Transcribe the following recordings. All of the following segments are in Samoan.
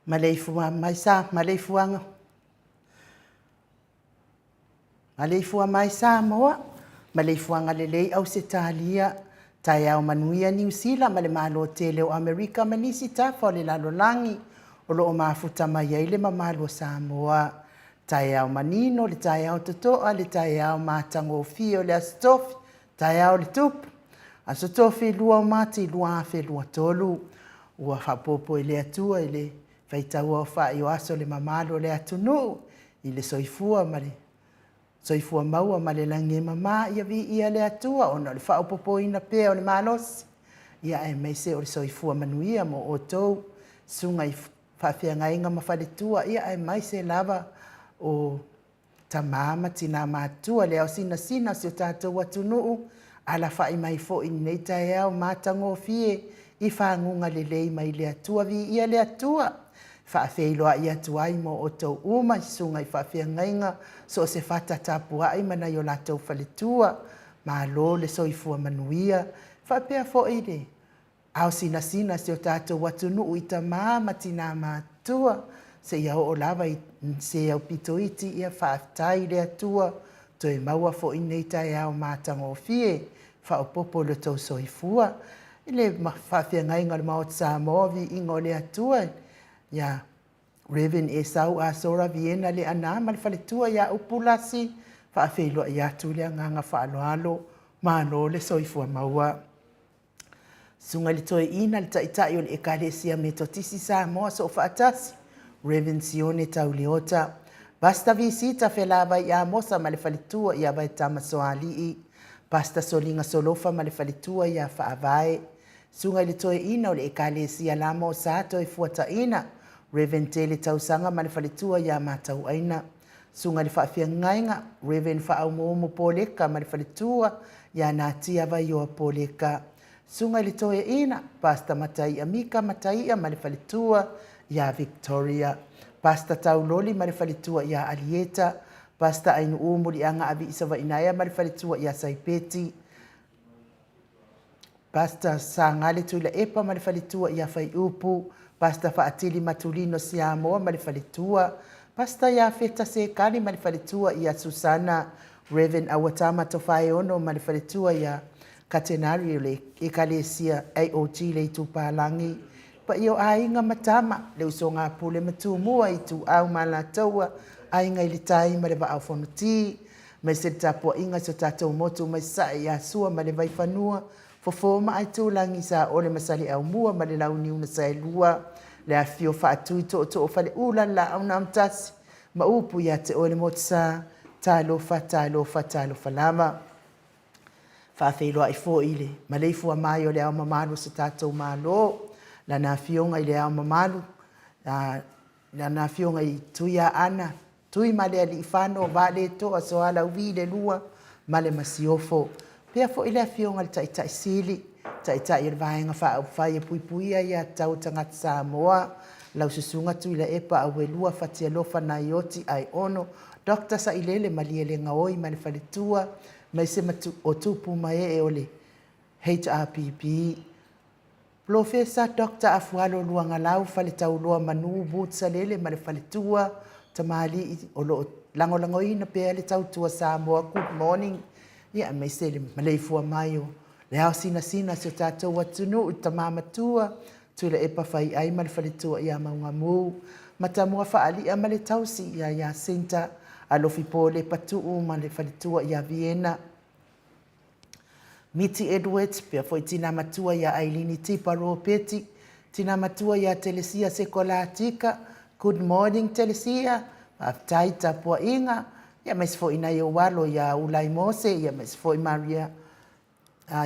Maleifua mai sa, maleifuaga. Maleifua mai Samoa, maleifuaga lelei Ausetalia, taeao manuia Niu Sila ma le Malo tele o Amerika ma nisi tafa o le lalolagi o lo o mafuta mai ai le mamalu o Samoa. Taeao manino, le taeao totoa, le taeao matagofie o le Aso Tofi, taeao o le Tupu, Aso Tofi 2 o Mati 2023. Ua faaopoopo e le Atua i le faitauaofai o aso le mamalu o le atunuu i le soifua ma le soifua maua ma le lagi e mama, ia viia le Atua ona o le faaopoopoina pea o le malosi, ia aemaise o le soifua manuia mo outou, susuga i faafeagaiga ma faletua, ia aemaise lava o tama ma tina matutua, le ao sinasina o si o tatou atunuu, alafai mai foi i lenei taeao matagofie i faguga lelei mai le Atua. Viia le Atua, e faafeiloai atu ai mo outou uma i susuga i faafeagaiga, so o se fata tapuai ma nai o latou faletua, malo le soifua manuia, faapea foi le ao sinasina si o tatou atunuu i tama ma tina matutua, seia oo lava i se aupito iti, ia faafetai i le Atua, toe maua foi lenei taeao matagofie, faaopoopo lo outou soifua. I le faafeagaiga o le Maota Samoa, viiga o le Atua, ia Rev Esau Asora Viena Leaana ma le faletua ia Upulasi, faafeiloai atu le agaga faaaloalo, malo le soifua maua. Susuga i le Toeaina, le Taitai o le Ekalesia Metotisi Samoa Soofaatasi, Rev. Sione Tauleota, Pastor Visita Felavai Amosa ma le faletua ia Vaetama Soalii, Pastor Soliga Solofa ma le faletua ia Faavae, Susuga i le Toeaina o le Ekalesia Lama o Sa Toefuataina, Rev. Tele Tausaga ma le faletua ia Matauaina, Susuga i le Faafeagaiga, Rev. Faaumuumu Poleka ma le faletua ia Natia Vaioa Poleka. Susuga i le Toeaina, Pastor Mataia Mika Mataia ma le faletua ia Victoria. Pastor Tauloli ma le faletua ia Alieta. Pastor Ainuu Muliaga Avii Savainaea ma le faletua ia Saipeti. Pastor Sagale Tuilaepa ma le faletua ia Faiupu. Pastor Faatili Matulino Siamoa ma le faletua. Pastor Iafeta Sekali ma le faletua ia Susana. Rev. Auatama Tofaeono ma le faletua ia Katenari o le Ekalesia AOG le Itupalagi. Paia o aiga ma tama, le usoga a Pule ma Tumua, Ituau ma Alataua, Aiga i le Tai ma le Vaa o Fonoti. Aemaise le tapuaiga i so tatou motu mai Sasae ia Sua ma le Vaifanua, Fofo ma Aitulagi, Saole ma Saleaaumua ma le Launiu na Saelua, le afifio Faatui Tootoo o Faleula, le Laau na Amotasi ma upu ia te oe le Motusa. Talofa, talofa, talofa lava. Faafeiloai foi i le maleifua mai o le Ao Mamalu o so tatou Malo, Lana Afioga i le Ao Mamalu, Lana Afioga i Tuiaana Tuimalealiifano Vaaletoa Sualauvi le Lua ma le Masiofo. Pea foi le Afioga i le Taitai Sili, Taitai o le Vaega Faaupufai e Puipuia Aia Tatau a Tagata Samoa, lau Susuga Tuilaepa Auelua Fatialofa Naioti Aiono, Doctor Sailele Malielegaoi ma le Faletua, aemaise o tupu ma ee o le HRPP. Polofesa Doctor Afualo Luagalau Faletauloa Manu Wood Salele ma le faletua, tamalii o lo o lagolagoina pea le tautua Samoa Good morning ia aemaise le maleifua mai o le ao sinasina o si o tatou atunuu i tama matua Tuilaepa Faiai ma le faletua ia Maugamu, Matamua Faalia ma le tausi ia Jacinta, Alofi Polepa Tuu ma le faletua ia Viena. Miti Edwards, pea foi tina matua ia Ailini Tipa Ropeti, tina matua ia Telesia Sekolatika, good morning Telesia, faafetai tapuaiga, ia aemaise foi nai ou alo ia Ulai Mose, ia aemaise foi Maria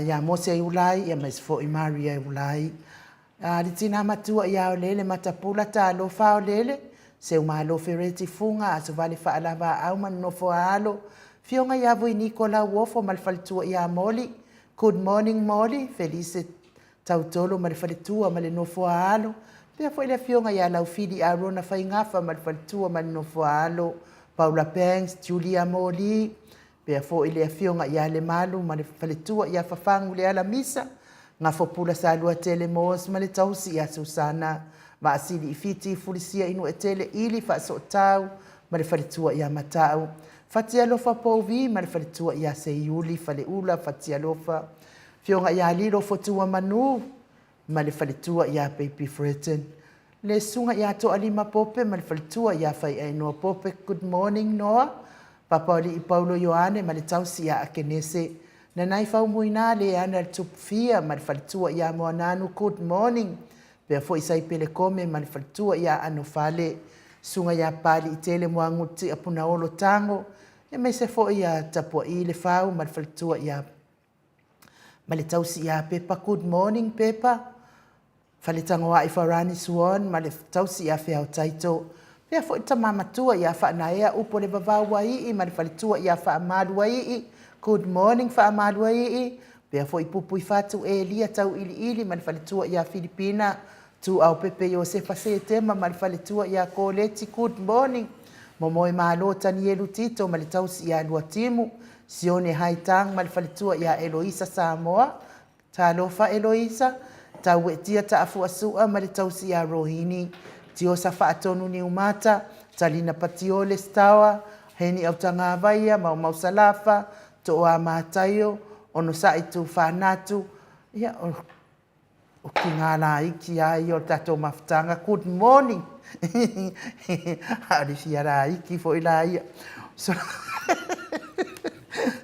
ia Mose Ulai, ia aemaise foi Maria Ulai. Le tina matua ia Aolele Matapula, talofa Aolele, Seumalo Fereti Fuga, Asovale Faalavaau ma le nofo a alo, Afioga ia Voiniko Lauofo ma le faletua ia Moli, Good morning Moli, Felise Tautolo ma le faletua ma le nofo a alo, faapea foi le afioga ia Laufili Arona Faigafa ma le faletua ma le nofo a alo, Paula Banks, Julia Moli, faapea foi le afioga ia Lemalu ma le faletua ia Fafagu Lealamisa, Gafopula Saluatele Moos ma le tausi ia Susana, Vaasili i Fiti, Fulisia i Nuetele, Ili Faasootau ma le faletua ia Matau, Fatialofa Pouvi ma le faletua ia Seiuli Faleula Fatialofa, Afioga ia Lilo Fotuamanu ma le faletua ia Baby Freton, le Susuga ia Toalima Pope ma le faletua ia Faiainoa Pope, Good morning Noa, Papaolii Paulo Ioane ma le tausi ia Akenese, Nanai Faumuina Leana le Tupufia ma le faletua ia Moananu, Good morning, pea foi Saipele Kome ma le faletua ia Anofale, Susuga ia Paliitele Moaguti Apunaolo Tago, aemaise foi ia Tapuaii Lefau ma le faletua ia ma le tausi ia Pepa, Good morning Pepa, Faletagoai Farani Swan ma le tausi ia Feao Taito. Pea foi le tama matua ia Faanaea Upo le Vavau Aii ma le faletua ia Faamaluaii, Good morning Faamaluaii, pea foi Pupuifatu Elia Tauiliili ma le faletua ia Filipina, Tuuaupepe Iosefa Setema ma le faletua ia Koleti, Good morning Momoemalo Tanielu Tito ma le tausi ia Luatimu, Sione Haitang ma le faletua ia Eloisa Samoa, Talofa Eloisa, Tauetia Taafuasua ma le tausi ia Rohini, Tiosa Faatonu Niumata, Talina Patiole Stawa, Heni Autagavaia, Maumau Salafa, Tooa Mataio, Onosai Tufanatu, ia o O ki ngā iki a ia o le tatou mafutaga. Good morning! A o le fia laiki foi la ia.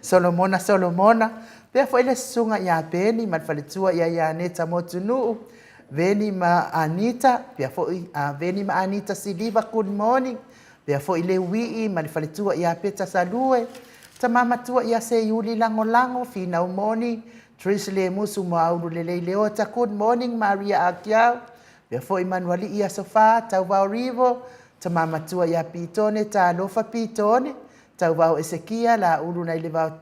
Solomona, Solomona. Pea foi le susuga ia Beni ma le faletua ia Ianeta Motunuu. Veni ma Anita, pea foi a Veni ma Anita Siliva, good morning. Pea foi Leuii ma le faletua ia Peta Salue. Tama matua ia Seiuli Lagolago, Finau Moni, Trish Lemusu Moaulu Lelei Leota, good morning Maria Akiau, pea foi Manualii Aso Fa, Tauvao Rivo, Tama matua ia Pitone, Talofa Pitone, Tauvao Esekia, Laulu nai le vao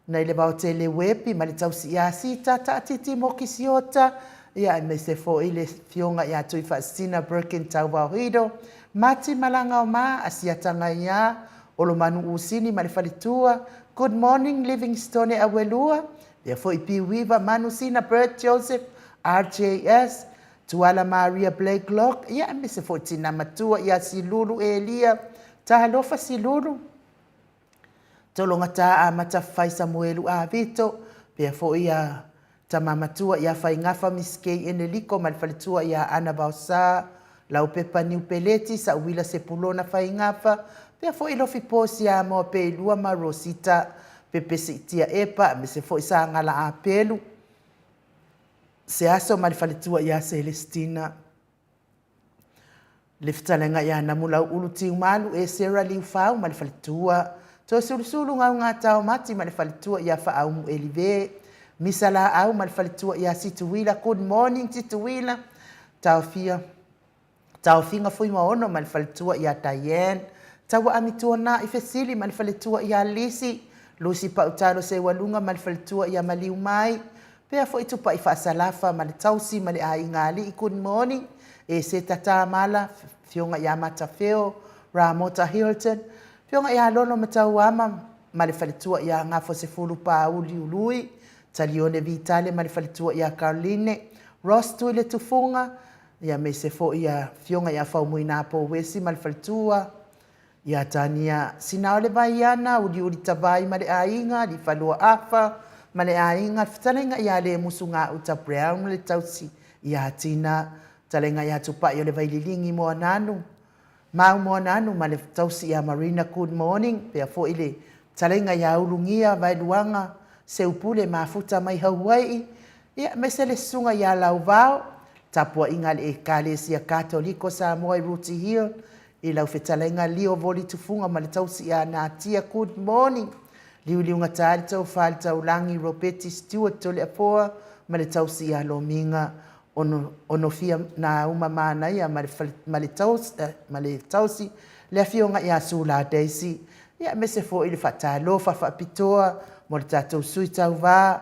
nai le Vaotele Uepi ma le tausi ia Sita, Taatiti mo Kisiota, ia aemaise foi le Afioga ia Tuifaasisina Birkin Tauvao Hido, Mati Malagaoma, Asiata Gaia, Olomanu Usini ma le faletua, Good morning Livingstone Auelua, pea foi Piuiva Manu Sina Bert Joseph, RJS, Tuala Maria Blakelock, ia aemaise foi Tina Matua ia Silulu Elia, Talofa Silulu, Tologata Amata Fai Samuelu Avito, pea foi ia Tama Matua ia Faigafa Miss Kay Eneliko ma le faletua ia Ana Vaosa, Laupepa Niu Peleti, Sauila Sepulona Faigafa, pea foi Lofi Posi Amoa Peilua ma Rosita Pepesiitia Epa, aemaise foi Sagala Apelu, Seaso ma le faletua ia Celestina. Le fetalaiga ia Namulauulu Tiumalu e Sarah Liufau ma le faletua, Toesulusulu Gaugata Mati ma le faletua ia Faaumu Elive, Misa Laau ma le faletua ia Situila, Good morning Situila, Taofia Taofiga Fuimaono ma le faletua ia Diane, Tauaami Tuanai Fesili ma le faletua ia Lisi, Lucy Pautalo Seualuga ma le faletua ia Maliumai, Pea foi Tupai Faasalafa ma le tausi ma le aiga alii Good morning e Seta Tamala, Afioga ia Matafeo, Ramota Hilton, Afioga ia Lolo Matauama ma le faletua ia Gafosefulu Pauli Ului, Talione Vitale ma le faletua ia Caroline, Ross Tuiletufuga, ia aemaise foi ia Afioga ia Faumuina Pouesi ma le faletua, Ia Tania Sinaole Vaiana, Uliuli Tavai ma le aiga, Lifaloa Afa ma le aiga, Fetalaiga ia Lemusu Gauta Brown ma le tausi ia Tina, Fetalaiga ia Tupai o le Vaililigi Moananu, Mau Moananu ma le tausi ia Marina Good morning, pea foi le Fetalaiga ia Ulugia Vaeluaga Seupule Mafuta mai Hauai'i, ia aemaise le Susuga ia Lauvao, Tapuaiga a le Ekalesia Katoliko Samoa i Rooty Hill, I lau fetalaiga Leo Voli Tufuga ma le tausi ia Natia Good morning Liuliugata le tofa le taulagi Ropeti Stewart Toleafoa ma le tausi ia Lomiga Ono Onofia Nauma Manaia ma le ma le tausi ma le tausi le afioga ia Sula Daisy ia aemaise foi le faatalofa faapitoa mo le tatou sui tauva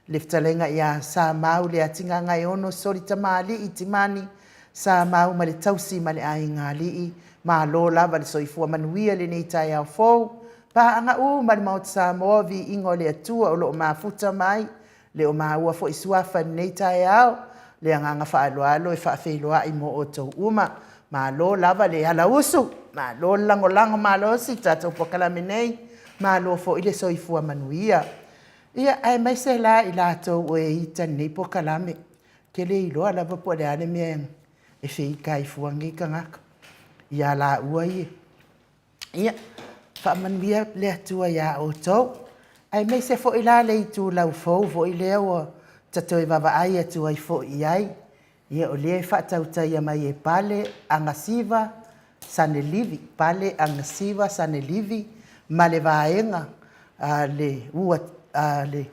le fetalaiga ia Samau Leatigagaeono Soli Tamalii Timani Sa mau ma le tausi ma le aiga alii, malo lava le soifua manuia i lenei taeao fou. Paaga uma le Maota Samoa, viiga o le Atua o lo o mafuta mai, le o maua foi suafa i lenei taeao, le agaga faaaloalo e faafeiloai mo outou uma. Malo lava le alausu, malo le lagolago malosi i le tatou polokalame nei, malo foi le soifua manuia. Ia, aemaise la i latou o e ita i lenei polokalame, Ke le iloa lava po o le a le mea e feika ai fua nei tagata iā lāua ia. Ia, faamanuia le Atua iā outou, aemaise foi la le itulau fou foi lea ua ta toe vaavaai atu ai foi i ai. Ia, o lea e faatautaia mai e Pale Agasiva Sanelivi, Pale Agasiva Sanelivi ma le vaega a le ua a le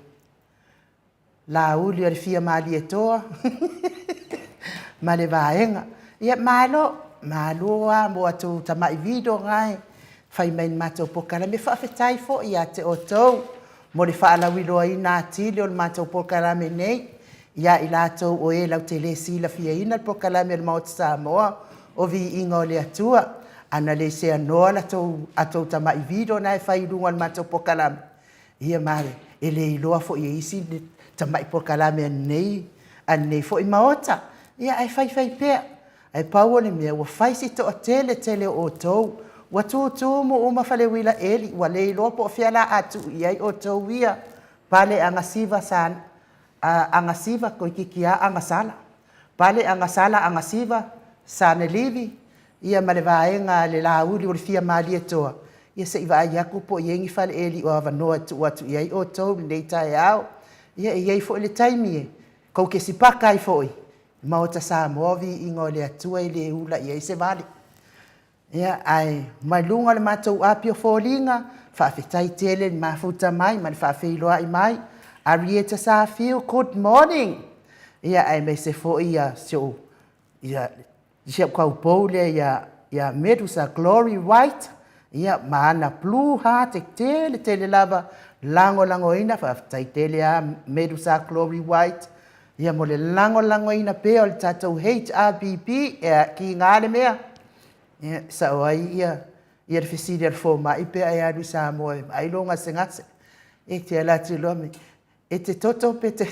Lāuli o le fia Malietoa ma le vaega. Ia, malo, malo lava mo atou tamai video na e fai mai i le matou polokalame. Faafetai foi ia te outou mo le faalauiloaina atili o le matou polokalame nei ia i latou o e latou te le silafiaina le polokalame a le Maota Samoa o Viiga o le Atua. A na le seanoa a outou tamai video na e fai i luga o le matou polokalame, Ia ma e le iloa foi e isi le tamai polokalame a lenei, a lenei foi Maota. Ia ae faifai pea. Ae pau o le mea, ua fai si toatele tele o outou, ua tutumu uma faleuila eli, ua le iloa po o fea o le a tuu i ai outou ia. Pale agasiva sa, agasiva toeitiiti lava agasala. Pale agasala agasiva, sanelivi, ia ma le vaega a le Lāuli o le Fia Malietoa, ia se i vaai atu po o i ai ni faleeli o avanoa e tuu atu i ai outou i lenei taeao. Ia e i ai foi le taimi e tou te sipaka ai foi i Maota Samoa, viiga o le Atua e le ula i ai se vale. Ia, ae mai luga o le matou api o foliga, faafetai tele le mafuta mai ma le faafeiloai mai. Arieta Safiu, good morning! Ia, aemaise foi si ou, ia, si au taupou lea ia Ia Medusa Glory White, ia, ma ana blue heart e tele tele lava lagolagoina, faafetai tele a Medusa Glory White, ia mo le lagolagoina pea o le tatou HRPP, e kiga le mea, ia, sao ai ia, ia le fesili a le fomai pe a e alu i Samoa e vaai lou gasegase, e te alu atu loa me, e te toto pe te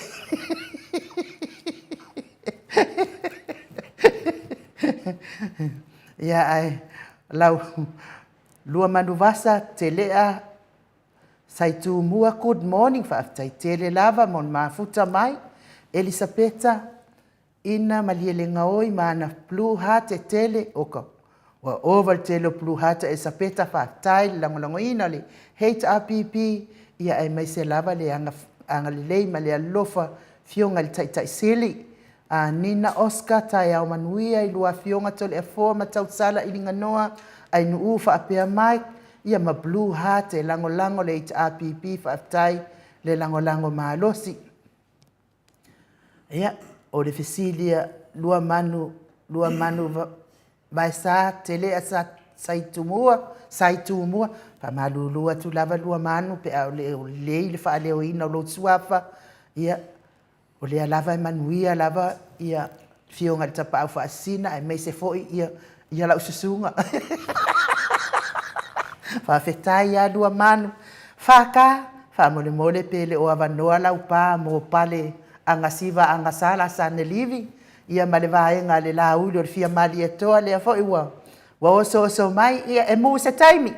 Ia ae lau lua manuvasa Telea Saitumua, good morning, faafetai tele lava mo le mafuta mai. Elisapeta Ina Malielegaoi ma ana blue heart e tele, oka ua ova le tele o blue heart a Elisapeta, faafetai le lagolagoina o le HRPP, ia aemaise lava le agalelei ma le alofa Afioga i le Taitai Sili. A Nina Oscar, taeao manuia i lua afioga Toleafoa ma Tausala i Liganoa, Ainuu faapea Mike, ia ma Blue Heart e lagolago le HRPP, faafetai le lagolago malosi. Ia, o le fesili a Luamanu, Luamanu Vaesa Telea sa Saitumua, Saitumua, faamalulu atu lava Luamanu pe a o le lelei le faaleoina o lou suafa, ia, o lea lava e manuia lava ia Afioga i le Tapaau Faasisina aemaise foi ia ia lau susuga. Faafetai lava Luamanu. FK, faamolemole pe le o avanoa lau pa mo pale agasiva agasala Sanelivi ia ma le vaega a le Laauli o le Fia Malietoa lea foi ua ua osooso mai, ia e mu se taimi.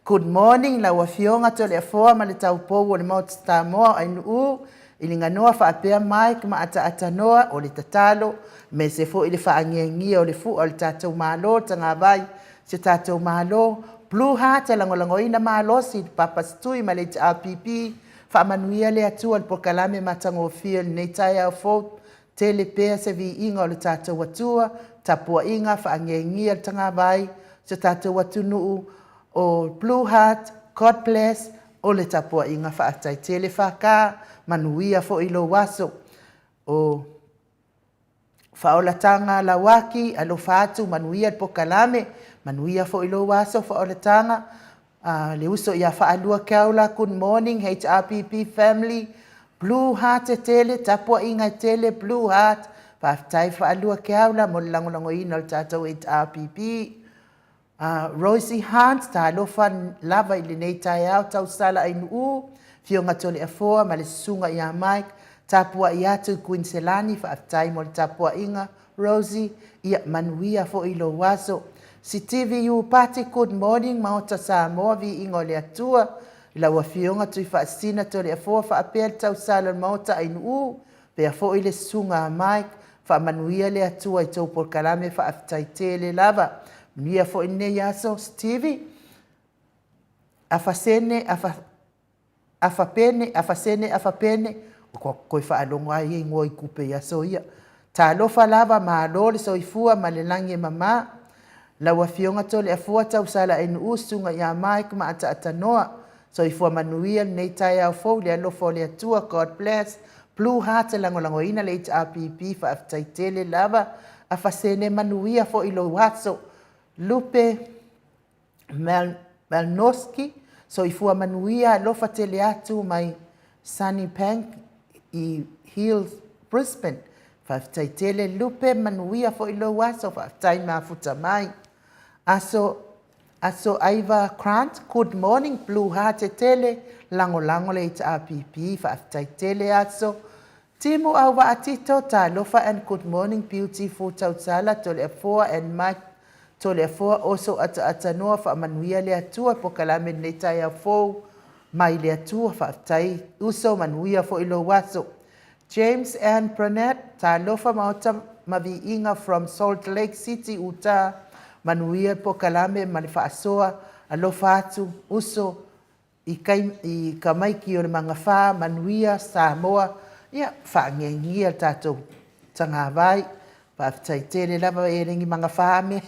Good morning lau Afioga Toleafoa ma le taupou o le Maota Samoa o Ainuu i Liganoa faapea Mike ma Ataatanōa o le tatalo aemaise foi le faangiangia o le fua o le tatou Malo le tagavai si o tatou Malo. Blue Heart e lagolagoina malosi le Papa Setui ma le HRPP. Faamanuia le Atua i le polokalame matagofie o lenei taeao fou. Tele pea se viiga o le tatou Atua, tapuaiga faangiangia le tagavai si o tatou atunuu o Blue Heart, God bless, o le tapuaiga faafetai tele FK, manuia foi lou aso. O Faaolataga Lauaki, alofa atu, manuia le polokalame, manuia foi lou aso Faaolataga. Le uso ia Faalua Keaula, good morning HRPP family, Blue Heart e tele, tapuaiga e tele, Blue Heart, faafetai Faalua Keaula mo le lagolagoina o le tatou HRPP. Rosie Hunt, talofa lava i lenei taeao tausala Ainuu, Afioga Toleafoa ma le Susuga ia Mike, tapuai atu i Kuiniselani, faafetai mo le tapuaiga Rosie, ia manuia foi lou aso. Sitivi Iupati, good morning Maota Samoa, viiga o le Atua i lau Afioga Tuifaasisina Toleafoa faapea le tausala o le Maota Ainuu, pea foi le Susuga a Mike, faamanuia le Atua i tou polokalame, faafetai tele lava. Manuia foi lenei aso Stevie. Afasene, afa, afapene, afasene, afapene, ua toe faalogo lava ia igoa i tupe i aso ia. Talofa lava, malo le soifua ma le lagi e mama. Lau Afioga Toleafoa Tausala Ainuu, Susuga ia Mike ma Ataatanōa. Soifua manuia lenei taeao fou i le alofa o le Atua. God bless. Blue Heart e lagolagoina le HRPP, faafetai tele lava. Afasene, manuia foi lou aso. Lupe Malnoski, soifua manuia, alofa tele atu mai Sunnybank i Hills, Brisbane. Faafetai tele Lupe, manuia foi lou aso, faafetai mafuta mai. Aso Aso Aiva Grant, good morning, Blue Heart e tele, lagolago le HRPP, faafetai tele Aso. Timu Auvaa Tito, talofa and good morning, beautiful Tausala, Toleafoa and Mike Toleafoa, oso ataatanōa, faamanuia le Atua, polokalame lenei taeao fou mai le Atua, faafetai uso, manuia foi lou aso. James and Burnett, talofa maota ma viiga from Salt Lake City, Utah, manuia le polokalame ma le faasoa, alofa atu uso i kai, i Kamaiki o le Magafa, manuia Samoa, ia faangiangia le tatou tagavai, faafetai tele lava e lengi Magafa ame.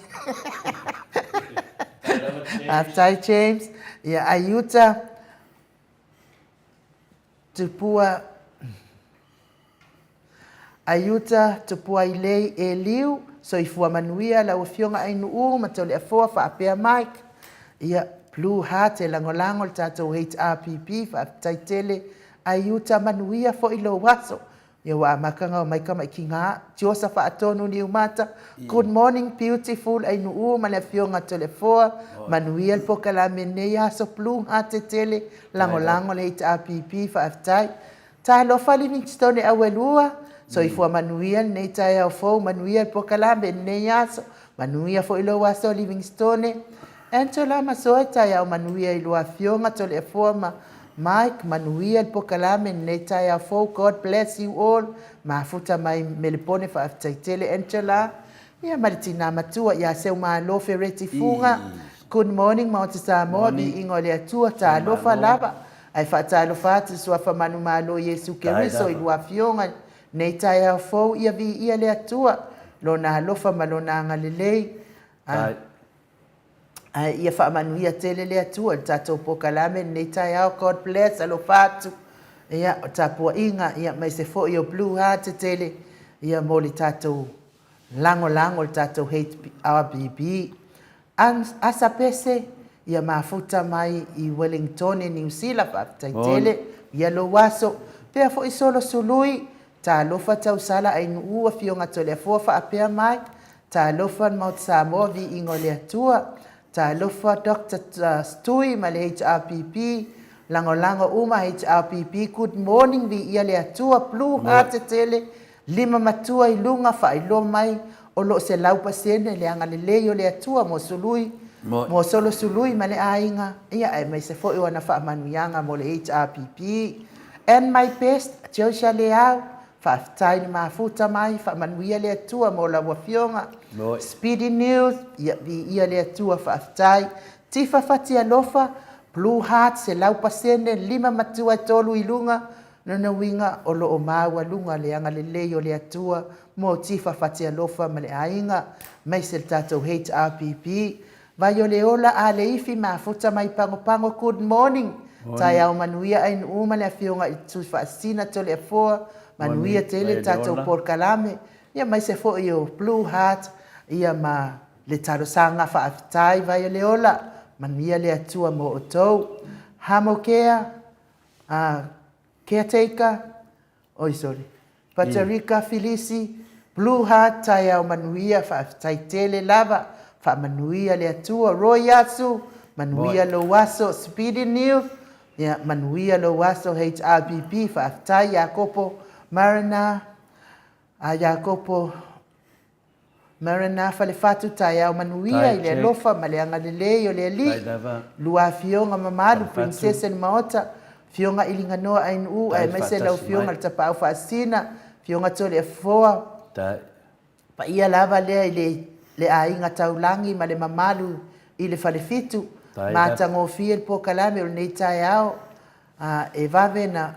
Faafetai James, ia Aiuta, Tupua, Aiuta Tupuailei Eliu, soifua manuia lau Afioga Ainuu ma Toleafoa faapea Mike. Ia, Blue Heart e lagolago le tatou HRPP, faafetai tele. Aiuta, manuia foi lou aso. Ia ua amata ona omai tamaitiga, Tiosa Faatonu Niumata, good morning beautiful Ainuu ma le Afioga Toleafoa, manuia le polokalame i lenei aso, Blue Heart tele, lagolago le HRPP, faafetai. Talofa Livingstone Auelua, soifua manuia lenei taeao fou, manuia le polokalame i lenei aso, manuia foi lou aso Livingstone. Angela Masoe, taeao manuia i lua afioga Toleafoa ma Mike, manuia le polokalame i lenei taeao fou, God bless you all. Mafuta mai Melepone, faafetai tele Angela. Ia ma le tina matua ia Seumalo Fereti Fuga, good morning Maota Samoa, viiga o le Atua, talofa lava. Ae faatalofa atu i Suafa Manumalo Iesu Keriso i lua Afioga i lenei taeao fou, ia viia le Atua, Lona alofa ma Lona agalelei. Ae ia faamanuia tele le Atua i le tatou polokalame i lenei taeao. God bless, alofa atu. Ia, o tapuaiga, ia, aemaise foi o Blue Heart tele, ia, mo le tatou lagolago i le tatou HRBB. Asa Pese, ia mafuta mai i Wellingtone, Niu Sila, faafetai tele, ia lou aso. Pea foi Solo Sului, talofa tausala Ainuu, Afioga Toleafoa faapea mai, talofa le Maota Samoa, viiga o le Atua, talofa Doctor Stui ma le HRPP, lagolago uma HRPP, good morning, viia le Atua, Blue Heart tele, Lima matua i luga faailoa mai o lo o 100% le agalelei o le Atua mo Sului, mo Solo Sului ma le aiga, ia aemaise foi o ana faamanuiaga mo le HRPP. And my best, Josia Leao, faafetai le mafuta mai, faamanuia le Atua mo lau afioga. Speedy News, ia viia le Atua, faafetai. Tifa Fatialofa, Blue Heart, 100%, lima matua e tolu i luga, Lona uiga o lo o maualuga le agalelei o le Atua mo Tifa Fatialofa ma le aiga, aemaise le tatou HRPP. Vai o le ola a le ifi mafuta mai Pagopago Good morning Taeao manuia Ainuu ma le Afioga i Tuifaasisina Toleafoa Manuia tele le tatou polokalame ia aemaise foi o Blue Heart ia ma le talosaga faafetai Vai o le ola manuia le Atua mo outou Hamokea a Caretaker, oi sorry, Paterika Filisi, Blue Heart taeao manuia faafetai tele lava, faamanuia le Atua, Roy Asu, manuia lou aso, Speedy News, ia manuia lou aso, HRBB, faafetai Iakopo Mariner, a Iakopo Marina Falefatu taeao manuia i le alofa ma le agalelei o le Alii, lua afioga mamalu Princess le Maota, Afioga Iliganoa Ainuu aemaise lau Afioga le Tapaau Faasina, Afioga Toleafoa, paia lava lea i le le aiga taulagi ma le mamalu i le Falefitu, matagofie le polokalame o lenei taeao, e vave na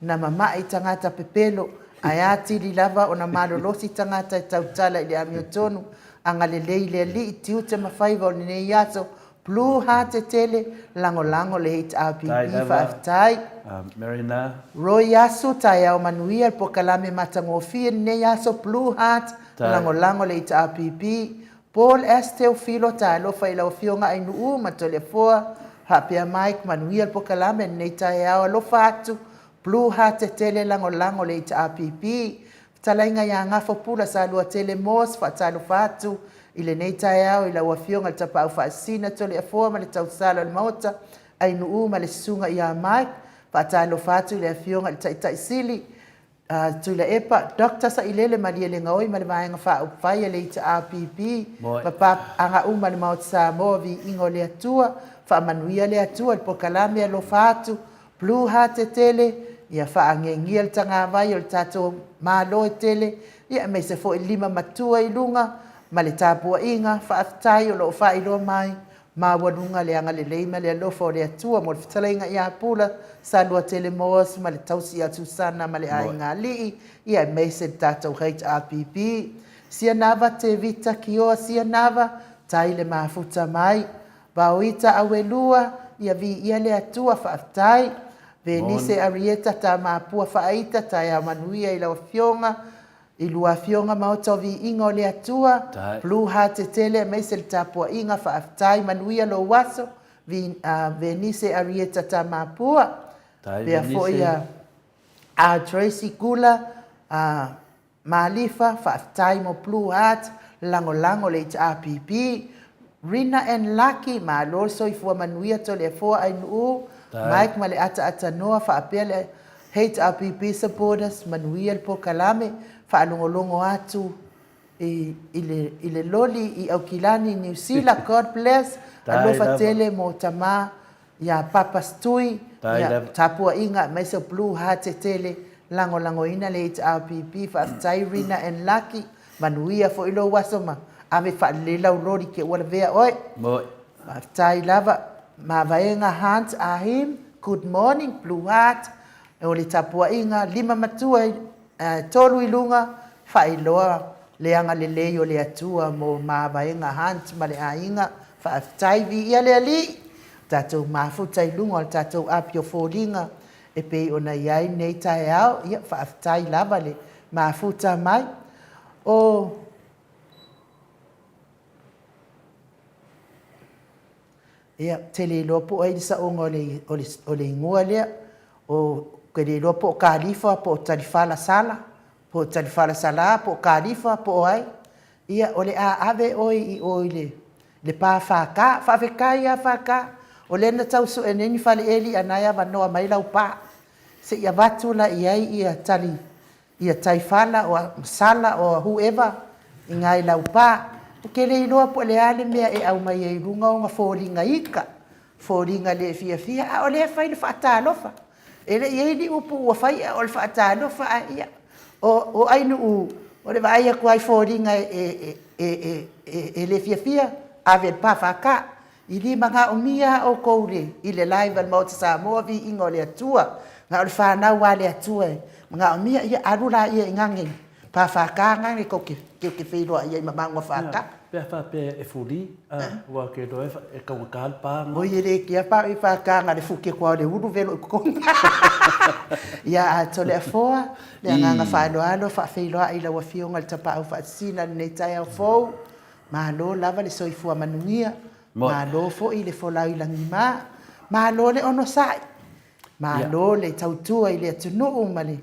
Na mama'i tagata pepelo, ae atili lava ona malolosi tagata e tautala i le amiotonu, agalelei le Alii, tiute ma faiva o lenei aso, Blue Heart tele, lagolago le HRPP, faafetai. Roy Asu, taeao manuia, le polokalame matagofie lenei aso, Blue Heart, lagolago le HRPP, Paul S. Teofilo, Talofa i lau Afioga Ainuu ma Toleafoa, faapea Mike, manuia le polokalame lenei taeao, alofa atu, Blue Heart tele lagolago le HRPP, fetalaiga ia Gafo Pula Saluatele Moss, faatalofa atu i lenei taeao i lau Afioga le Tapaau Faasisina Toleafoa ma le Tausala o le Maota, Ainuu ma le Susuga ia Mike, faatalofa atu i le Afioga i le Taitai Sili, Tuilaepa, Doctor Sailele Malielegaoi ma le Vaega Faaupufai a le HRPP ma papaaga uma a le Maota Samoa, Viiga o le Atua, Faamanuia le Atua i le polokalame Alofa Atu, Blue Heart tele, ia faagiegia le tagavai o le tatou Malo e tele, ia aemaise foi lima matua i luga ma le tapuaiga, faafetai o lo o faailoa mai Maualuga le agalelei ma le alofa o le Atua mo le fetalaiga ia Pula, Saluatele Moas ma le tausi ia Susana ma le aiga alii, ia aemaise le tatou HRPP. Sianava Tevita Kioa Sianava, tai le mafuta mai. Vaoita Auelua, ia viia le Atua, faafetai. Venise Arieta Tamapua Faaita, taeao manuia i lau afioga. I lua afioga Maota o Viiga o le Atua, Blue Heart tele aemaise le tapuaiga faafetai manuia lou aso Venise Arieta Tamapua pea foi a Tracy Kula Malifa faafetai mo Blue Heart lagolago le HRPP Rina and Lucky malo le soifua manuia Toleafoa Ainuu Mike ma le Ataatanoa faapea le HRPP supporters manuia le polokalame faalogologo atu i i le loli i Aukilani Niu Sila God bless alofa tele mo tama ia Papa Stui ia tapuaiga aemaise o Blue Heart tele lagolagoina le HRPP faafetai Rina and Lucky manuia foi lou aso ma ave faalelei lau loli ke ua lavea oe faafetai lava Mavaega Hunt Ahim good morning Blue Heart o le tapuaiga lima matua tolu i luga faailoa le agalelei o le Atua mo Mavaega Hunt ma le aiga faafetai viia le Alii tatou mafuta i luga o le tatou api o foliga e pei ona i ai nei taeao ia faafetai lava le mafuta mai o Ia, ou te le iloa po o ai le saoga o le, o le, o le igoa lea. Ou te le iloa po o Kalifa po o Talifala Sala, po o Talifala Sala po o Kalifa po o ai. Ia, o le a ave oe i o i le, le pa FK. Faafetai lava FK, o lea na tau sue nei ni faleeli a o na e avanoa mai lau pa. Se i avatu la i ai ia tali ia Taifala or Sala or whoever i nga i lau pa. Ou te le iloa po o le a le mea e aumai ai i luga ona foliga ika, foliga le fiafia, a o lea e fai le faatalofa. E le i i ai ni upu ua fai a o le faatalofa, ae ia, o Ainuu, o le vaai atu lava i foliga e le fiafia, ave i le pa FK. I le manaomia lava outou i le live a le Maota Samoa, viiga o le Atua, na o le fanau lava a le Atua e manaomia, ia alu laia i gage pa FK gage tou te feiloai ai ma maga FK. Pe a faapea e fuli, aua ou te iloa e taugata le pa na. Oi e le kea pa i FK na le fuke koa o le ulu velo i totonu. Ia a Toleafoa, le agaga faaaloalo faafeiloai i lau Afioga i le Tapaau Faasisina i lenei taeao fou. Malo lava le soifua manuia, malo foi le folau i lagima, malo le onosai, malo le tautua i le atunuu ma le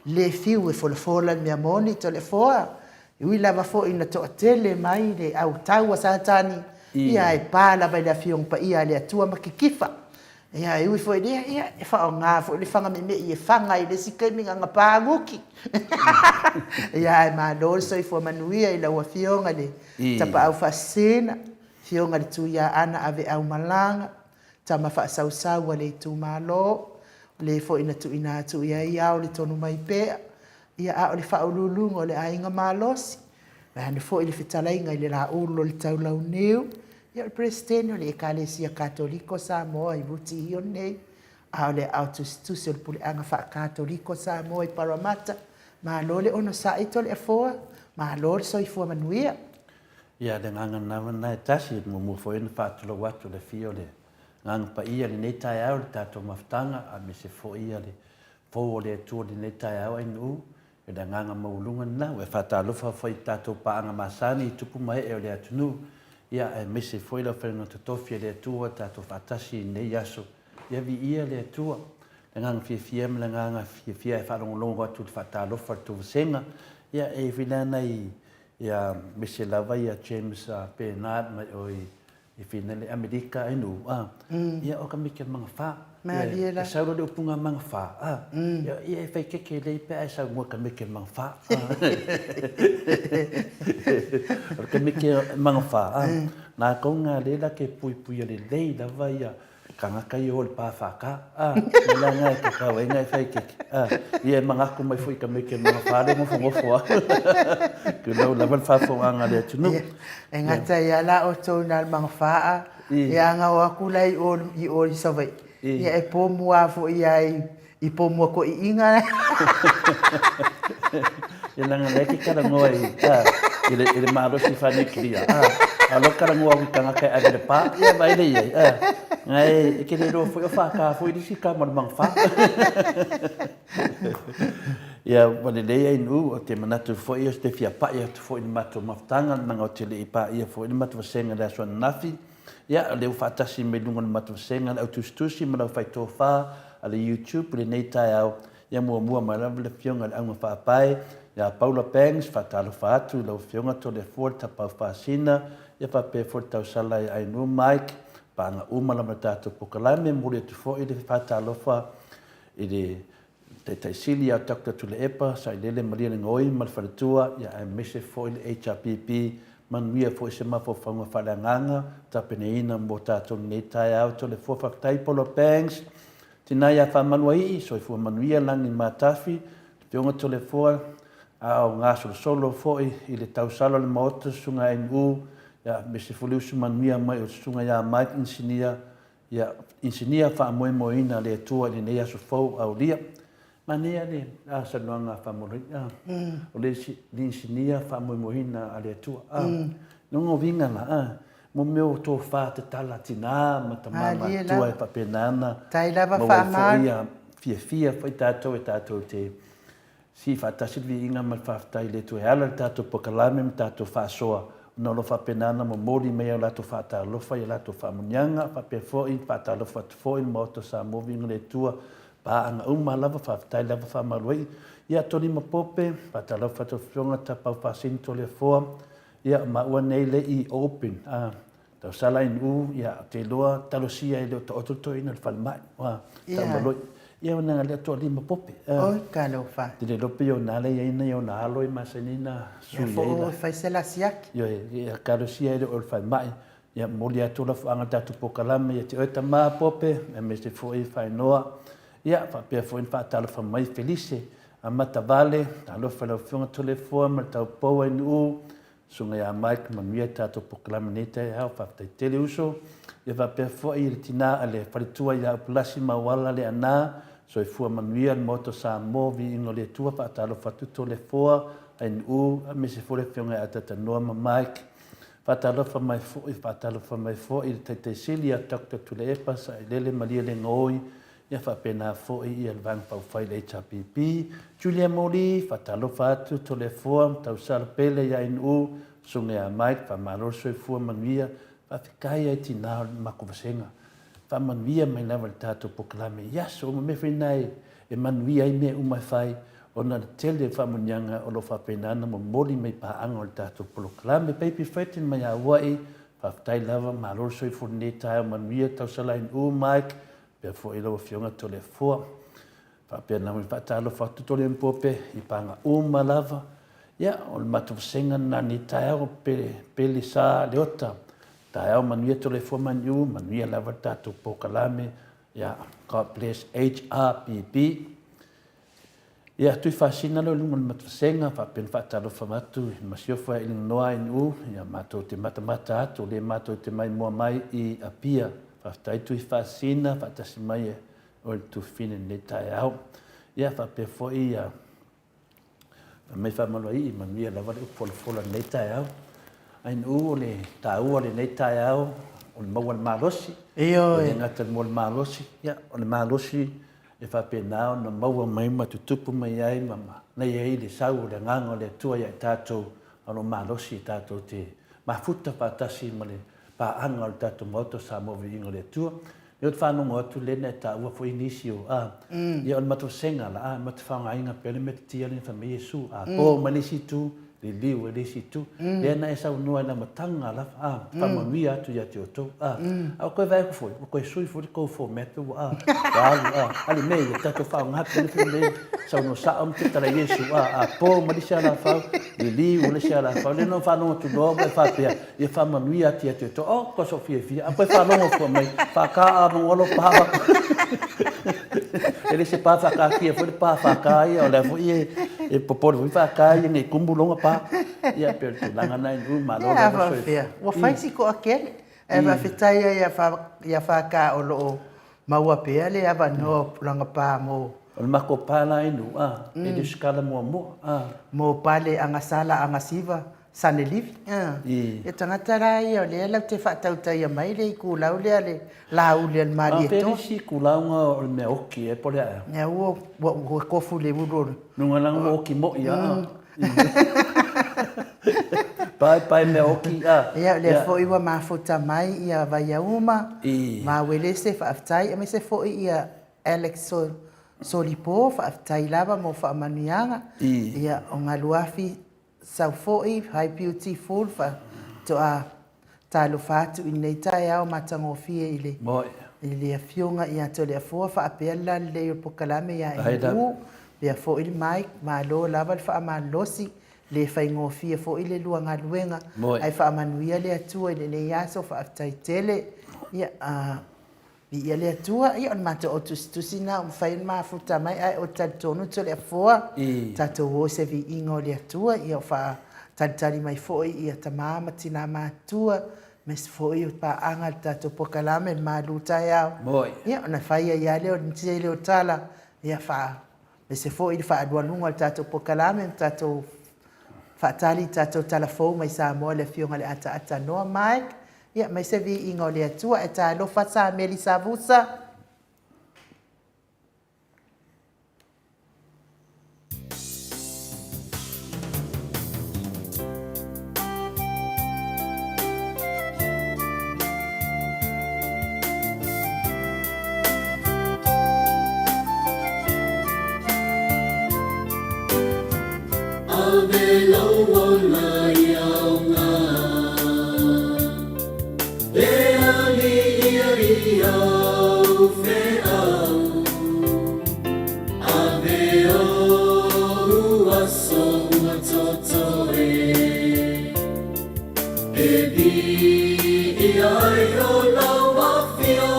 le fiu e folafola le mea moni Toleafoa. E ui lava foi ina toatele mai le au taua Satani, ia ae pa lava i le Afioga Paia a le Atua ma kitifa. Ia, e ui foi i lea, ia, e faaaoga foi le faga meemee e faga ai i le isi taimi na ona paguki. Ia, ae malo le soifua manuia i lau Afioga i le Tapaau Faasisina, Afioga i le Tuiaana Aveau Malaga, tama faasausau a le itumalo, o le foi na tuuina atu i ai ao le tonu mai pea, ia, a o le faauluuluga o le aiga malosi, vaeane foi le fetalaiga i le Laulu o le Taulauniu, ia o le Peresetene o le Ekalesia Katoliko Samoa i Ruti Ion nei, a o le aao tusitusi o le Puleaga Faa-Katoliko Samoa i Parramatta. Malo le onosai Toleafoa, malo le soifua manuia. Ia, le agaga lava lena e tasi, e muamua foi ona faatulou atu i le afio o le Agaga Paia i lenei taeao i le tatou mafutaga, aemaise foi le fou o le Atua i lenei taeao ainuu. O le agaga maualuga lena, ua e faatalofa foi i tatou paaga masani i tupu ma ee o le atunuu, ia aemaise foi le aufaigaluega totofi a le Atua tatou faatasi i lenei aso. Ia viia le Atua. Le agaga fiafia ma le agaga fiafia e faalogologo atu i le faatalofa a le tou vasega. Ia e i lana i ia aemaise lava ia James Bernard mai oi I whina le Amerika e nu, a. Ia o ka meke manga wha. Malie la. E sau le upunga manga wha, a. Ia ia e whai keke lei pe ai sau mua ka meke manga wha. O ka meke manga wha, a. Nā kou ngā le la ke pui pui a le lei lava ia Kangaka i o le pā whākā, ā, me la ngā e te kau e ngā e whai keke, ā, ia e mangako mai foi ka meke manga whā le ngofo ngofo a. Ke lau lava le whāwhonganga le atunu. Ia, e ngata ia la o tou nā le manga whā a, ia anga o aku la i o i o i Savaii, ia e pō mua foi ia i pō mua ko i inga. Ia langa lea ke karangoa i, a, i le, i le malosi whanikiria, a, a lo karangoa wi kangaka e ave le pā, ia vai le iai, a, ngai e ke le roa foi o whākā foi risi ka ma le manga whā. Ia, ua lelei Ainuu, ou te manatu foi ou te fia pai atu foi i le matou mafutaga, leaga ou te le i paia foi le matou vasega i le aso ananafi. Ia, o lea ua faatasi mai luga o le matou vasega le au tusitusi ma le au faitofa a le YouTube i lenei taeao. Ia muamua mai lava le Afioga i le Auga Faapae ia Paula Bangs, faatalofa atu i lau Afioga Toleafoa le Tapaau Faasina, ia faapea foi le tausala ia Ainuu Mike, paaga uma lava i le tatou polokalame. E momoli atu foi le faatalofa i le Taitai Sili ia Doctor Tuilaepa Sailele Malielegaoi ma le faletua, ia aemaise foi le HRPP. Manuia foi se mafaufauga faaleagaga tapenaina mo tatou lenei taeao. Toleafoa faafetai Paula Banks, Tina ia Faamaluaii, soifua manuia Lagi Matafi, Afioga Toleafoa, a o gasolosolo foi i le tausala o le Maota Susuga NU, ia aemaise foi le usu manuia mai o le Susuga ia Mike Inisinia, ia inisinia faamoemoeina le Atua i lenei aso fou aulia. Manaia le saunoaga a Faamaluaii, o le inisinia faamoemoeina a le Atua. Lona uiga la, mo mea o tofa tatala tina ma tama matutua e faapena ona maua ai foi ia fiafia foi tatou e tatou te Sii faatasi le viiga ma le faafetai i le Atua e ala i le tatou polokalame ma tatou faasoa ona o lo o faapena ona momoli mai a latou faatalofa i a latou faamanuiaga faapea foi faatalofa atu foi i le Maota o Samoa Viiga i le Atua paaga uma lava faafetai lava faamalu ai ia Tony Mapope faatalofa atu Afioga Tapau Faasini Toleafoa ia maua nei le i open a Tausala NU, ia, ou te iloa talosia e le o taoto le toeaina i le falemai. Ua tau maloi. Ia ona lea toalima pope. Oi, talofa. Te le iloa pe ona ala i ai nai ona alo e masani na sui ai la. Ia fai se la siaki. Ioe, ia talosia e le o le falemai. Ia momoli atu lafuaga i le tatou polokalame ia te oe tama Pope, aemaise foi Fainoa. Ia faapea foi ona faatalofa mai Felise, Amatavale, talofa i lau Afioga Toleafoa ma le taupou NU, Susuga ia Mike, manuia le tatou polokalame i lenei taeao, faafetai tele uso. Ia faapea foi le tina a le faletua ia Upulasi Mauala Leaana, soifua manuia le Maota o Samoa, viiga o le Atua, faatalofa atu Toleafoa, NU, aemaise foi le Afioga ia Atatanoa ma Mike. Faatalofa mai foi, faatalofa mai foi i le Taitai Sili ia Doctor Tuilaepa Sailele Malielegaoi, Ia faapena foi ia le Vaega Faaupufai i le HRPP. Julia Moli, faatalofa atu, Toleafoa, Tausala Pele ia NU, Susuga ia Mike, faamalo le soifua manuia, faafetai ai tina o le matou vasega. Faamanuia mai lava i le tatou polokalame i aso uma, mea foi na e manuia ai mea uma e fai ona o le tele o faamanuiaga o lo o faapena ona momoli mai paaga o le tatou polokalame. Baby Fredrin mai Auai, faafetai lava, malo le soifua i lenei taeao manuia, Tausala NU, Mike, Faapea foi lau Afioga Toleafoa. Faapea na ona faatalofa atu Toleafoa i paga uma lava. Ia, o le matou vasega lena i lenei taeao, pele, pele sa Leota. Taeao manuia Toleafoa Maniu, manuia lava le tatou polokalame. Ia, God bless HRPP. Ia, Tuifaasina lea i luga o le matou vasega, faapea ona faatalofa atu i le masiofo ia Illinois NU, ia matou te matamata atu, o lea matou te maimoa mai i Apia. Faafetai Tuifaasina, faatasi mai e oe le Tufine i lenei taeao. Ia, faapea foi ia fai mai faamaluaii, manuia lava le upu folafola i lenei taeao. NU, o le taua o lenei taeao, o le maua o le malosi. Ioe. E le gata i le maua o le malosi, ia, o le malosi e faapena ona maua mai ma tutupu mai ai ma manaia ai le sau o le Agaga o le Atua ia i tatou, a o lo o malosi tatou te mafuta faatasi ma le paaga o le tatou Maota o Samoa Viiga o le Atua. Lea ou te faalogo atu lea na e taua foi nisi o, a, ia o le matou vasega la, a, matou te faaaogaina pea le metotia lea fai mai Iesu, a po mai le isi itu, liliu ai le isi itu. Lea na e saunoa i le amataga lava, a, faamanuia atu ia te outou, a. A ua toe vaai atu foi, ua toe sui foi le tou format ua, a, ua alu, a, a le mea ia, tatou faaaoga pea le fai mai, saunoa sao ma tautala Iesu, a, a po mai le isi alafau, liliu le isi alafau. Lea na ou faalogo atu loa ua e faapea, ia faamanuia atu ia te outou. Oh, kua sou fiafia. A koe faalogo fua mai, whakā a rongo alo pā wako. E le se pā whakākia foi le pā whakā ia, o lea foi e, e popole foi whakā ia nei kumu longa pā. Ia, pe o le tulaga na i malo Ia, lava soifua. faafefea. Ua fai si toatele. Ae faafetai ai ia Whakā o lo o maua pea le avanoa o Pulanga Pā mo. O le matou pā la i Nuʻu, a, e le o se kala muamua, a. Mo Pale Agasala Agasiva. Sanelivi. Ia tagata la ia o lea latou te faatautaia mai le itulau lea le lauli a le Malietoa. A pe le isi ikulauga o le mea oki ea po o le a ea? Ia ua ua tofu i le ulu o le. Luga leaga ua oki moi a. Pae pae mea oki a. Ia o lea foi ua mafuta mai ia Vaiauma, Mauelese faafetai aemaise foi ia Alex Solipo faafetai lava mo faamanuiaga. Ia o Galuafi Sau foi, Hi Beautiful, faatoa talofa atu i lenei taeao matagofie i le i le Afioga ia Toleafoa faapea le lalelei o le polokalame ia Enu, pea foi le mic, malo lava le faamalolosi, le faigofie foi le lua galuega, ae faamanuia le Atua i lenei aso, faafetai tele. Ia, Viia le Atua, ia o le matou au tusitusi lena ua mafai ona mafuta mai, ae ou te talitonu Toleafoa, tatou o i se viiga o le Atua, ia o faatalitali mai foi ia tama ma tina matutua, aemaise foi o paaga i le tatou polokalame le malu taeao, ia ona fai ai lava lea o le tele o tala, ia aemaise foi le faaalualuga o le tatou polokalame ma tatou faatali i tatou tala fou mai Samoa i le Afioga i le Ataata Noa Mike. Ia aumai se viiga o le Atua. E talofa Sameli Savusa. Ave lou ola i aoga Le alii ia i au feau Ave ou aso ua totoe E bii ai o lau afio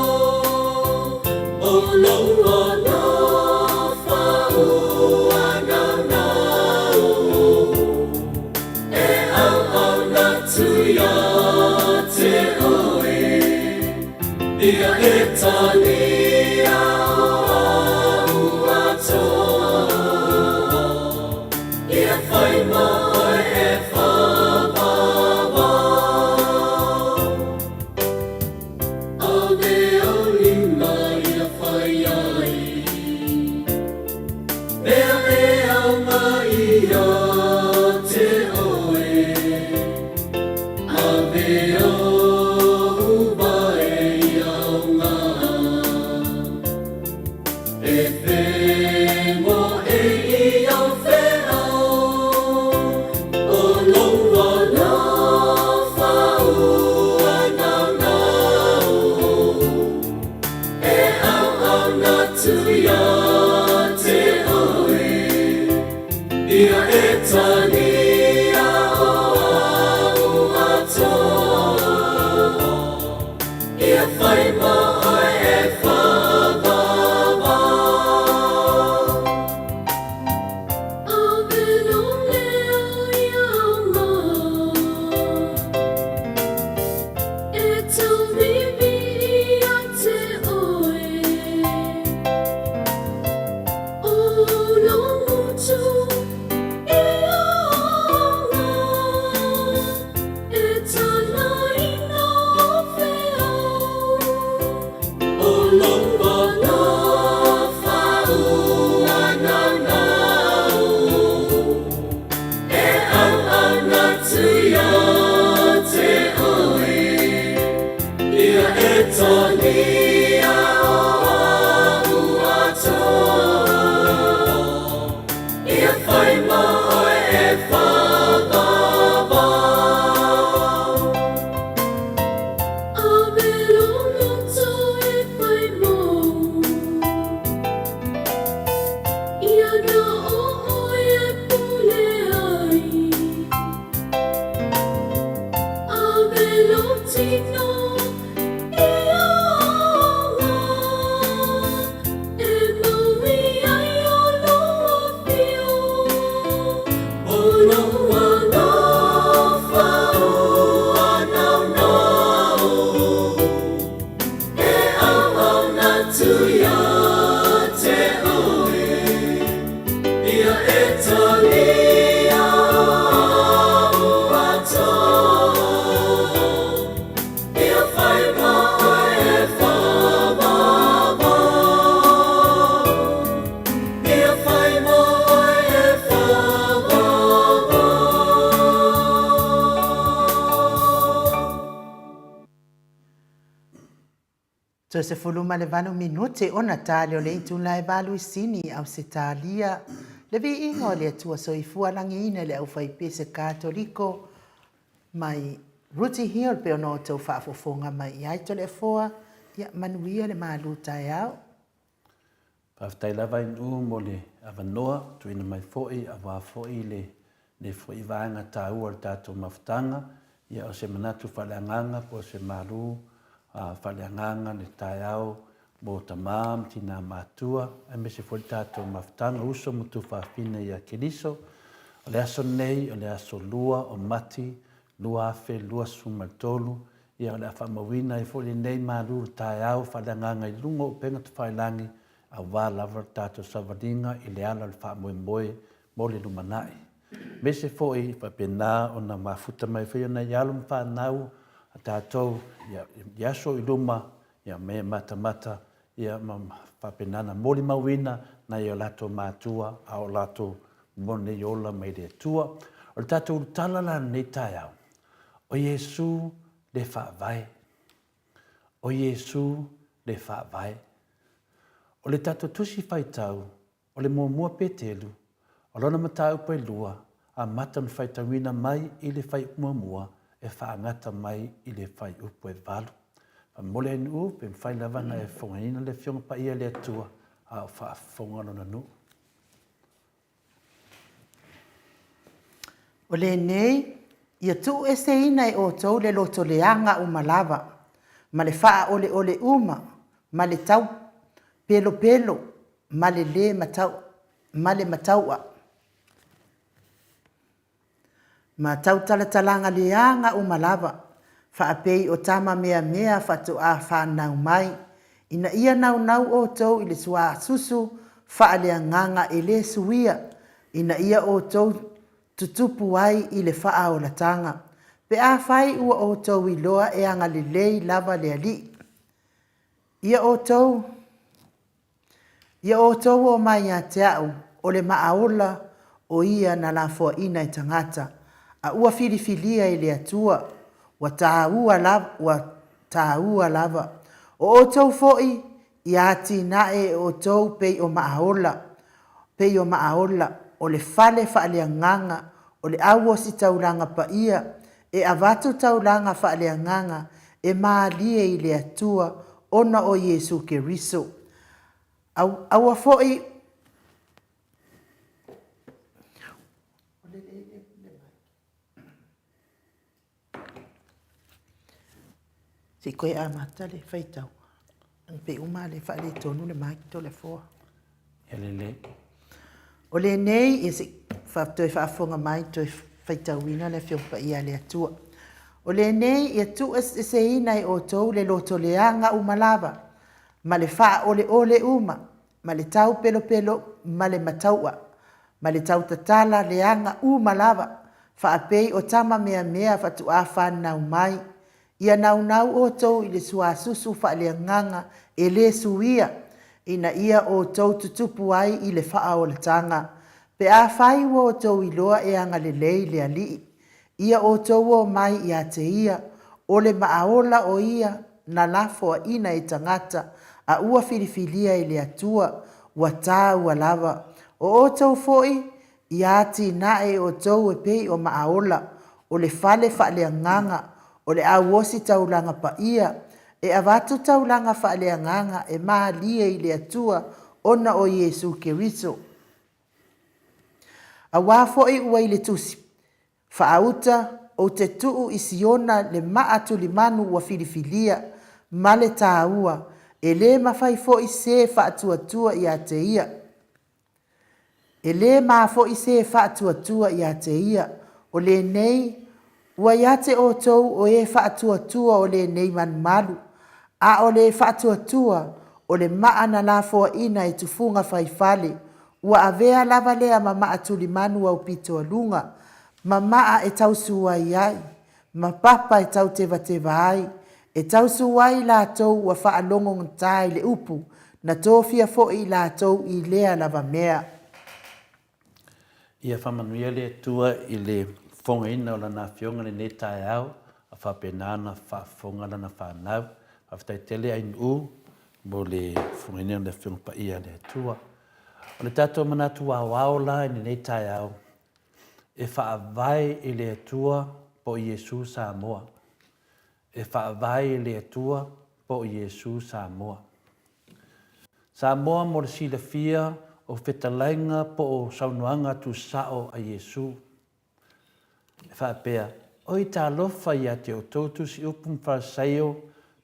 O lou alofa ua naunau E auauna atu ia te oe Ia e talia o au atoa Ia whai mo oe e whāwāwā Ave ou lima ia whai ai Mea e aoga ia te oe Ave ou vae ia aoga E femoe i au feau O lou alofa ua naunau E auauna atu ia te oe Ia e talia o au atoa Ia whai mo oe e whāwāwā. Ave lou leo ia E tauvivi ia te oe O lou motu i aoga E talaina o feau O lou alofa ua naunau E auauna atu ia te oe Ia e talia o au atoa Ia whai mo oe e whāwāwā. Ave lou loto e whai mou Ia na o oe e pule ai Ave lou tino i aoga E maui ai o lou afio O lou alofa ua naunau E auauna atu ia te oe Ia e talia o au Toe 18 minute ona tali o le itula e valu i Sini, Ausetalia. Le viiga o le Atua Soifua lagiina i le aufaipese Katoliko mai Rooty Hill pei ona outou faafofoga mai i ai Toleafoa, ia manuia le malu taeao. Faafetai lava i Nuu mo le avanoa tuuina mai foi aua foi lenei foi vaega taua o le tatou mafutaga. Ia o se manatu faaleagaga po o se malu faaleagaga le taeao mo tama ma tina matua aemaise foi le tatou mafutaga uso ma tufaafine ia Keriso. O le aso lenei o le aso 2 o Mati 2023, ia o le a faamauina ai foi lenei malu i le taeao faaleagaga i luga o upega tafailagi aua lava le tatou savaliga i le ala o le faamoemoe mo le lumanai. Aemaise foi faapena ona mafuta mai foi nai alo ma fanau a tatou ia, i aso i luma ia me matamata ia ma faapena ona molimauina nai o latou matua a o latou mo nei ola mai le Atua. O le tatou ulutala la lenei taeao, o Iesu le Faavae. O Iesu le Faavae. O le tatou tusi faitau, o le muamua Petelu, o lona mataupu e lua, amata ona faitauina mai i le fuaiupu muamua e faagata mai i le fuaiupu e valu. Faamomoli ai nuu pe mafai lava ona e fofogaina le Afioga Paia a le Atua a o faafofoga Lona nuu. O lenei, ia tuueseina e outou le loto leaga uma lava, ma le faaoleole uma, ma le tau pelopelo, ma le lē matau, ma le matau'a, ma tautalatalaga leaga uma lava, faapei o tama meamea faatoa fanau mai, ina ia naunau outou i le suasusu faaleagaga e lē suia, ina ia outou tutupu ai i le faaolataga, pe afai ua outou iloa e agalelei lava le Alii. Ia outou Ia outou oo mai ia te a'u, o le maaola o ia na lafoaina e tagata, a ua filifilia e le Atua, ua taua lava, ua taua lava. O outou foi, ia atinae e outou pei o maaola, pei o maaola, o le fale faaleagaga, o le auositaulaga paia, e avatu taulaga faaleagaga e malie i le Atua ona o Iesu Keriso. Aua foi Se i koe amata le faitau. Pei uma le faaletonu le mic Toleafoa. E lelei. O lenei, ia se i toe faafofoga mai, toe faitauina le Afioga Paia a le Atua. O lenei, ia tuueseeseina e outou le loto leaga uma lava, ma le faaoleole uma, ma le taupelopelo, ma le matau'a, ma le tautatala leaga uma lava, faapei o tama meamea faatoa fanau mai, Ia naunau outou i le suasusu faaleagaga e lē suia, ina ia outou tutupu ai i le faaolataga, pe afai ua outou iloa e agalelei le Alii. Ia outou o mai ia te Ia, o le maaola o Ia na lafoaina e tagata, a ua filifilia e le Atua, ua tāua lava. O outou foi, Ia atinae e outou e pei o maaola, o le fale faaleagaga, o le auosi taulaga paia, e avatu taulaga faaleagaga e malie i le Atua ona o Iesu Keriso. Auā foi ua i le Tusi, Faauta, ou te tuu i Siona le maa tulimanu ua filifilia, ma le tāua, e lē mafai foi se faatuatua ia te ia. E lē mafo'i se faatuatua ia te ia, o lenei, ua ia te outou o e faatuatua o lenei malumalu, a o le faatuatua, o le maa na lafoaina e tufuga faifale, ua avea lava lea ma maa tulimanu aupitoaluga, ma maa e tausuai ai, ma papa e tautevateva ai, e tausu ai i latou ua faalogogata i le upu, na tofia foi i latou i lea lava mea. Ia faamanuia le Atua i le fofogaina o Lana Afioga i lenei taeao, a faapena ona faafofoga Lana fanau. Faafetai tele Ainuu. mo le fofogaina o le Afioga Paia a le Atua. O le tatou manatu aoao la i lenei taeao, e faavae i le Atua po o Iesu Samoa. E faavae i le Atua po o Iesu Samoa. Samoa mo le silafia o fetalaiga po o saunoaga tusao a Iesu. E faapea, Oi talofa ia te outou tusiupu ma Farisaio,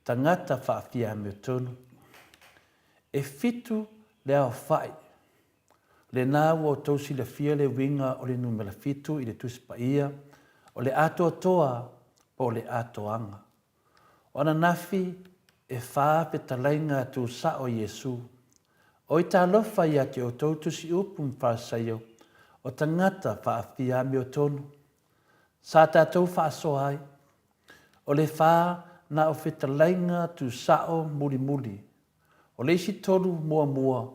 tagata faafiamiotonu! E fitu le aofai, lena ua outou silafia le uiga o le numera fitu i le Tusi Paia, o le atoatoa po o le atoaga. O ananafi e fa fetalaiga tusao a Iesu. Oi talofa ia te outou tusiupu ma Farisaio, o tagata faafiamiotonu! Sa tatou faasoa ai. O le fa na o fetalaiga tusao mulimuli. O le isi tolu muamua,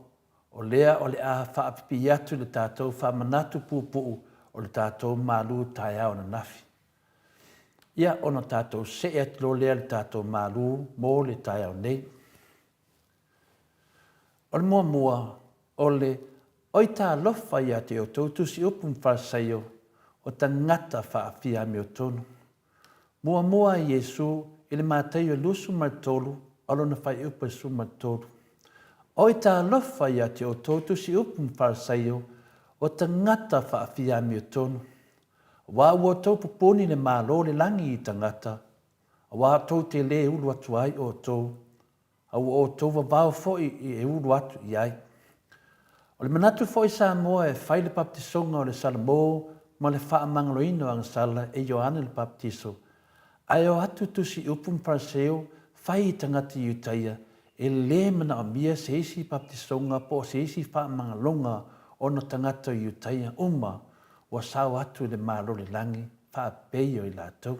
o lea o le a faapipii atu i le tatou faamanatu puupuu o le tatou malu taeao ananafi. Ia, ona tatou see atu loa lea i le tatou malu mo le taeao nei. O le muamua, o le Oi talofa ia te outou tusiupu ma Farisaio, o tagata faafiamiotonu. Muamua a Iesu i le Mataio 23 a lona faaiupu e 13. Oi talofa ia te outou tusiupu ma Farisaio, o tagata faafiamiotonu. Aua ua outou pupuni le Malo o le lagi i tagata, aua tou te lē ulu atu ai outou, a ua outou vavao foi e ulu atu i ai. O le manatu foi Samoa e fai le papatisoga o le Salamo ma le faamagaloina o agasala e Ioane le Papatiso, ae o atu tusi upu ma Fariseo fai i tagata Iutaia e lē manaomia se isi papatisoga po o se isi faamagaloga ona tagata Iutaia uma ua sao atu i le Malo o le lagi faapei o i latou.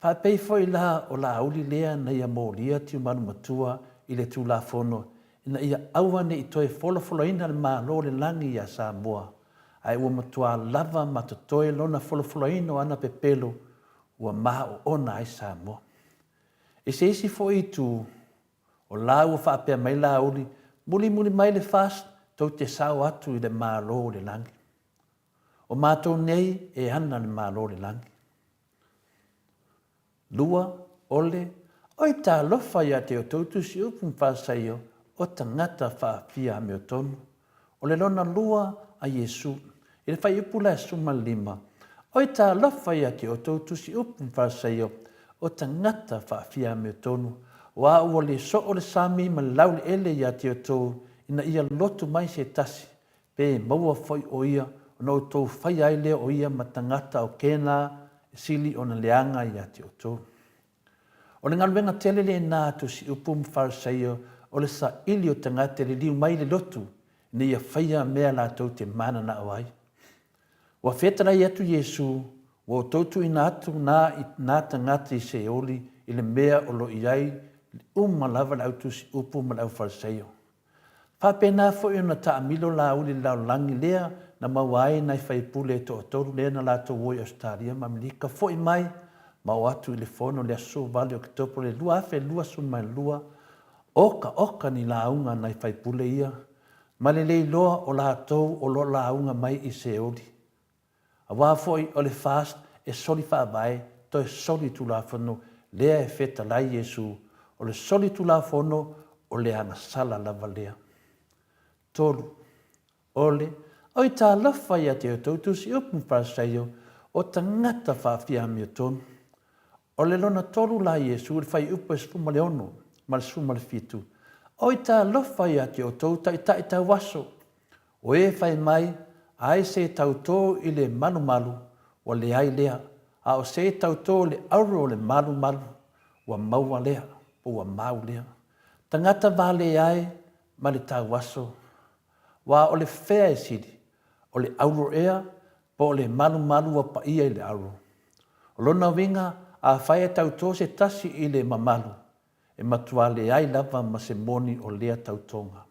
Faapei foi la o Laauli lea na ia molia Tiumalu Matua i le Tulafono ina ia aua ne i toe folafolaina le Malo o le Lagi iā Samoa, ae ua matuā lava ma totoe lona folafolaina o ana pepelo ua maoona ai Samoa. I se isi foi itu, o la ua faapea mai Laauli, mulimuli mai le FAST tou te sao atu i le Malo o le Lagi. O matou nei e ana le Malo o le Lagi. Lua, ole, oi talofa ia te outou tusiupu ma Farisaio, o tagata faafia amiotonu. O le lona lua a Iesu, i le fuaiupu la e 15, Oi talofa ia te outou tusiupu ma Farisaio, o tagata faafia amiotonu, aua ua le soo le sami ma le laueleele ia te outou, ina ia lotu mai se tasi, Pe maua foi ʻo ia ona outou faia ai lea o ia ma tagata o kēnā e sili ona leaga iā te outou. O le galuega tele lēnā a Tusiupu ma Farisaio o le saili o tagata e liliu mai i le lotu ina ia faia mea latou te mananao ai. Ua fetalai atu Iesū, Ua outou tuuina atu nā i nā tagata i Seoli i le mea o lo i ai uma lava le au Tusiupu ma le au Farisaio. Faapena foi ona taamilo Laauli i le lalolagi lea na maua ai nai faipule e toatolu lea na latou o i Ausetalia ma Amerika foi mai ma o atu i le fono i le aso 18 Oketopa o le 2022, okaoka ni lauga a nai faipule ia ma le le iloa o latou o lo lauga mai i Seoli. Aua foi o le FAST e soli faavae toe soli tulafono lea e fetalai Iesu, o le soli tulafono o le agasala lava lea. Tolu. O le, Oi talofa ia te outou tusiupu ma Farisaio, o tagata faafiamiotonu. O le lona tolu la Iesu i le fuaiupu e 16 ma le 17, Oi talofa ia te outou taitai tauaso, O e fai mai, Ai se tautō i le malumalu, ua leai lea, a o se tautō i le auro o le malumalu, ua maua lea, po ua mau lea. Tagata valea e ma le tauaso, aua o le fea e sili, o le auro ea, po o le malumalu ua paia i le auro? O lona uiga, afai e tautō se tasi i le mamalu, e matua leai lava ma se moni o lea tautoga.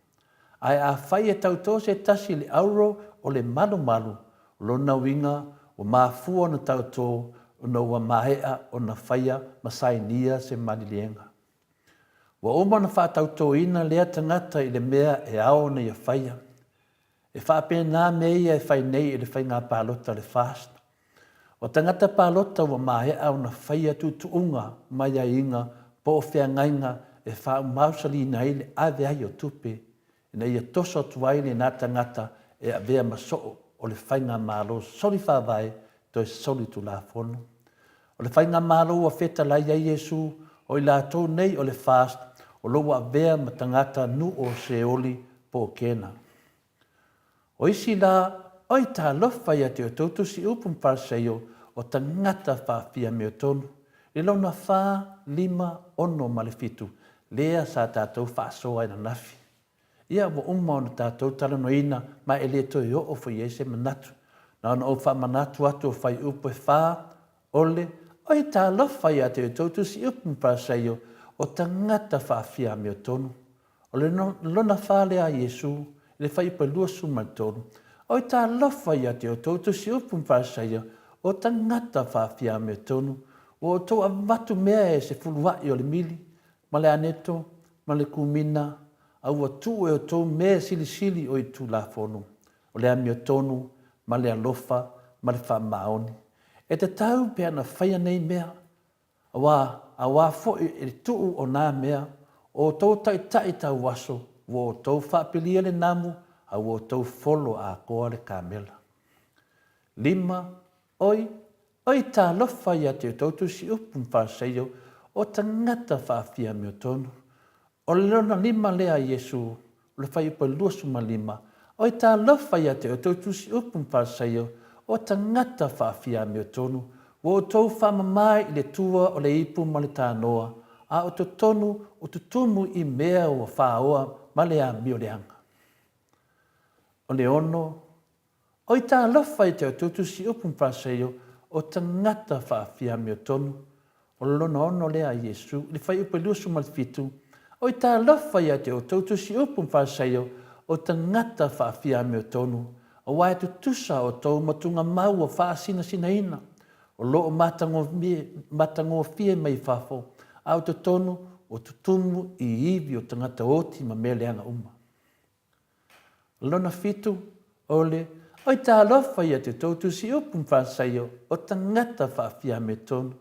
Ae afai e tautō se tasi i le auro o le malumalu, o lona uiga ua mafua ona tautō ona ua maea ona faia ma sainia se maliliega. Ua uma ona faatautoina lea tagata i le mea e ao ona ia faia. E faapena mea ia e fai nei e le faiga palota a le FAST. O tagata palota ua maea ona faia tuutuuga ma aiaiga po o feagaiga e faaumausaliina ai le ave ai o tupe ina ia toso atu ai lena tagata e avea ma soo o le faigamalo soli faavae toe soli tulafono. O le faigamalo ua fetalai ai Iesu, o i latou nei o le FAST o lo ua avea ma tagata nu o Seoli po o Kena. O isi la, oi talofa ia te outou tusi upu ma Fariseio, o tagata faafiamiotonu, i lona fa, lima, ono ma le fitu, lea sa tatou faasoa ananafi. Ia, ua uma ona tatou talanoaina ma e le toe oo foi i ai se manatu. Na ona ou faamanatu atu o fuaiupu e fa, o le, Oi talofa ia te outou tusiupu ma Fariseio, o tagata faafiamiotonu. O le lona fa lea a Iesu, i le fuaiupu e 23, Oi talofa ia te outou tusiupu ma Fariseio, o tagata faafiamiotonu, ua outou avatu mea e sefulua'i o le mili, ma le aneto, ma le kumina, a ua tuu e outou mea e silisili o i Tulafono, o le amiotonu, ma le alofa, ma le faamaoni. E tatau pe ana faia nei mea, auā, auā foi e le tuu o nā mea, o outou taitai tauaso, ua outou faapilia le namu, a ua outou folo atoa le kamela. Lima, Oi, oi talofa ia te outou tusiupu ma Fariseio, o tagata faafiamiotonu. O le lona lima lea a Iesu, o le fuaiupu e 25, Oi talofa ia te outou tusiupu ma Fariseio, o tagata faafiamiotonu, ua outou faamama i le tua o le ipu ma le tanoa, a o totonu o tutumu i mea ua faoa ma le amio leaga. O le ono, Oi talofa i te outou siupu ma Fariseio, o tagata faafiamiotonu. O le lona ono lea a Iesu, i le fuaiupu e 27, Oi talofa ia te outou tusiupu ma Fariseio, o tagata faafiamiotonu, aua e tutusa outou ma tugamau ua faasinasinaina, o lo o matagofie mai fafo, a o totonu ua tutumu i ivi o tagata oti ma mea leaga uma. Lona fitu, o le, Oi talofa ia te tou tusiupu ma Farisaio, o tagata faafiametonu.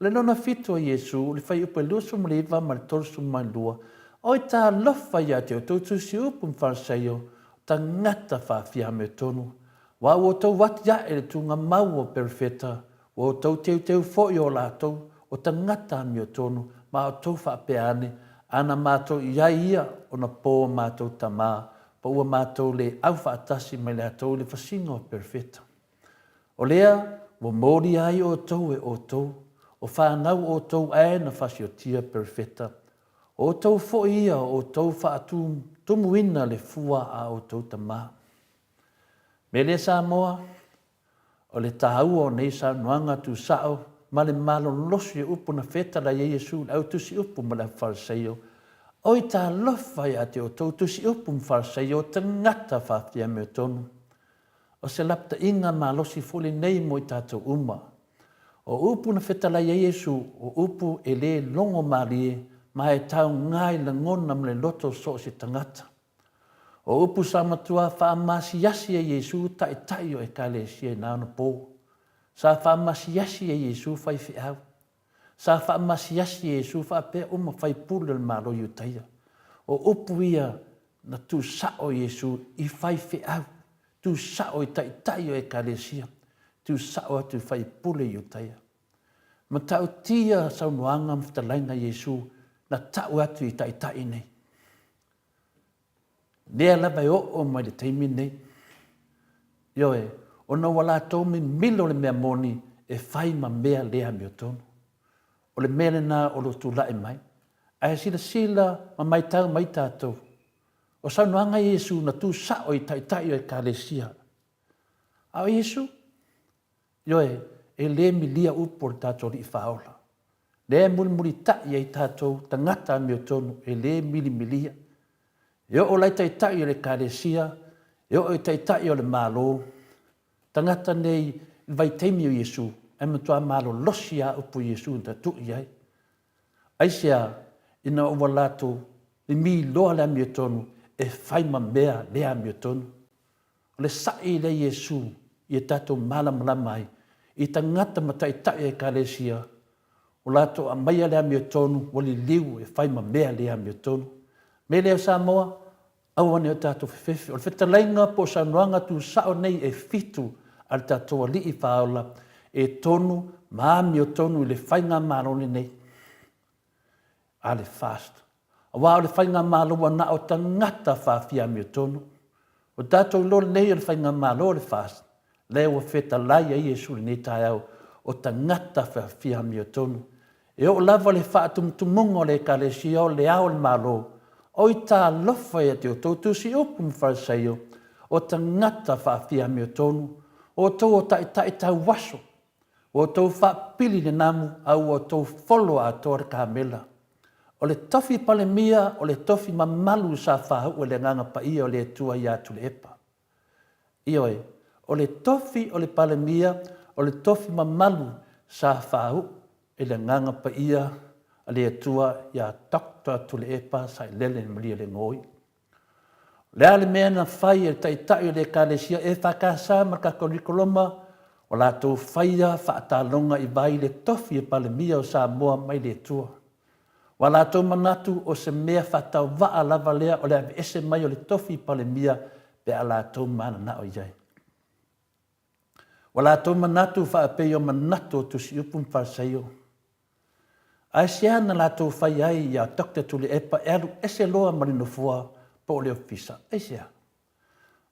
O le lona fitu o Iesu, o le fuaiupu e 29 ma le 32, Oi talofa ia te outou tusiupu ma Farisaio, o tagata faafiametonu. Aua ua outou atiae le tugamau o perofeta, Ua outou teuteu foi o latou, o tagata amiotonu, ma outou faapea ane, Ana matou i ai ia ona po o matou tamā, po ua matou le aufaatasi mai latou i le fasiga o perofeta. O lea ua molia ai outou e outou, o fanau outou ae na fasiotia perofeta, o outou foi ia o outou faatutumuina le fua a outou tamā. Me lea Samoa, O le taua o nei saunoaga tuusao ma le malolosi o upu na fetalai ai Iesu i le au tusi upu ma le au Fariseio, Oi talofa ia te outou tusi upu ma Fariseio o tagata faafiamiotonu! O se lapataiga malosi foi lenei mo i tatou uma. O upu na fetalai ai Iesu, o upu e le logo malie ma e taoga i lagona ma le loto o so o se tagata. O upu sa matua faamasiasi e Iesu taitai o Ekalesia i na ona po. Sa faamasiasi e Iesu faifeau. Sa faamasiasi e Iesu faapea uma faipule o le Malo Iutaia. O upu ia na tuusao Iesu i faifeau, tuusao i taitai o Ekalesia, tuusao atu i faipule Iutaia. Matautia saunoaga ma fetalaiga Iesu na tau atu i taitai nei. Lea lava e oo mai le taimi lenei. Ioe, ona ua latou mimilo le mea moni e fai ma mea le amiotonu. O le mea lena o lo o tulai mai. Ae silasila ma matau mai tatou, o saunoaga a Iesu na tu sao i taitai o Ekalesia. A o Iesu, Ioe, e le milia upu o le tatou Alii Faaola. Lea e mulimulitai ai tatou tagata amiotonu e le milimilia. E oo la i taitai o le Ekalesia, e oo i taitai o le Malo, tagata nei i le vaitaimi o Iesu, ae matua malolosi lava upu o Iesu na tui ai. Aisea? ina ua latou limiloa le amiotonu e fai ma mea le amiotonu. O le saʻi lea Iesu ia tatou malamalama ai i tagata ma taitai o Ekalesia ua latou aumaia le amiotonu ua liliu e fai ma mea le amiotonu. Mea lea o Samoa, aua ne i o tatou fefefe. O le fetalaiga po o saunoaga tusao nei e fitu a le tatou Alii Faaola e tonu ma amiotonu i le Faigamalo lenei a le FAST. Aua o le Faigamalo ua na o tagata faafia amiotonu. O tatou iloa lelei o le Faigamalo o le FAST, lea ua fetalai ai Iesu i lenei taeao, o tagata faafia amiotonu. E oo lava le faatumutumuga o le Ekalesia o le Ao o le Malo, oi talofa ia te outou tusi upu ma Farisaio, o tagata faafia amiotonu, o outou o taitai tauaso, Ua outou faapili le namu a ua outou folo atoa le kamela. O le tofi Palemia o le tofi mamalu sa faauu e le Agaga Paia o le Atua ia Tuilaepa. Ioe, o le tofi o le Palemia o le tofi mamalu sa faauu e le Agaga Paia a le Atua ia Doctor Tuilaepa Sailele Malielegaoi. O le a le mea na fai e le Taitai o le Ekalesia EFKS ma le Katoliko Roma, ua latou faia faataloga i vai le tofi e Palemia o Samoa mai le Atua. Ua latou manatu o se mea faatauvaa lava lea o le aveese mai o le tofi Palemia pe a latou mananao i ai. Ua latou manatu faapei o manatu o Tusiupu ma Farisaio. Aisea na latou fai ai iā Doctor Tuilaepa e alu ese loa ma le nofoa po o le ofisa? Aisea?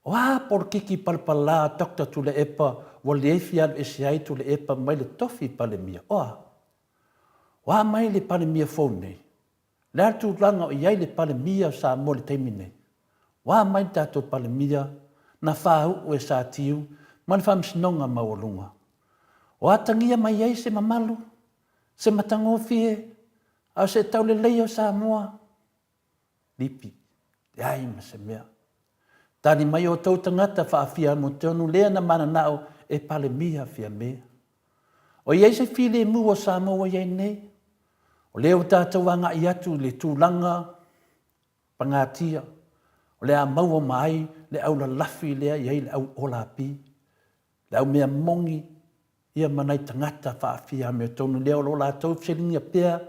O a polokiki palapala a Doctor Tuilaepa ua leai fia alu ese ai Tuilaepa mai le tofi Palemia? O a? O a mai le Palemia fou nei? Le a le tulaga o i ai le Palemia o Samoa i le taimi nei? Ua a mai le tatou Palemia na faauu e Satiu ma le Faamasinoga Maualuga? O atagia mai ai se mamalu, se matagofie, a o se tauleleia o Samoa? Lipi, leai ma se mea. Tali mai outou tagata faafiamotonu lea na mananao e Palemia Fiame. O i ai se filemu o Samoa ua i ai nei? O lea ua tatou agai atu i le tulaga pagatia, o le a maua ma ai le au lalafi lea i ai le au olapi, le au mea moni, ia ma nai tagata faafiameotonu lea o lo o latou fesiligia pea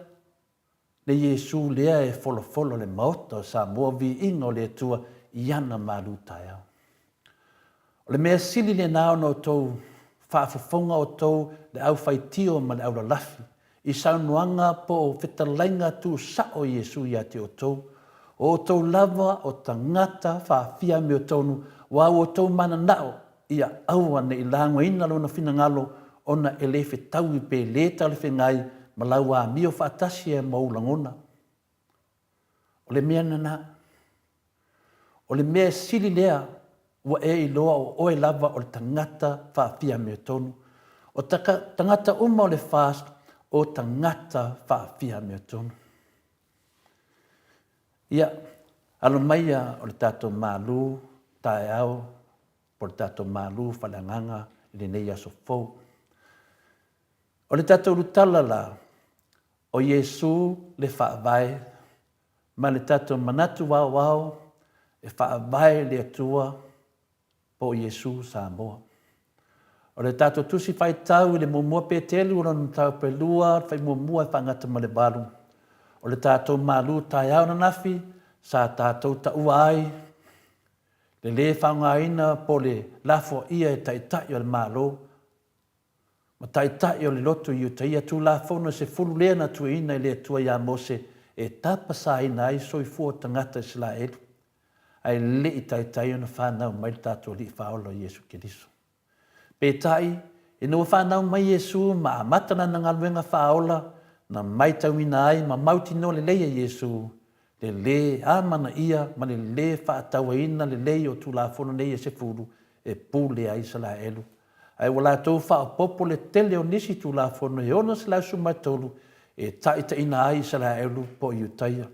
le Iesu lea e folofolo le Maota o Samoa, viiga o le Atua i ana malu taeao. O le mea sili lena ona outou faafofoga outou le au faitio ma le au lalafi i saunoaga po o fetalaiga tuusao o Iesu ia te outou. O outou lava o tagata faafiameotonu ua outou mananao ia aua ne i lagoina lona finagalo ona e le fetaui pe le talafeagai ma lau amio faatasi ai ma ou lagona. O le mea lena. O le mea sili lea ua e iloa o oe lava o le tagata faafiameotonu. O tagata uma o le FAST o tagata faafiameotonu. Ia, alo maia o le tatou malu taeao po o le tatou malu faaleagaga i lenei aso fou. O le tatou lutala la, o Iesu le Faavae ma le tatou manatu aoao e faavae le Atua po o Iesu Samoa. O le tatou tusi faitau i le muamua Petelu o lona mataupu e lua, le faimuamua e faagata ma le valu. O le tatou malu taeao ananafi sa tatou taua ai le lē faaaogaina po o le lafoaia e Taitai o le Malo ma Taitai o le Lotu Iutaia Tulafono e sefulu lea na tuuina e le Atua iā Mose e tapasaina ai soifua o tagata Isalaelu ae le i taitai ona fanau mai le tatou Alii Faaola o Iesu Keriso. Peitai, ina ua fanau mai Iesu ma amata lana galuega faaola, na maitauina ai ma mautinoa lelei e Iesu le lē amanaia ma le lē faatauaina lelei o Tulafono nei e sefulu e pule ai Isalaelu. Ae ua latou faaopoopo le tele o nisi Tulafono e 613 e taitaiina ai Isalaelu po o Iutaia.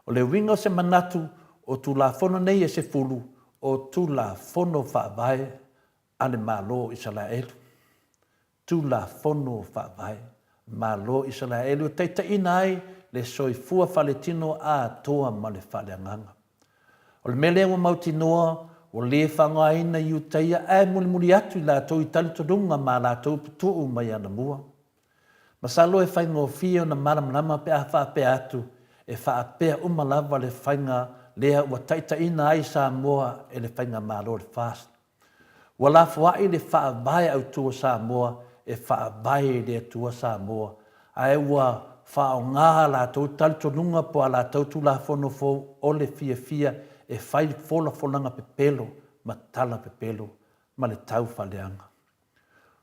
O le uiga o se manatu, o Tulafono nei e sefulu, o Tulafono Faavae a le Malo o Isalaelu. Tulafono Faavae Malo o Isalaelu e taitaiina ai le. le soifua faaletino atoa ma le faaleagaga. O le mea lea ua mautinoa, ua le faaaogaina Iutaia ae mulimuli atu i latou i talitonuga ma a latou putuu mai anamua. Masalo e faigofie ona malamalama pe a faapea atu, e faapea uma lava le faiga lea ua taitaiina ai Samoa e le Faigamalo o le FAST. Ua lafoai le Faavae Autu o Samoa e faavae i le Atua Samoa, ae ua faaaoga a latou talitonuga po a latou Tulafono fou o le fiafia e fai folafolaga pepelo ma tala pepelo ma le tau faaleaga.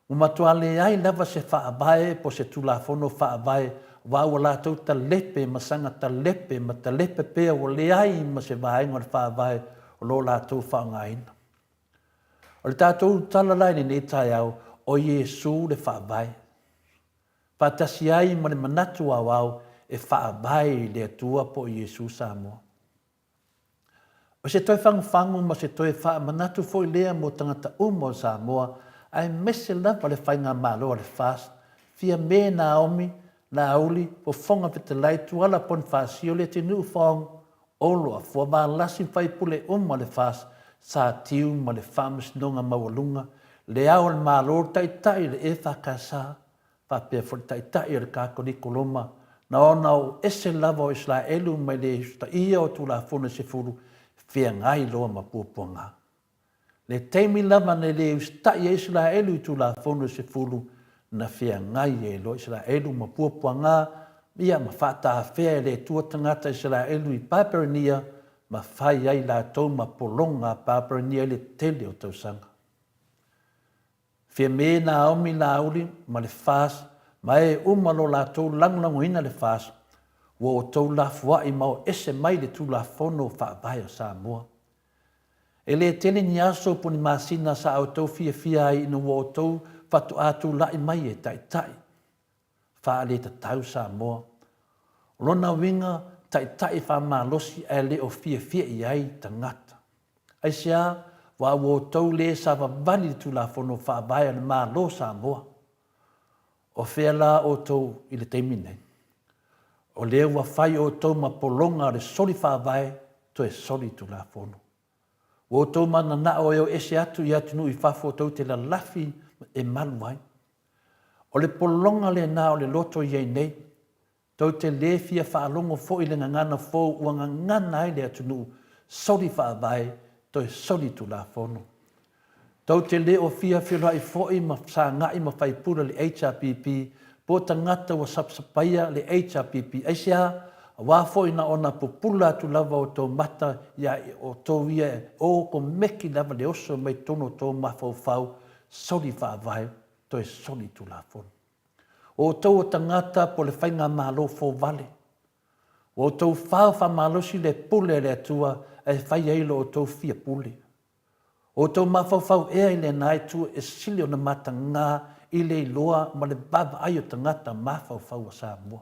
Ua matua leai lava se Faavae po se Tulafono Faavae aua ua latou talepe ma saga talepe ma talepe pea ua leai ma se vaega o le Faavae o lo o latou faaaogaina. O le tatou tala la i lenei taeao, o Iesu le Faavae. Faatasi ai ma le manatu aoao e faavae i le Atua po o Iesu Samoa. O se toe fagufagu ma se toe faamanatu foi lea mo tagata uma o Samoa aemaise lava le faigamalo a le FAST, Fiame Naomi, Laauli, Fofoga Fetalai, Tuala Ponifasio, Leatinuu Fong, Olo, Afua Valasi ma faipule uma o le FAST sa tiu ma le Faamasinoga Maualuga, Le Ao o le Malo, le Taitai o le EFKS, faapea foi le Taitai o le Katoliko Roma, na ona oo ese lava o Isaraelu mai le usitaia o Tulafono e Sefulu, feagai loa ma puapuaga. Le taimi lava na le usitai ai Isaraelu i Tulafono e Sefulu, na feagai ai loa Isaraelu ma puapuaga, ia ma faatafea e le Atua tagata Isaraelu i Paeperania ma fai ai latou ma pologa a Paeperania i le tele o tausaga. Fiame Naomi Laauli ma le FAST ma e uma lo latou lagolagoina le FAST, ua outou lafoai ma o ese mai le Tulafono Faavae o Samoa. E le tele ni aso po ni masina sa outou fiafia ai ina ua outou faatoa tulai mai e taitai faaletatau Samoa. O lona uiga, taitai faamalosi ae le o fiafia i ai tagata. Aisea? Aua ua outou le savavali i le Tulafono Faavae a le Malo o Samoa. O fea la outou i le taimi nei? O lea ua fai outou ma pologa o le soli faavae toe soli Tulafono. Ua outou mananao e o ese atu i atunuu i fafo tou te lalafi e malu ai. O le pologa lena o le loto i ai nei. Tou te le fia faalogo foi i le gagana fou ua gagana ai le atunuu, soli faavae, toe soli tulafono. Tou te le o fia feiloai foi ma sagai ma faipule o le HRPP po o tagata ua sapasapaia le HRPP. Aisea? Aua foi na ona pupula atu lava o tou mata ia outou ia e o komeki lava le oso mai totonu o tou mafaufau, soli faavae, toe soli tulafono. O outou o tagata po o le faigamalo fou vale. Ua outou fao faamalosi le pule a le Atua ae fai ai lo outou fia pule. O outou mafaufau ea i lena itu e sili ona mataga i le iloa ma le vaavaai o tagata mafaufau a Samoa.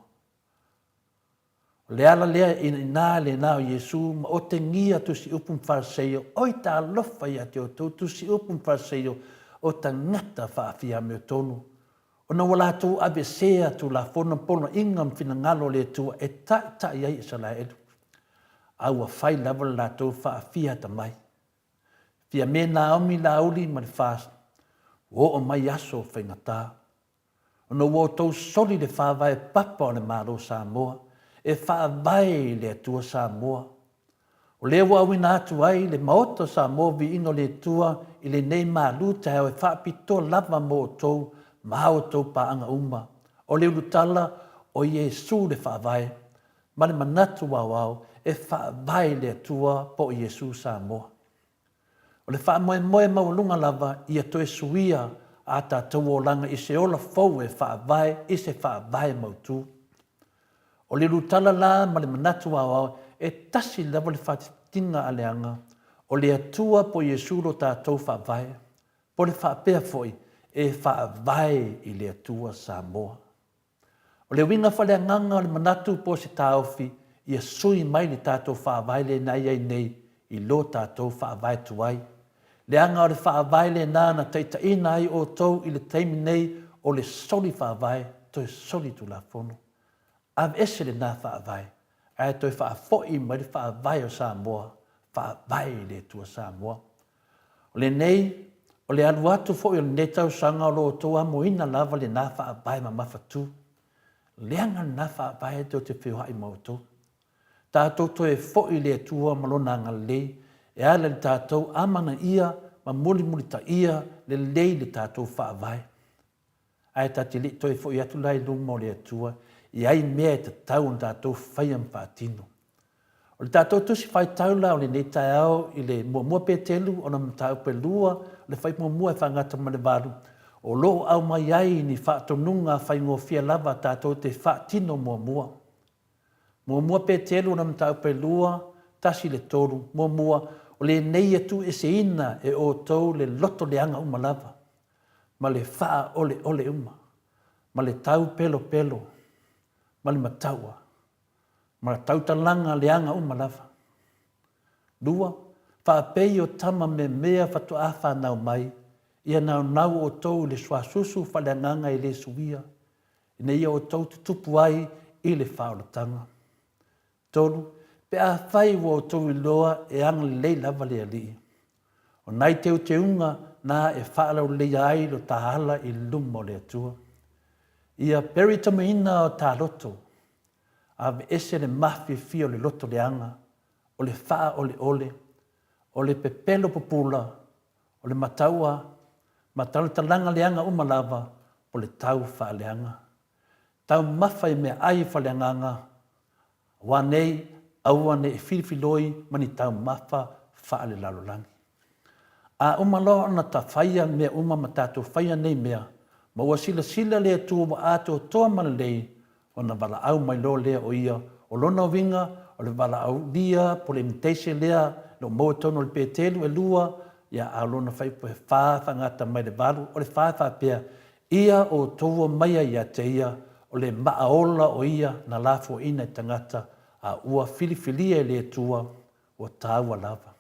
O le ala lea ina lena o Iesu ma otegia tusiupu ma Fariseio, Oi talofa ia te outou tusiupu ma Fariseio, o tagata faafiameotonu, ona ua latou aveesea Tulafono ma poloaiga ma finagalo o le Atua e taitai ai Isaraelu, a ua fai lava le latou faafia atamai. Fiame Naomi Laauli ma le FAST, ua oo mai aso faigata. Ona ua outou soli le faavae papa o le Malo Samoa, e faavae i le Atua Samoa. O lea ua auina atu ai le Maota o Samoa Viiga o le Atua i lenei malu taeao e faapitoa lava mo outou ma a outou paaga uma. O le ulutala o Iesu le Faavae ma le manatu aoao e faavae i le Atua po o Iesu Samoa. O le faamoemoe maualuga lava ia toe suia a tatou olaga i se ola fou e faavae i se faavae mautu. O le ulutala la ma le manatu aoao e tasi lava le faatitiga a le aga, o le Atua po o Iesu lo tatou faavae, po o le faapea foi e faavae i le Atua Samoa. O le uiga faaleagaga o le manatu po o se taofi ia sui mai le tatou faavae lena e i ai nei i lo tatou faavae tuai. Leaga o le faavae lena na taitaiina ai outou i le taimi nei o le soli faavae toe soli tulafono. Aveese lena faavae, ae toe faafoi mai le faavae o Samoa, faavae i le Atua Samoa. O lenei, o le alu atu foi o lenei tausaga o lo o outou amoina lava lena faavae mamafatu. Leaga lena faavae tou te feoai ma outou. Tatou toe foi i le Atua ma Lona agalelei e ala i le tatou amanaia ma mulimulitaia lelei le tatou Faavae. Ae ta te le i toe foi atu la i luma o le Atua, e i ai mea e tatau ona tatou faia ma faatino. O le tatou Tusi Faitau la o lenei taeao i le Muamua Petelu ona mataupu e lua, o le fuaiupu muamua e faagata ma le valu, o lo o aumai ai ni faatonuga faigofie lava tatou te faatino muamua. Muamua Petelu ona mataupu e lua, 1 i le 3, muamua, o lenei e tuueseina e outou le loto leaga uma lava, ma le faaoleole uma, ma le taupelopelo, ma le mataua, ma tautalaga leaga uma lava. Lua, faapei o tama meamea faatoa fanau mai, ia naunau outou i le suasusu faaleagaga e le suia, ina ia outou tutupu ai i le faaolataga. 3, Pe afai ua outou iloa e agalelei lava le Alii, o nai teuteuga na e faalauleleia ai lo ta ala i luma o le Atua. Ia peritamaina o ta loto, aveese le mafiafia o le loto leaga, o le faaoleole, o le pepelo pupula, o le mataua, ma talatalaga leaga uma lava o le tau faaleaga. Taumafa i meaai faaleagaga, aua nei, aua ne i filifiloi ma ni taumafa faalelalolagi. A uma loa ona ta faia mea uma ma tatou faia nei mea, ma ua silasila le Atua ua atoatoa ma lelei, ona valaau mai loa lea o ia, o lona uiga, o le valaaulia po o le invitation lea o lo o maua i totonu o le Petelu e lua, ia, a o lona fuaiupu e fa faagata mai le valu, o le fa e faapea, Ia outou omaia ia te ia, o le maa ola o ia na lafoaina e tagata, a ua filifilia e le Atua, ua taua lava.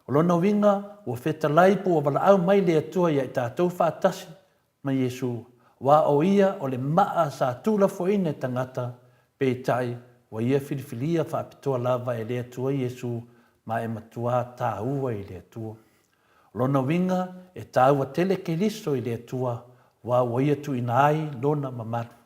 O lona uiga, ua fetalai po ua valaau mai le Atua ia i tatou faatasi ma Iesu, aua o Ia o le maa sa tuulafoaina e tagata, peitai, ua Ia filifilia faapitoa lava e le Atua Iesu ma e matuā tāua i le Atua. O lona uiga, e tāua tele Keriso i le Atua, aua ua Ia tuuina ai Lona mamalu.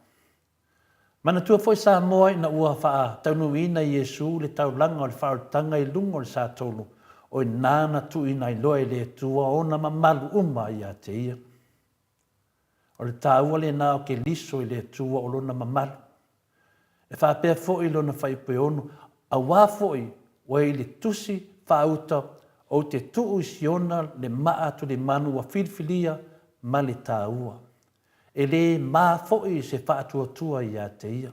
Manatua foi Samoa ina ua faataunuuina Iesu le taulaga o le faaolataga i luga o le Satolu, o i na na tuuina ai loa e le Atua ona mamalu uma ia te ia. O le taua lena o Keliso i le Atua o lona mamalu. E faapea foi lona fuaiupu e ono, Auā foi ua i le tusi faauta ou te tuu i Siona le maa tulimanu ua filifilia ma le taua. E lē mā foi se faatuatua ia te ia.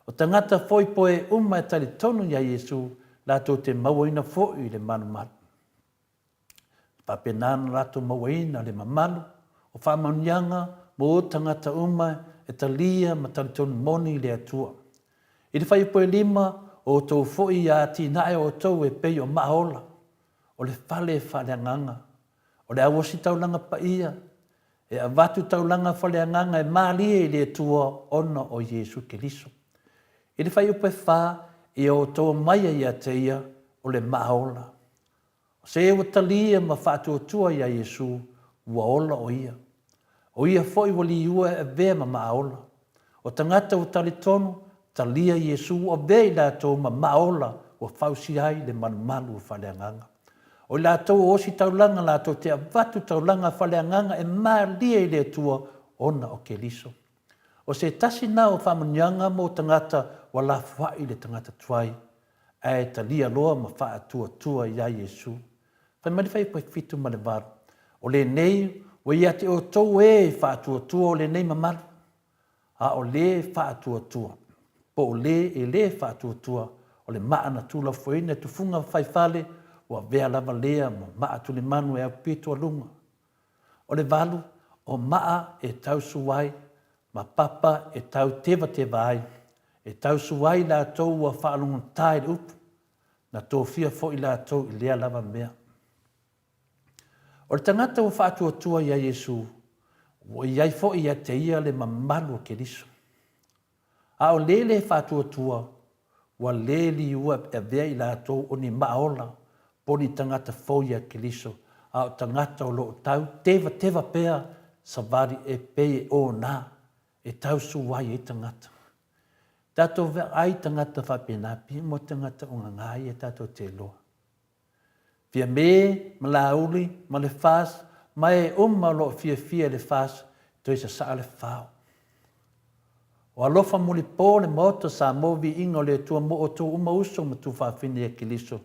O tagata foi poe uma e talitonu iā Iesu, latou te mauaina foi le malumalu. E faapena ona latou mauaina le mamalu o faamanuiaga mo tagata uma e talia ma talitonu moni i le Atua. I le fuaiupu e lima, o outou foi ia atinae outou e pei o maaola, o le fale faaleagaga, o le auositaulaga paia, E avatu taulaga faleagaga e malie i le Atua ona o Iesu Keriso. I le fuaiupu e fa, ia outou omaia ia te ia, o le maa ola. O se ua talia ma faatuatua iā Iesu, ua ola o ia. O ia foi ua liua e avea ma maa ola. O tagata ua talitonu, talia Iesu ua avea i latou ma maa ola ua fausia ai le malumalu o faleagaga. O i latou o ositaulaga latou te avatu taulaga faaleagaga e malie i le Atua ona o Keriso. O se tasi na o faamanuiaga mo tagata ua lafoai le tagata tuai, ae talia loa ma faatuatua iā Iesu. Fai mai le fuaiupu e 7 ma le 8, O lenei ua ia te outou e e faatuatua o lenei mamalu. A o lē faatuatua, po o lē e lē faatuatua, o le maa na tulafoina e tufuga faifale, ua avea lava lea ma maa tulimanu e aupito a luga. O le valu, o maa e tausu ai, ma papa e tau tevateva ai, e tausu ai latou ua faalogotā i le upu, na tofia foi latou i lea lava mea. O le tagata ua faatuatua iā Iesu, ua i ai foi ia te ia le mamalu o Keriso. A o le le faatuatua, ua le liua e avea i latou o ni maaola po o ni tagata fou iā Keriso, a o tagata o lo o tau tevateva pea savali e pei e onā e tausu ai ai tagata. Tatou vaai tagata faapena pei mo tagata o gagā ia tatou te iloa. Fiame ma Laauli ma le FAS ma e uma o lo o fiafia i le FAS toe sasaa le fao. O alofa mulipo le Maota o Samoa viiga o le Atua mo outou uma uso ma tufaafine ia Keriso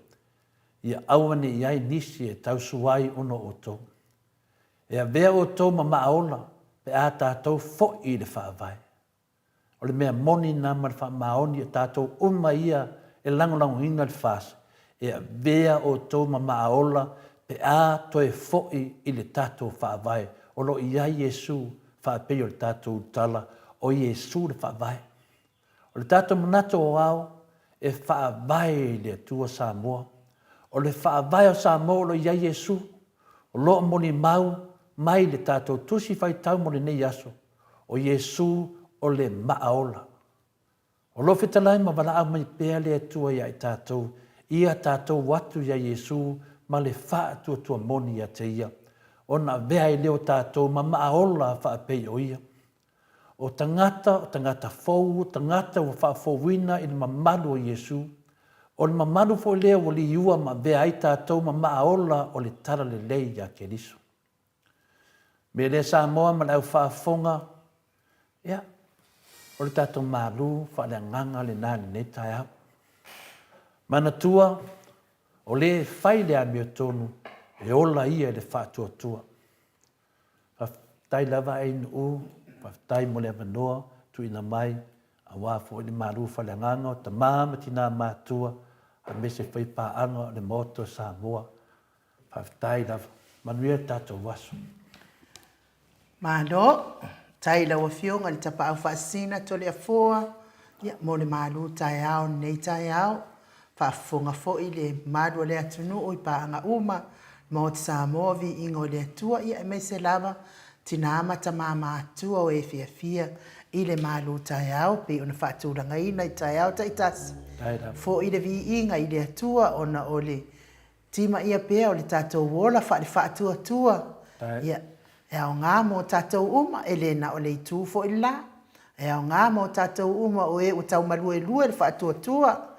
ia aua ne i ai nisi e tausu ai ona o outou. E avea outou ma maaola pe a tatou foi i le Faavae. O le mea moni lena ma le faamaoni o tatou uma ia e lagolagoina le FAST, e avea outou ma maaola pe a toe foi i le tatou Faavae o lo o i ai Iesu faapei o le tatou tala o Iesu le Faavae. O le tatou manatu o ao e faavae i le Atua Samoa. O le Faavae o Samoa o lo o i ai Iesu, o lo o molimau mai le tatou Tusi Faitau mo lenei aso, O Iesu o le maa ola. O lo o fetalai ma valaau mai pea le Atua iā i tatou, ia tatou atu iā Iesu ma le faatuatua moni ia te Ia, ona avea ai lea o tatou ma maa ola faapei o Ia. O tagata, o tagata fou, o tagata ua faafouina i le mamalu o Iesu, o le mamalu foi lea ua liua ma avea ai tatou ma maa ola o le Talalelei iā Keriso. Mea lea Samoa ma le au faafofoga, ia, o le tatou malu faaleagaga lena i lenei taeao. Manatua, o le e fai le amiotonu, e ola ia i le faatuatua. Faafetai lava Ainuu, faafetai mo le avanoa tuuina mai aua foi le malu faaleagaga o tama ma tina matutua aemaise foi paaga o le Maota o Samoa. Faafetai lava. Manuia le tatou aso. Malo. Faafetai i lau Afioga i le Tapaau Faasisina Toleafoa mo le malu taeao i lenei taeao. Faafofoga foi le mamalu o le atunuu i paaga uma, Maota Samoa, viiga o le Atua, ia aemaise lava tina ma tama matutua o e fiafia i le malu taeao pei ona faatulagaina i taeao taitasi. Foi le viiga i le Atua ona o le Timaia pea o le tatou ola faale-faatuatua, ia, e aoga mo tatou uma, e le na o le itu foi le la. E aoga mo tatou uma o e ua tau maluelue le faatuatua,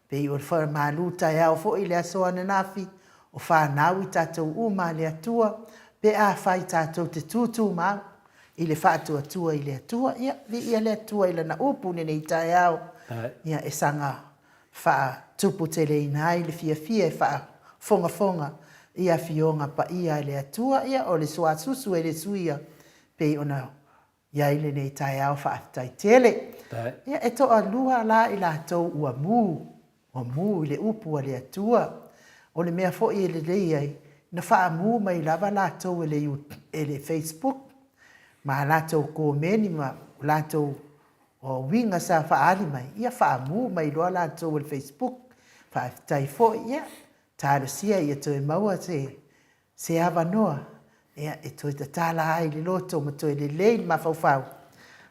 pei o le malu taeao foi i le aso ananafi, o fanau i tatou uma a le Atua, pe afai tatou te tutumau i le faatuatua i le Atua. Ia, viia le Atua i Lana upu i lenei taeao, ia, e saga faatuputeleina ai le fiafia e faafogafoga i afioga paia a le Atua, ia o le suasusu e le suia pei ona i ai lenei taeao faafetai tele. Ia e toalua la i latou ua mu, ua mu i le upu a le Atua. O le mea foi e lelei ai, na faamu mai lava latou e le, e le Facebook ma a latou komeni ma latou O uiga sa faaali mai, ia faamu mai loa latou e le Facebook. Faafetai foi, ia, talosia ia toe maua se, se avanoa, ia, e toe tatala ai le loto ma toe lelei le mafaufau.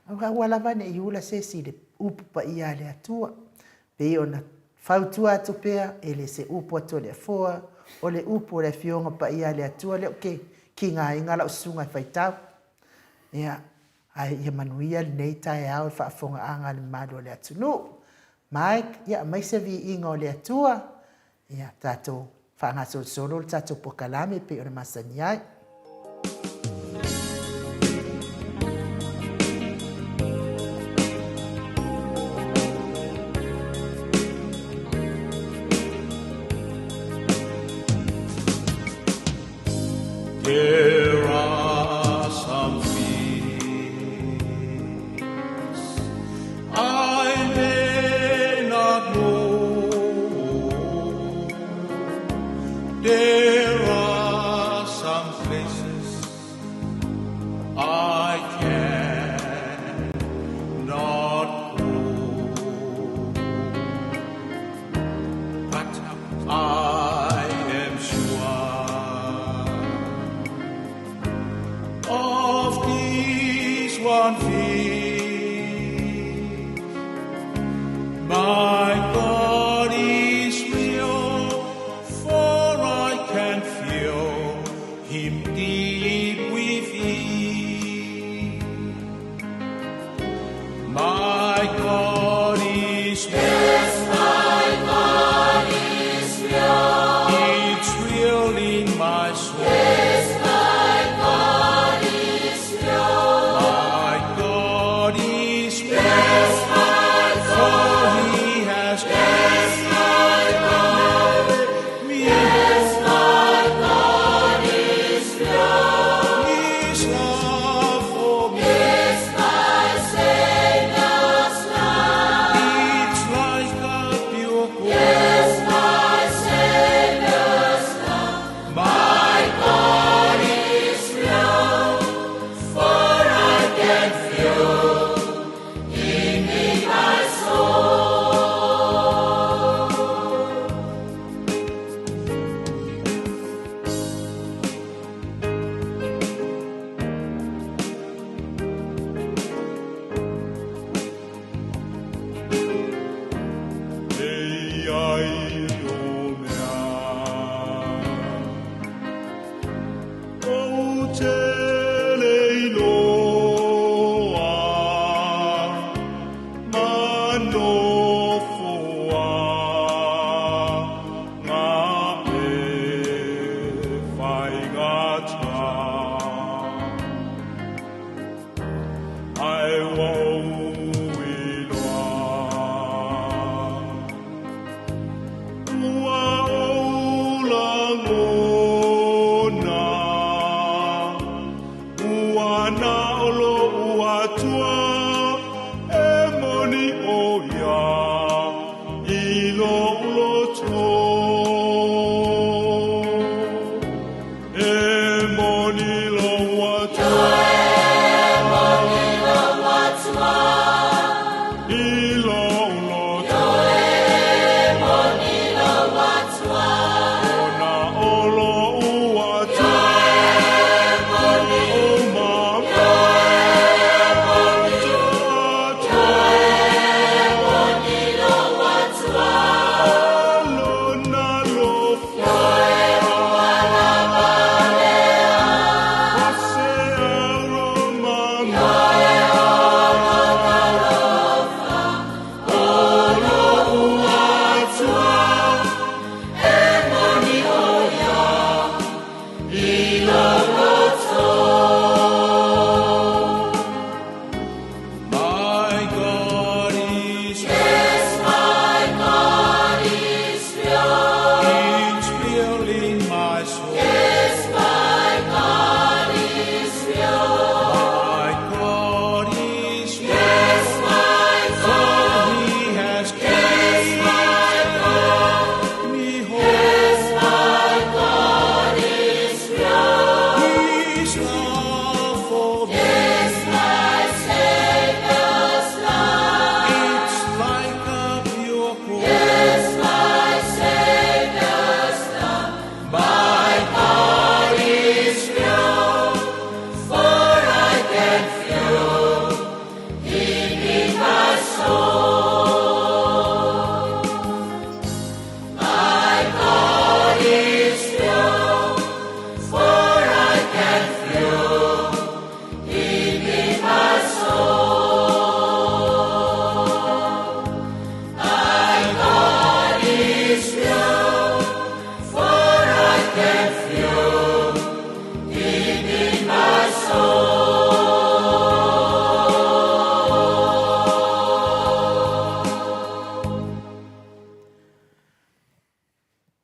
Aua lava ne i ula se isi i le upu paia a le Atua. Pei ona fautua atu pea, e le se upu a Toleafoa, o le upu o le Afioga Paia a le Atua lea ou te kigaina lau susuga e faitau. Ia, Ae ia manuia lenei taeao i le faafofogaaga a le mamalu o le atunuu. Mike, ia aemaise viiga o le Atua, ia tatou faagasolosolo le tatou polokalame e pei ona masani ai. There are some things I may not know. There are some places I cannot go. But I am sure of this one thing.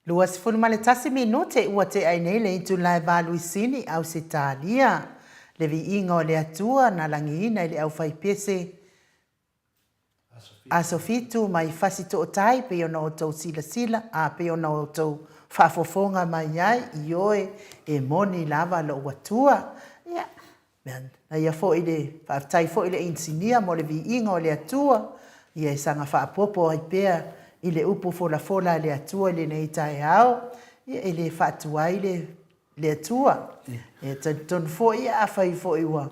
21 minute ua tea ai nei le itula e Valuisini, Ausetalia. Le viiga o le Atua na lagiina i le aufaipese Aso Fitu mai Fasitootai pei ona outou silasila, a pei ona outou faafofoga mai ai, ioe, e moni lava lou Atua. Ia, Na ia foi le faafetai foi le inisinia mo le viiga o le Atua, ia e saga faapopo ai pea i le upu folafola a le Atua i lenei taeao, ia e le faatuai le le Atua. E talitonu foi afai foi ua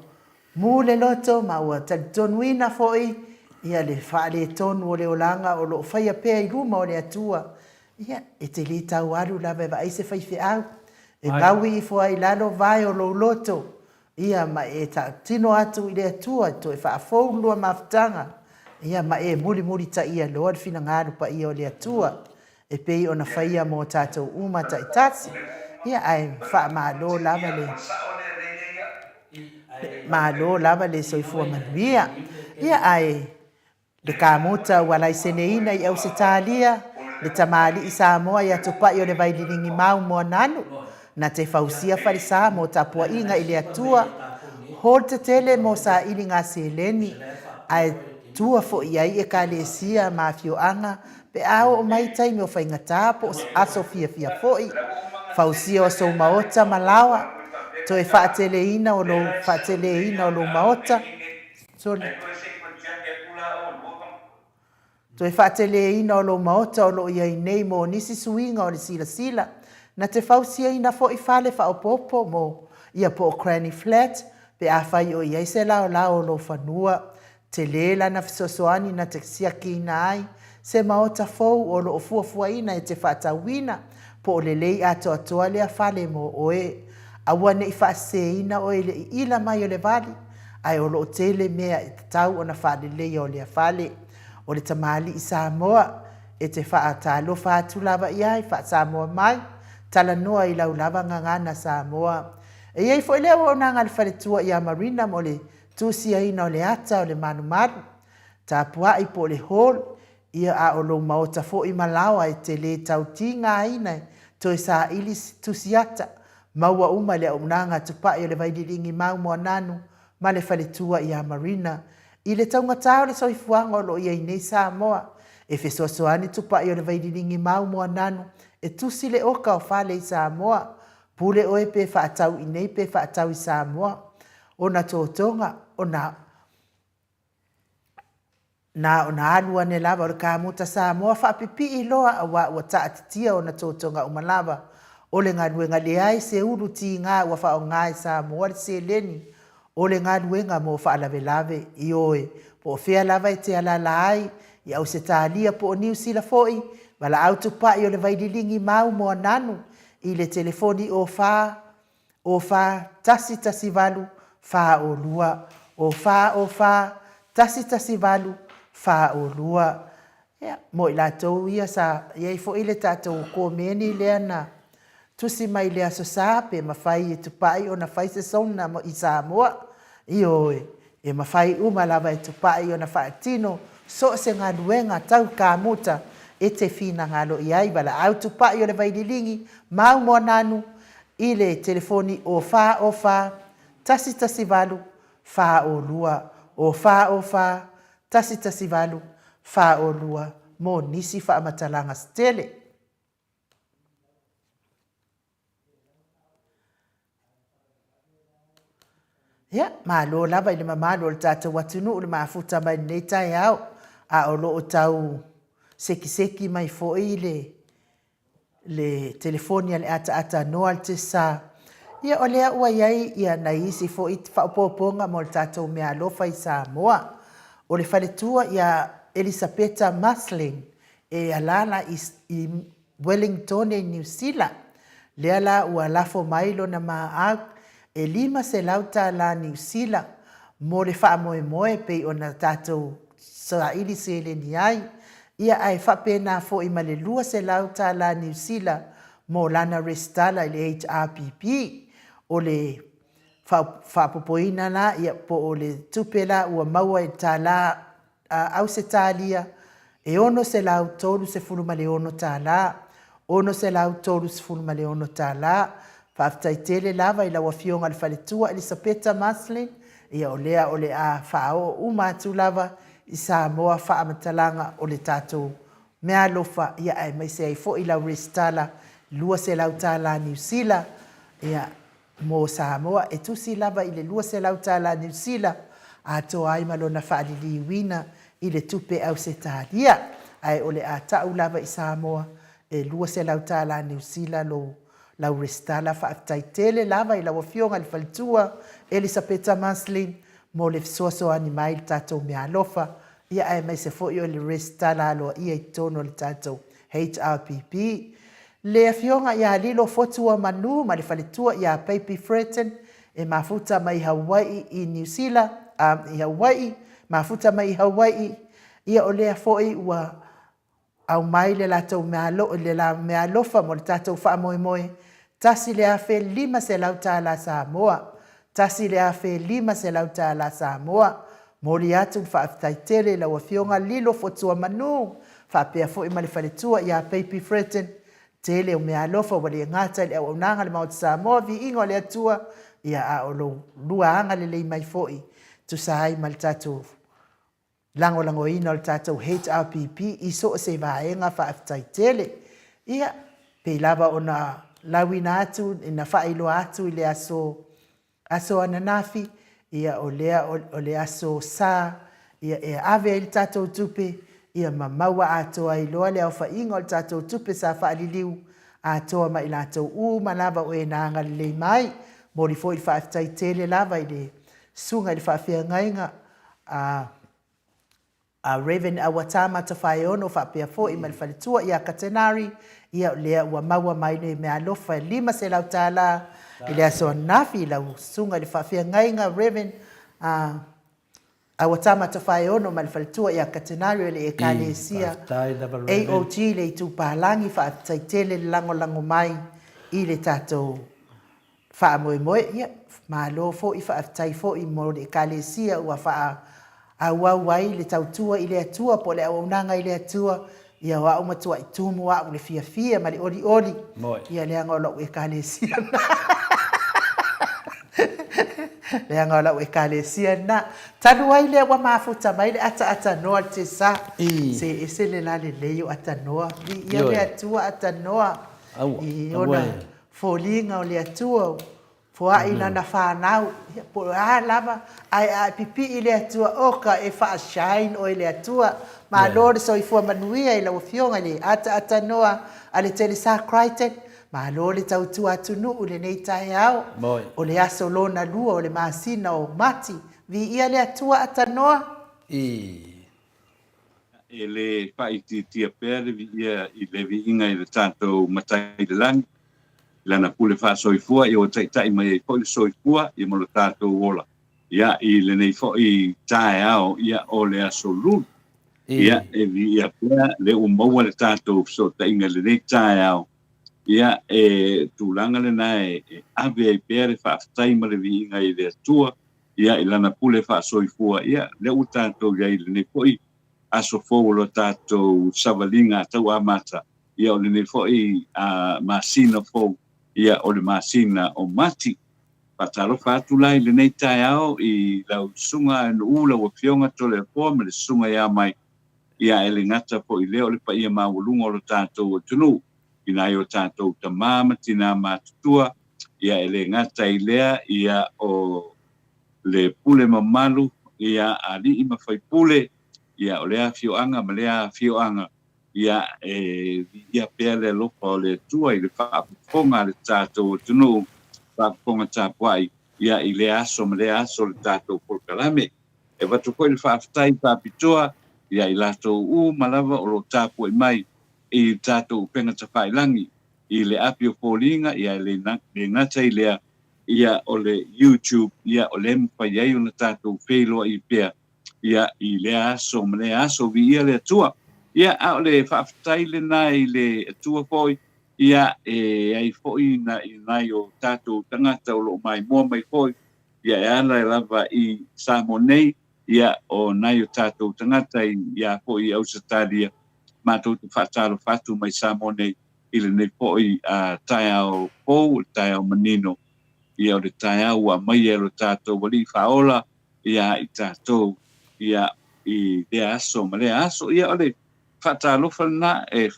mu le loto ma ua talitonuina foi ia le faaletonu o le olaga o lo o faia pea i luma o le Atua, ia e te le tau alu lava e vaai se faifeau, e gaui ifo ai i lalo vae o lou loto, ia ma e tautino atu i le Atua e toe faafou lua mafutaga, ia ma e mulimulitaia loa le finagalo paia o le Atua e pei ona faia mo tatou uma taitasi. Ia ae faamalo lava le malo lava le soifua manuia. Ia ae Le kamuta ua laiseneina i Ausetalia, le tamalii Samoa ia Tupai o le Vaililingi Mau Moananu, na te fausia falesa mo tapuaiga i le Atua, hall tetele mo sailiga seleni, ae tua foi i ai ekalesia ma afioaga pe a oo mai taimi o faigata po o aso fiafia foi, fausia o sou maota ma laoa, toe faateleina o lou faateleina o lou maota, Sole. Toe faateleina o lou maota o lo o i ai nei mo nisi suiga o le silasila, na te fausiaina foi fale faaopoopo mo ia po o granny flat pe afai o i ai se laolao o lou fanua. Tele lana fesoasoani na te siakiina ai se maota fou o lo o fuafuaina e te faatauina po o lelei atoatoa lea fale mo oe. Aua ne i faaseseina oe i le iila mai o le vali, ae o lo o tele mea e tatau ona faaleleia o lea fale. O le tamalii Samoa, e te faatalofa atu lava i ai, faa-Samoa mai, talanoa i lau lava gagana Samoa. E i ai foi le auaunaga a le faletua ia Marina mo le tusiaina o le ata o le malumalu, tapuai po o le hall, ia a o lou maota foi ma laoa e te le tau tigaina e toe saili tusiata, maua uma le auaunaga tupai o le Vailiiliga Mau Moananu ma le faletua ia Marina i le taugata o le soifuaga o lo o i ai nei Samoa. E fesoasoani tupai o le Vailiiliga Mau Moananu e tusi le oka o fale i Samoa. Pule oe pe faatau i nei pe faatau i Samoa. Ona totoga, ona. Na ona alu ane lava o le kamuta Samoa faapipii loa aua ua taatitia ona totoga uma lava o le galuega leai se ulu tiga ua faaaoga e Samoa le seleni o le galuega mo faalavelave, ioe, po o fea lava e te alaala ai, i Ausetalia po o Niu Sila foi, valaau tupai o le Vaililigi Mau Moananu i le telefoni o 4 O 4 1 1 8 4 o 2 O 4 O 4 1 1 8 4 o 2. Ia, mo i latou ia sa i ai foi le tatou komeni lea na tusi mai i le Aso Sa pe mafai e Tupai ona fai se sauna i Samoa. Ioe, e mafai uma lava e Tupai ona faatino so o se galuega tau kamuta e te finagalo i ai. Valaau Tupai o le Vaililigi, Mau Moananu, i le telefoni o 4 o 4 1 1 8 4 o 2 o 4 o 4 1 1 8 4 o 2 mo nisi faamatalaga se tele. Ia, malo lava i le mamalu o le tatou atunuu le mafuta mai lenei taeao, a o lo o tau sekiseki mai foi le le telefoni a le ataata noa le tesa. Ia, o lea ua i ai ia nai isi foi faaopoopoga mo le tatou meaalofa i Samoa. O le faletua ia Elisapeta Masling e alaala i, i Wellingtone i Niu Sila, lea la ua lafo mai lona maau e $500 Niu Sila mo le faamoemoe pei ona tatou saili seleni ai, ia ae faapena foi ma le $200 Niu Sila mo lana resitala i le HRPP. O le faaopoopoina la ia po o le tupe la ua maua i le tala Ausetalia e $636. $636 tala. Faafetai tele lava i lau Afioga i le Faletua Elisapeta Maslin, ia o lea o le a faaoo uma atu lava i Samoa faamatalaga o le tatou meaalofa, ia aemaise ai foi lau resitala $200 tala Niu Sila, ia mo Samoa e tusi lava i le $200 tala Niu Sila atoa ai ma lona faaliliuina i le tupe Ausetalia, ae o le a tau lava i Samoa e $200 tala Niu Sila lo lau resitala. Faafetai tele lava i lau Afioga i le Faletua Elisapeta Maslin mo le fesoasoani mai i le tatou meaalofa, ia aemaise foi o le resitala aloaia i totonu o le tatou HRPP. Le Afioga ia Lilo Fotuamanu ma le faletua ia Peipi Freton e mafuta mai Hawai'i i Niu Sila, i Hawai'i, mafuta mai i Hawai'i, ia o lea foi ua aumai le latou le la meaalofa mo le tatou faamoemoe, $1,500 tala Samoa, $1,500 tala Samoa. Momoli atu le faafetai tele i lau Afioga Lilo Fotuamanu faapea foi ma le faletua ia Peipi Freton. Tele o meaalofa ua le gata i le auaunaga a le Maota Samoa, viiga o le Atua, ia a o lo lua agalelei mai foi tusa ai ma le tatou lagolagoina o le tatou HRPP i so o se vaega. Faafetai tele. Ia, pei lava ona lauina atu, ina faailoa atu i le aso aso ananafi, ia o lea o le aso Sa, ia e ave ai le tatou tupe, ia ma maua atoa ai loa le aofaiga o le tatou tupe sa faaliliu atoa ma i latou uma lava o e na agalelei mai. Momoli foi le faafetai tele lava i le Susuga i le Faafeagaiga a a Rev. Auata Matafaeono faapea foi ma le faletua ia Katenari, ia o lea ua maua mai le meaalofa e $500 i le aso ananafi i lau susuga i le faafeagaiga Rev. Auata Matafaeono ma le faletua ia Katenari o le Ekalesia AOG le Itupalagi. Faafetai tele le lagolago mai i le tatou faamoemoe. Ia, malo foi, faafetai foi mo le Ekalesia ua faaauau ai le tautua i le Atua po o le auaunaga i le Atua. Ia, o au matuai tumu au le fiafia ma le olioli, ia, leaga o lau Ekalesia lena. Leaga o lau Ekalesia lena. Talu ai lea ua mafuta mai le ataatanoa le Tesa. Se ese le lalelei o atanoa. Viia le Atua atanoa i ona Foliga o le Atua ua foai lana fanau, ia po o a lava, ae a e pipii i le Atua, oka e faa-shine oe e le Atua. Malo le soifua manuia i lau Afioga i le ataatanoa a le Telesa Crichton, malo le tautua atunuu i lenei taeao. O le aso lona lua o le masina o Mati, viia le Atua atanoa. E le faaitiitia pea le viia i le viiga i le tatou Matai i le Lagi, i Lana pule faasoifua, ia ua taitai mai ai foi le soifua ia ma lo tatou ola, ia, i lenei foi taeao, ia, o le aso Lulu. Ia, e viia pea lea ua maua le tatou fesootaiga i lenei taeao, ia, e tulaga lena e ave ai pea le faafetai ma le viiga i le Atua, ia, i Lana pule faasoifua, ia, lea ua tatou i ai i lenei foi aso fou o lo tatou savaliga tau amata, ia, o lenei foi masina fou, ia, o le masina o Mati. Faatalofa atu la i lenei taeao i lau Susuga Nu'u, lau Afioga Toleafoa ma le Susuga ia Mai, ia, e le gata foi i lea o le paia maualuga o lo tatou atunuu, i nai o tatou tama ma tina matutua, ia e le gata i lea, ia o le pule mamalu, ia alii ma faipule, ia o lea afioaga ma lea afioaga, ia e viia pea le alofa o le Atua i le faafofoga a le tatou atunuu, faafofoga tapuai, ia i lea aso ma lea aso le tatou polokalame. E avatu foi le faafetai faapitoa ia i latou uma lava o lo o tapuai mai i le tatou upega tafailagi, i le api o foliga, ia e le gata i lea, ia o le YouTube, ia o lea e mafai ai ona tatou feiloai pea, ia i lea aso ma lea aso, viia le Atua. Ia, a o le faafetai lena i le Atua foi, ia e ai foi i nai o tatou tagata o lo o maimoa mai foi, ia e ala lava i Samoa nei, ia o nai o tatou tagata ia foi i Ausetalia, matou te faatalofa atu mai Samoa nei. i lenei foi taeao fou, o le taeao manino, ia o le taeao ua aumaia e lo tatou Alii Faaola ia i tatou, ia i lea aso ma lea aso. Ia o le faatalofa lena, e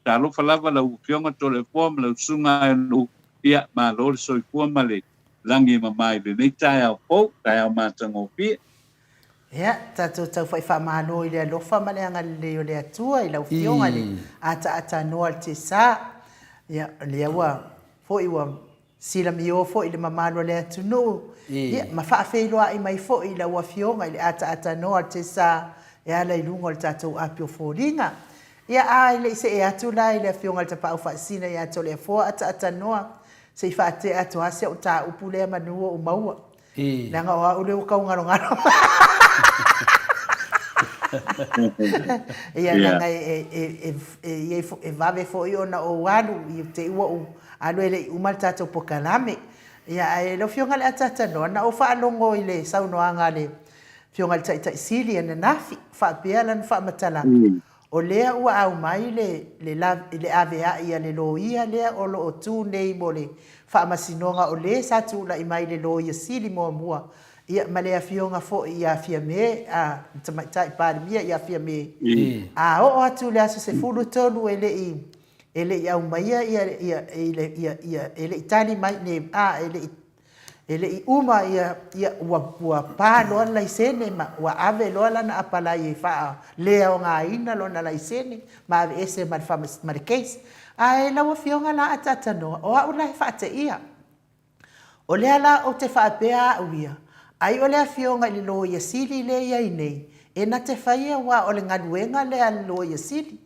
talofa lava lau Afioga Toleafoa ma lau Susuga Aeanuu, ia malo le soifua ma le lagi e mama i lenei taeao fou, taeao matagofie. Ia, tatou taufa'i faamalo i le alofa ma le agalelei o le Atua i lau Afioga i le ataatanoa o le tiasa. Ia, o lea ua foi ua silamio foi i le mamalu o le atunuu, ia, ma faafeiloai mai foi i lau Afioga i le ataatanoa o le tiasa e ala i luga o le tatou api o foliga. Ia, a le i see atu la i le Afioga i le Tapaau Faasisina ia Toleafoa Ataatanoa, se i faatea atu lava si au mataupu lea manu ua ou maua. Leaga o au lea ua tau galogalo. Ia, leaga e vave foi ona ou alu, i te i ua ou alu e le i uma le tatou polokalame. Ia, ae lau Afioga i le Ataatanoa, na ou faalogo i le saunoaga a le Afioga i le Taitai Sili ananafi, faapea lana faamatalaga, O lea ua aumai le le avea'i a le loia lea o lo o tu nei mo le faamasinoga o le sa tulai mai le Loia Sili muamua, ia ma le Afioga foi ia Fiame, a, le Tamaitai Palemia ia Fiame. A oo atu i le aso 13 e le i e le i aumaia ia ia ia ia e le i tali mai ne a e le i E le i uma ia, ia ua, ua pa loa le laisene ma ua ave loa lana apalai e faaleaogaina lona laisene ma aveese ma le faamas, ma le case. Ae lau Afioga la a taatanoa, o au la e faateia. O lea la ou te faapea au ia, ai o le Afioga i le Loia Sili lea e i ai nei, e na te faia aua o le galuega lea a le Loia Sili,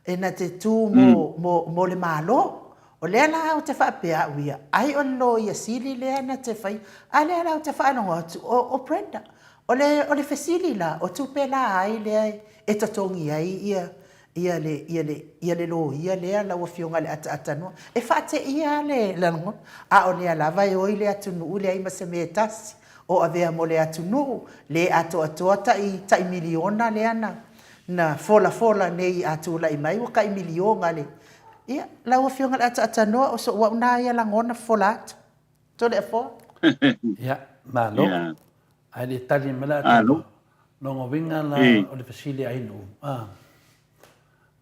e na te tu mo, mo, mo le Malo. O lea la ou te faapea au ia, ai o le loia sili lea na te faia, a lea la ou te faalogo atu, o, o Brenda. O le, o le fesili la, o tupe la a ai lea e totogi ai ia, ia le, ia le, ia le loia lea lau Afioga i le Ataatanoa? E faateia lava le lagona, a o lea lava e oi le atunuu leai ma se mea e tasi o avea mo le atunuu, le atoatoa tai, tai miliona lea na, na folafola nei a tulai mai ua tai miliona le, Ia, lau Afioga i le Ataatanoa, o so'u au na ia lagona fofola atu. Toleafoa. Ia, malo. Ae le tali mai la Atanoa. Lona uiga la o le fesili a Ainuu, a,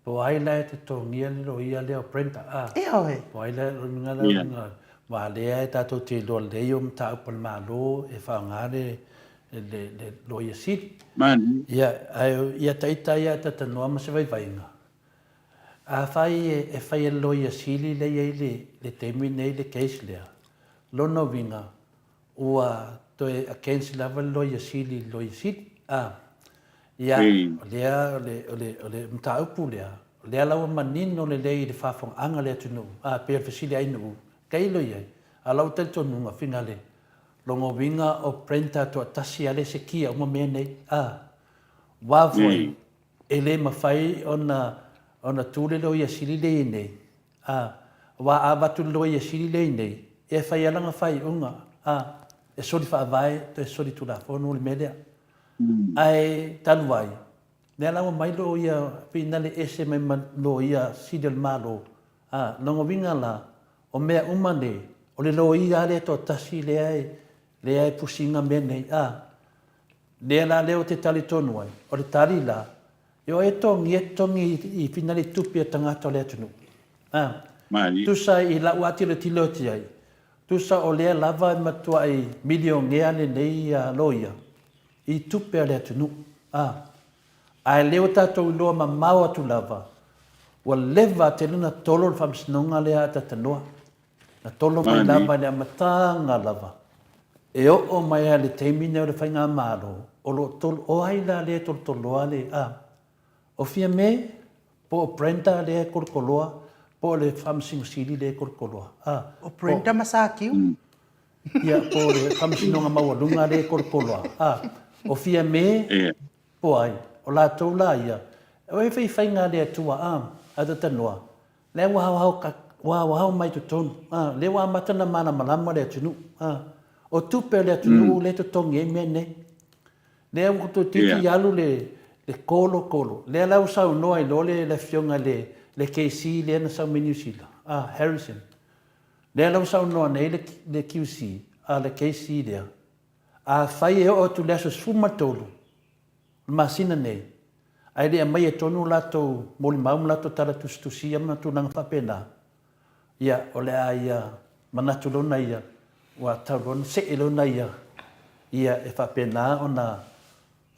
po o ai la e totogia le loia lea o Brenda, a? Ioe. Po o ai la, lona uiga la, lona, aua lea e tatou te iloa lelei o mataupu a le Malo e faaaoga le, le, le loia sili. Ia, ae ia ita ia Ataatanoa ma se vaivaiga, Afai e fai e le Loia Sili lea i ai le taimi nei le case lea, lona uiga ua toe against lava le Loia Sili i le Loia Sili. A, ia, o lea, o le, o le, o le mataupu lea, o lea la ua manino lelei i le faafofogaaga a le atunuu, a, pei o le fesili a Ainuu, tailo i ai, a o lau talitonuga, Finale, lona uiga o Brenda toatasi lava le sekia uma mea nei, a, aua foi, E le mafai ona ona tu le loia sili lea i inei, a, aua a avatu le loia sili lea i inei, ia e fai lava lana faaiuga, a, e soli faavae, toe soli tulafono le mea lea. Ae talu ai, lea la ua mai loia finale ese mai ma loia sili o le Malo, a, lona uiga la, o mea uma nei, o le loia lava lea toatasi lea e, lea e pusiga mea nei, a. Lea la lea ou te talitonu ai, o le tali la, e o e togia totogi i finale tupe a tagata o le atunuu. A, tusa i lau atilotilo atu i ai, tusa o lea lava e matuai milionea lenei loia i tupe a le atunuu. A, ae lea ua tatou iloa mamao atu lava, ua leva tele ona tolo le faamasinoga lea a Tatanoa. Na tolo mai lava i le amataga lava, e oo mai lava i le taimi nei o le Faigamalo, o lo o tolo, o ai la lea e tolotoloa le, a, o Fiame, po o Brenda lea e tolotoloa, po o le Faamasino Sili lea e tolotoloa, a, O Brenda ma Sakiu. Ia, po o le Faamasinoga Maualuga lea e tolotoloa, a, o Fiame, po o ai, o latou la ia, o e faifaiga a le Atua, a, a Tatanoa, Lea ua haohao ka, ua haohao mai totonu, a, lea ua amata ona malamalama le atunuu, a, o tupe a le atunuu lea e totogi ai mea nei. Lea ua toeitiiti alu le, le kolo kolo. Lea la ua saunoa ai loa le, le afioga i le, Le KC lea na sau mai Niu Sila, a Harrison. Lea la ua saunoa nei le, le QC, a le KC lea, afai e oo atu i le aso 13 o le masina nei, ae le aumaia tonu latou molimau ma latou tala tusitusia ma tulaga faapena, ia, o le a ia manatu lona ia, ua tau loa ona see lona ia, ia e faapena ona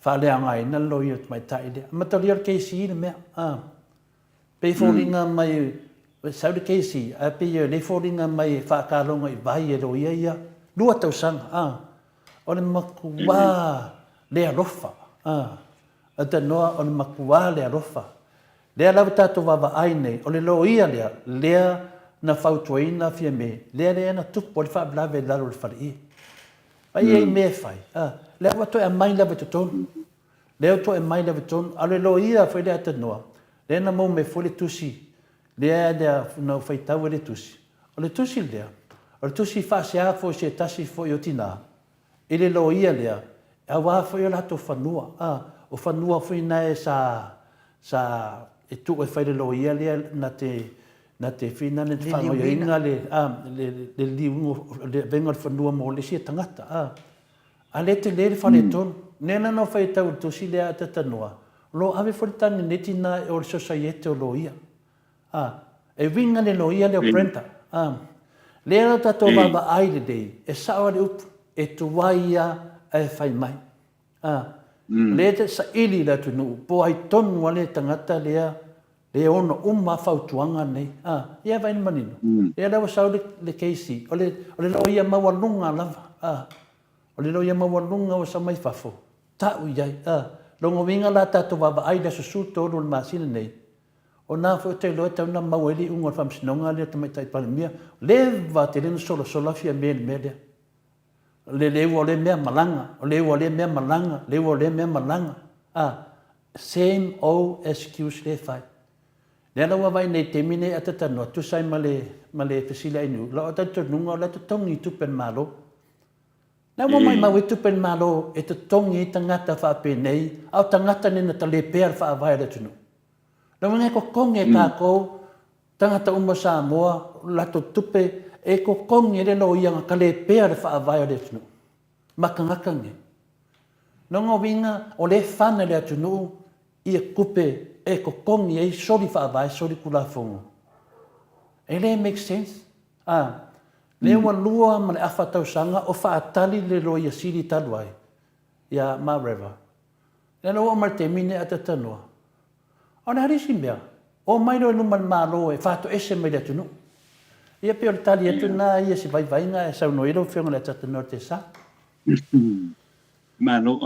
faaleaogaina le loia tamaitai lea. Amatalia o le KC le mea, a. Pei e foliga mai e sau le KC, ae pei e le foliga mai e faataloga i vai e loia ia 2 tausaga, a. O le matua le alofa, a. Talanoa o le matua le alofa. Lea lava tatou vaavaai nei, o le loia lea, lea na fautuaina Fiame, lea lea na tupu ai le faalavelave i lalo o le faleie. Ai e i mea e fai, a, lea ua toe aumai lava i totonu. Lea ua toe aumai lava i totonu. A o le loia foi lea a Tanoa, lea na maua mai foi le tusi, lea lea na ou faitau ai le tusi. O le tusi lea, o le tusi faasea foi se tasi foi o tina, i le loia lea, aua foi o latou fanua, a, o fanua foi nae sa, sa e tuu e fai le loia lea na te, na te whina le faagaoioiga le, a, le, le liliuga, le avega o le fanua mo le isi tagata, a. A le tele le faletonu. Nea na nao fai tau le tusi lea a Tatanoa, o lo ave foi le tagi nei tina e o le sosaiete o loia. A, e uiga le loia lea o Brenda. A, lea la tatou vaavaai lelei, e sao a le upu, e tuai ia ae fai mai. A, lea te saili i le atunuu, po ai tonu a le tagata lea, le ono uma fautuaga nei. A, ia vaai le manino. Lea la ua sau le, le KC, o le, o le loia maualuga lava. A, o le loia maualuga ua sau mai fafo, tau i ai. A, lona uiga la tatou vaavaai i le aso 13 o le masina nei, O na foi ou te iloa e tatau ona mau ai le iuga o le faamasinoga lea Tamaitai Palemia. Leva tele na solasola Fiame i le mea lea. Le le ua o lea mea malaga, o le ua o lea mea malaga, le ua o lea mea malaga. A, same old excuse lea e fai. Lea la ua vaai nei i le taimi nei a talanoa, tusa ai ma le, ma le fesili a Inu, lau talitonuga o la e totogi i tupe a le Malo. Na ua maimau ai tupe a le Malo e totogi ai tagata faapenei, a o tagata nei na talepea le faavae o le atunuu. Lona uiga e totogi e tatou tagata uma o Samoa o latou tupe e totogi ai le loia na talepea le faavae o le atunuu ma tagata nei. Lona uiga o lea e fana i le atunuu ia tupe e totogi ai soli faavae soli tulafono. E le make sense. A, lea ua 2 ma le afa tausaga o faatali le loia sili talu ai ia Mareva. Lea la ua oo mai le taimi lenei a talanoa, o le a le isi mea? Omai loa i luma o le Malo e faatoese mai le atunuu. Ia pei o le tali atu lena ia i se vaivaiga e saunoa ai lau Afioga i le Atatanua Tesa. Malo,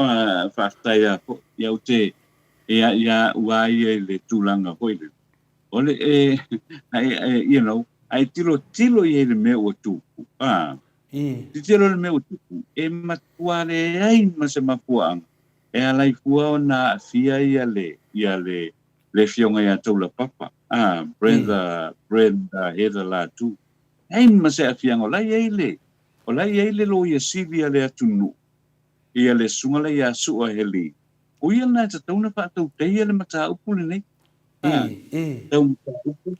faafetai lava foi. Ia ou te, ia, ia au lava ia i le tulaga foi lele, o le, e, you know, a e tilotilo i ai i le mea ua tupu, a, tilotilo i le mea ua tupu, e matua leai ma se mafuaaga e ala ai fua ona aafia ia le, ia le, le afioga ia Taulapapa, a, Brenda, Brenda Heather Latu. Leai ma se aafiaga, o la e i ai le, o la e i ai le Loia Sili a le atunuu, ia le susuga lea ia Sua Heli. O ia lena e tatau ona faatautaia le mataupu lenei. A, tau mataupu,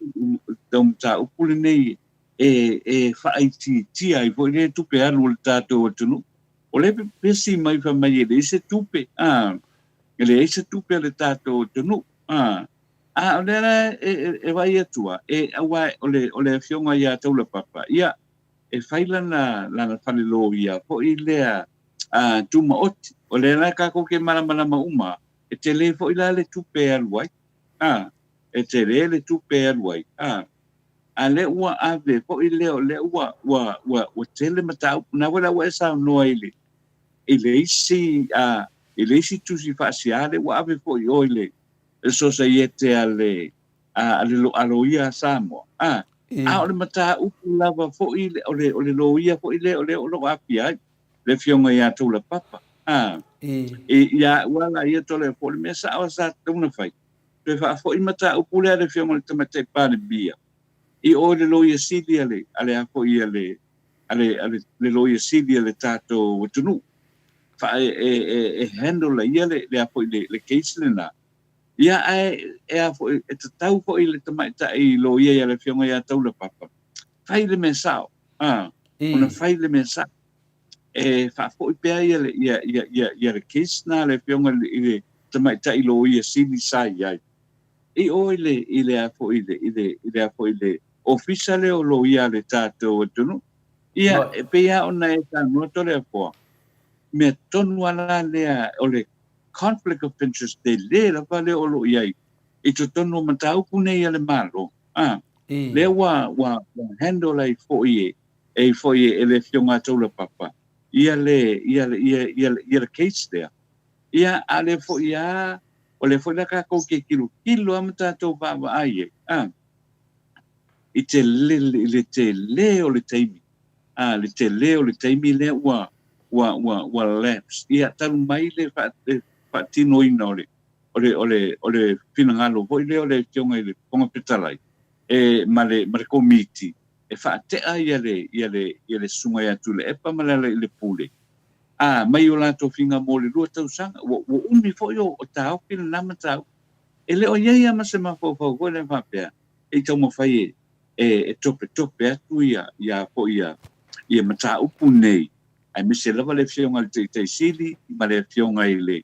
tau mataupu lenei e, e faaitiitia ai foi lea tupe alu a le tatou atunuu. O lea e pepesi mai fai mai e leai se tupe, a, e leai se tupe a le tatou atunuu, a. A o lea la e, e, e vaai atu a, e, aua o le, o le afioga ia Taulapapa, ia, e fai lana, lana fale loia foi lea a, tumaoti. O lea la tatou te malamalama uma, e tele foi la le tupe e alu ai, a, e tele le tupe e alu ai, a. A lea ua ave foi lea, o lea ua, ua, ua, ua tele mataupu. Na foi la ua e saunoa i le, i le isi, a, i le isi tusi faasia lea ua ave foi i o i le, le Sosaiete a le, a, a le, a Loia a Samoa. A, a o le mataupu lava foi, o le, o le loia foi lea o lea o lo o aafia ai le afioga ia Taulapapa. A, i, ia au lava la ia tole po o le mea sao sa tatau ona fai, toe faafoi mataupu lea a le afioga i le Tamaitai Palemia i o i le Loia Sili a le, a le a foi a le, a le, a le, le Loia Sili a le tatou atunuu. Fa, e, e, e, e handle ai ia le, le a foi le, le case lena. Ia, ae e a foi, e tatau foi i le tamaitai loia ia le Afioga ia Taulapapa, fai le mea sao, a, ona fai le mea sao. E faafoi pea ia le, ia, ia, ia, ia le case na le Afioga i le tamaitai loia sili sa i ai. I o i le, i le a foi, i le, i le, i le a foi, i le ofisa lea o loia a le tatou atunuu. Ia, e pei lava ona e saunoa Toleafoa, mea tonu lava la lea o le conflict of interest tele lava lea o lo o i ai i totonu o mataupu nei a le Malo, a, lea ua, ua, ua handle ai foi e, e foi e le Afioga a Taulapapa ia le, ia le, ia, ia, ia le case lea. Ia, a lea foi a, o lea foi la tatou te tilotilo lava ma tatou vaavaai ai, a, i te le, i le tele o le taimi, a, le tele o le taimi lea ua, ua, ua, ua lapse. Ia, talu mai le, fa, le faatinoina o le, o le, o le, o le finagalo foi lea o le Afioga i le Fofoga Fetalai, e, ma le, ma le Komiti, e faatea ia le, ia le, ia le Susuga ia Tuilaepa ma Lealailepule, a, mai o latou figa mo le 2 tausaga. Ua, ua umi foi o, o taofi lena mataupu. E le o i ai lava ma se mafaufau foi lea faapea, e i taumafai e, e, e topetope atu ia, ia foi ia, ia mataupu nei, aemaise lava le Afioga i le Taitai Sili ma le Afioga i le,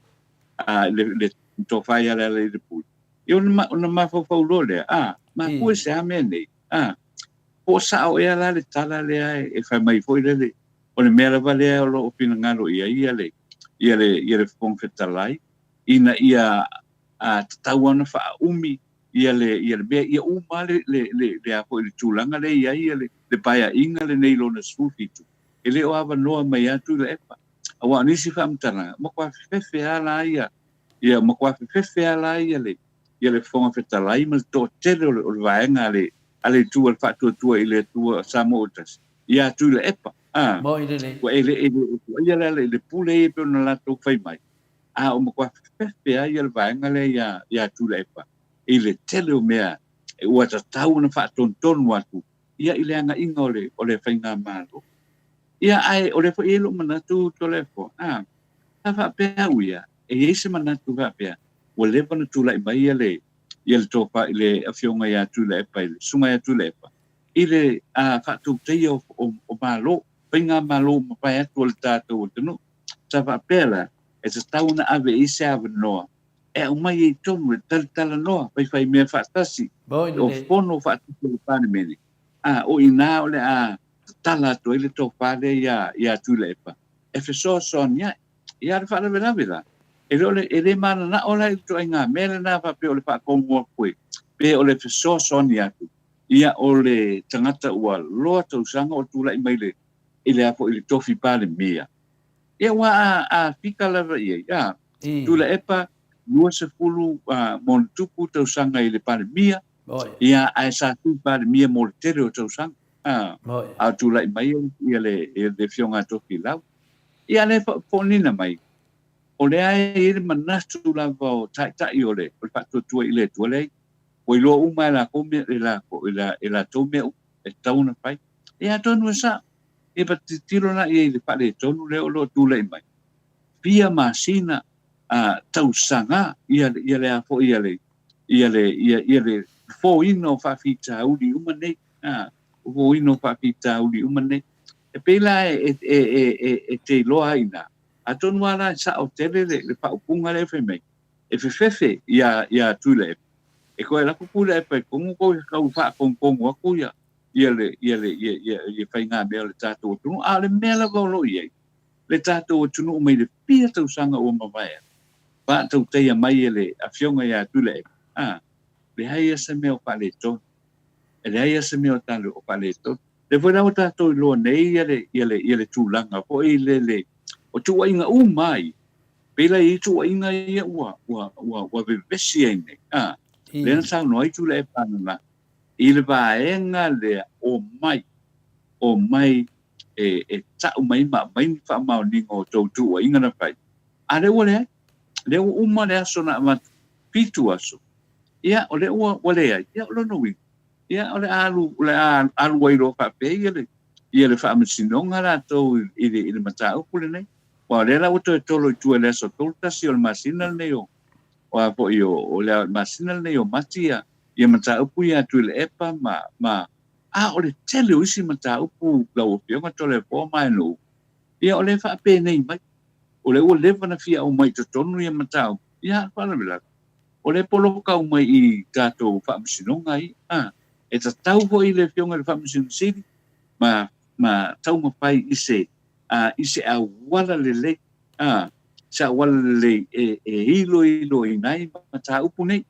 a, le, le Tofa ia Lealailepule. Ia ona, ona mafaufau loa lea, a, mafua i se a mea nei, a, po o sao ea la le tala lea e fai mai foi lele, o le mea lava lea o lo o finagalo i ai ia le, ia le, ia le Fofoga Fetalai, ina ia a, tatau ona faaumi ia le, ia le mea, ia uma le, le, le, le, a foi le tulaga lea i ai ia le, le paeaiga lenei lona 17, e le o avanoa mai lava Tuilaepa. Aua o nisi faamatalaga, matua fefefe lava la ia, ia matua fefefe lava la ia le, ia le Fofoga Fetalai ma le toatele o le, o le vaega a le, a le Itu a le Faatuatua i le Atua Samoa ua Tasi, ia Tuilaepa. A, Moi lelei. ua e le, e le, ua ia le, le pule ia e pei ona latou fai mai, a o matua fefefe lava ia le vaega lea ia, ia Tuilaepa i le tele o mea ua tatau ona faatonutonu atu ia i le agaiga o le, o le faigamalo. Ia, ae o lea foi e i ai lou manatu Toleafoa, a, sa faapea au ia, e i ai se manatu faapea, ua leva ona tulai mai ia le, ia le tofa i le Afioga ia Tuilaepa, i le Susuga ia Tuilaepa, i le a, faatautaia o, o, o Malo, faigamalo ua mavae atu a le tatou atunuu. Sa faapea la, e tatau ona ave i ai se avanoa e aumai ai tonu le talatalanoa faifaimea faatasi o fono faatasi o le Palemene, a o i ina o le a tatala atu ai le tofa lea iā, iā Tuilaepa e fesoasoani ai. Ia, a o le faalavelave la, e le o le, e le mananao la i le ituaiga mea lena faapea o le faatomu atu e, pe o le fesoasoani atu, ia o le tagata ua loa tausaga o tulai mai le, i le a foi i le tofi Palemia. Ia aua a, a fika lava i ai, a, Tuilaepa, 20 ma ona tupu tausaga i le Palemia, ia, ae sa Sui Palemia mo le tele o tausaga, a, a o tulai mai ia le, ia le Afioga a Tofilau. Ia, lea e faafonina mai, o lea e i ai le manatu lava o Taitai o le, o le Faatuatua i le Atua, leai, ua iloa uma e lakou mea, e lakou, e latou mea uma e tatau ona fai. Ia, atonu e sao. Ia, pa tilotilo la i ai i le faaletonu lea o lo o tulai mai. Fia masina, a, tausaga, ia, ia le a foi, ia le, ia le, ia, ia le fofoina o faafitauli uma nei, a, fofoina o faafitauli uma nei. E pei la e, e, e, e, e te iloa ai i ina, atonu lava la e sao tele le, le faaupuga lea e fai mai, e fefefe iā, iā Tuilaepa. E toe alu atu Tuilaepa i totonu toe tau faatonutonu atu ia, ia le, ia le, ia, ia, ia faigamea o le tatou atunuu. A o le mea lava o lo o i ai, le tatou atunuu mai le fia tausaga ua mavae atu, faatautaia mai e le Afioga ia Tuilaepa, a, leai lava se mea o faaletonu. E leai lava se mea o tale o faaletonu. Lea foi la ua tatou iloa nei ia le, ia le, ia le tulaga foi lele o tuuaiga uma ai, pei la e i ai tuuaiga ia ua, ua, ua, ua vevesi ai nei, a, lea na saunoa ai Tuilaepa ananafi, i le vaega lea o mai, o mai e, e tau mai ma aumai ni faamaoniga o tou tuuaiga na fai. A lea ua leai. Lea ua uma le aso na avatu, fitu aso. Ia, o lea ua, ua leai. Ia, o lona uiga, ia, o le a alu, o le a alu ai loa faapea ia le, ia le faamasinoga latou i, i le, i le mataupu lenei. Aua o lea la ua toe tolo i tua i le aso 31 o le masina lenei o, O a foi o, o le masina lenei o Mati ia, ia mataupu ia Tuilaepa ma, ma, a o le tele o isi mataupu lau Afioga Toleafoa ma Ainuu, ia o lea e faapenei mai. O lea ua leva ona fia aumai i totonu ia mataupu, ia a o le faalavelave, o lea e poloka uma i tatou faamasinoga ia. A, e tatau foi i le Afioga i le Faamasino Sili ma, ma taumafai i se, a, i se auala lelei, a, se auala lelei e, e iloiloina ai mataupu nei,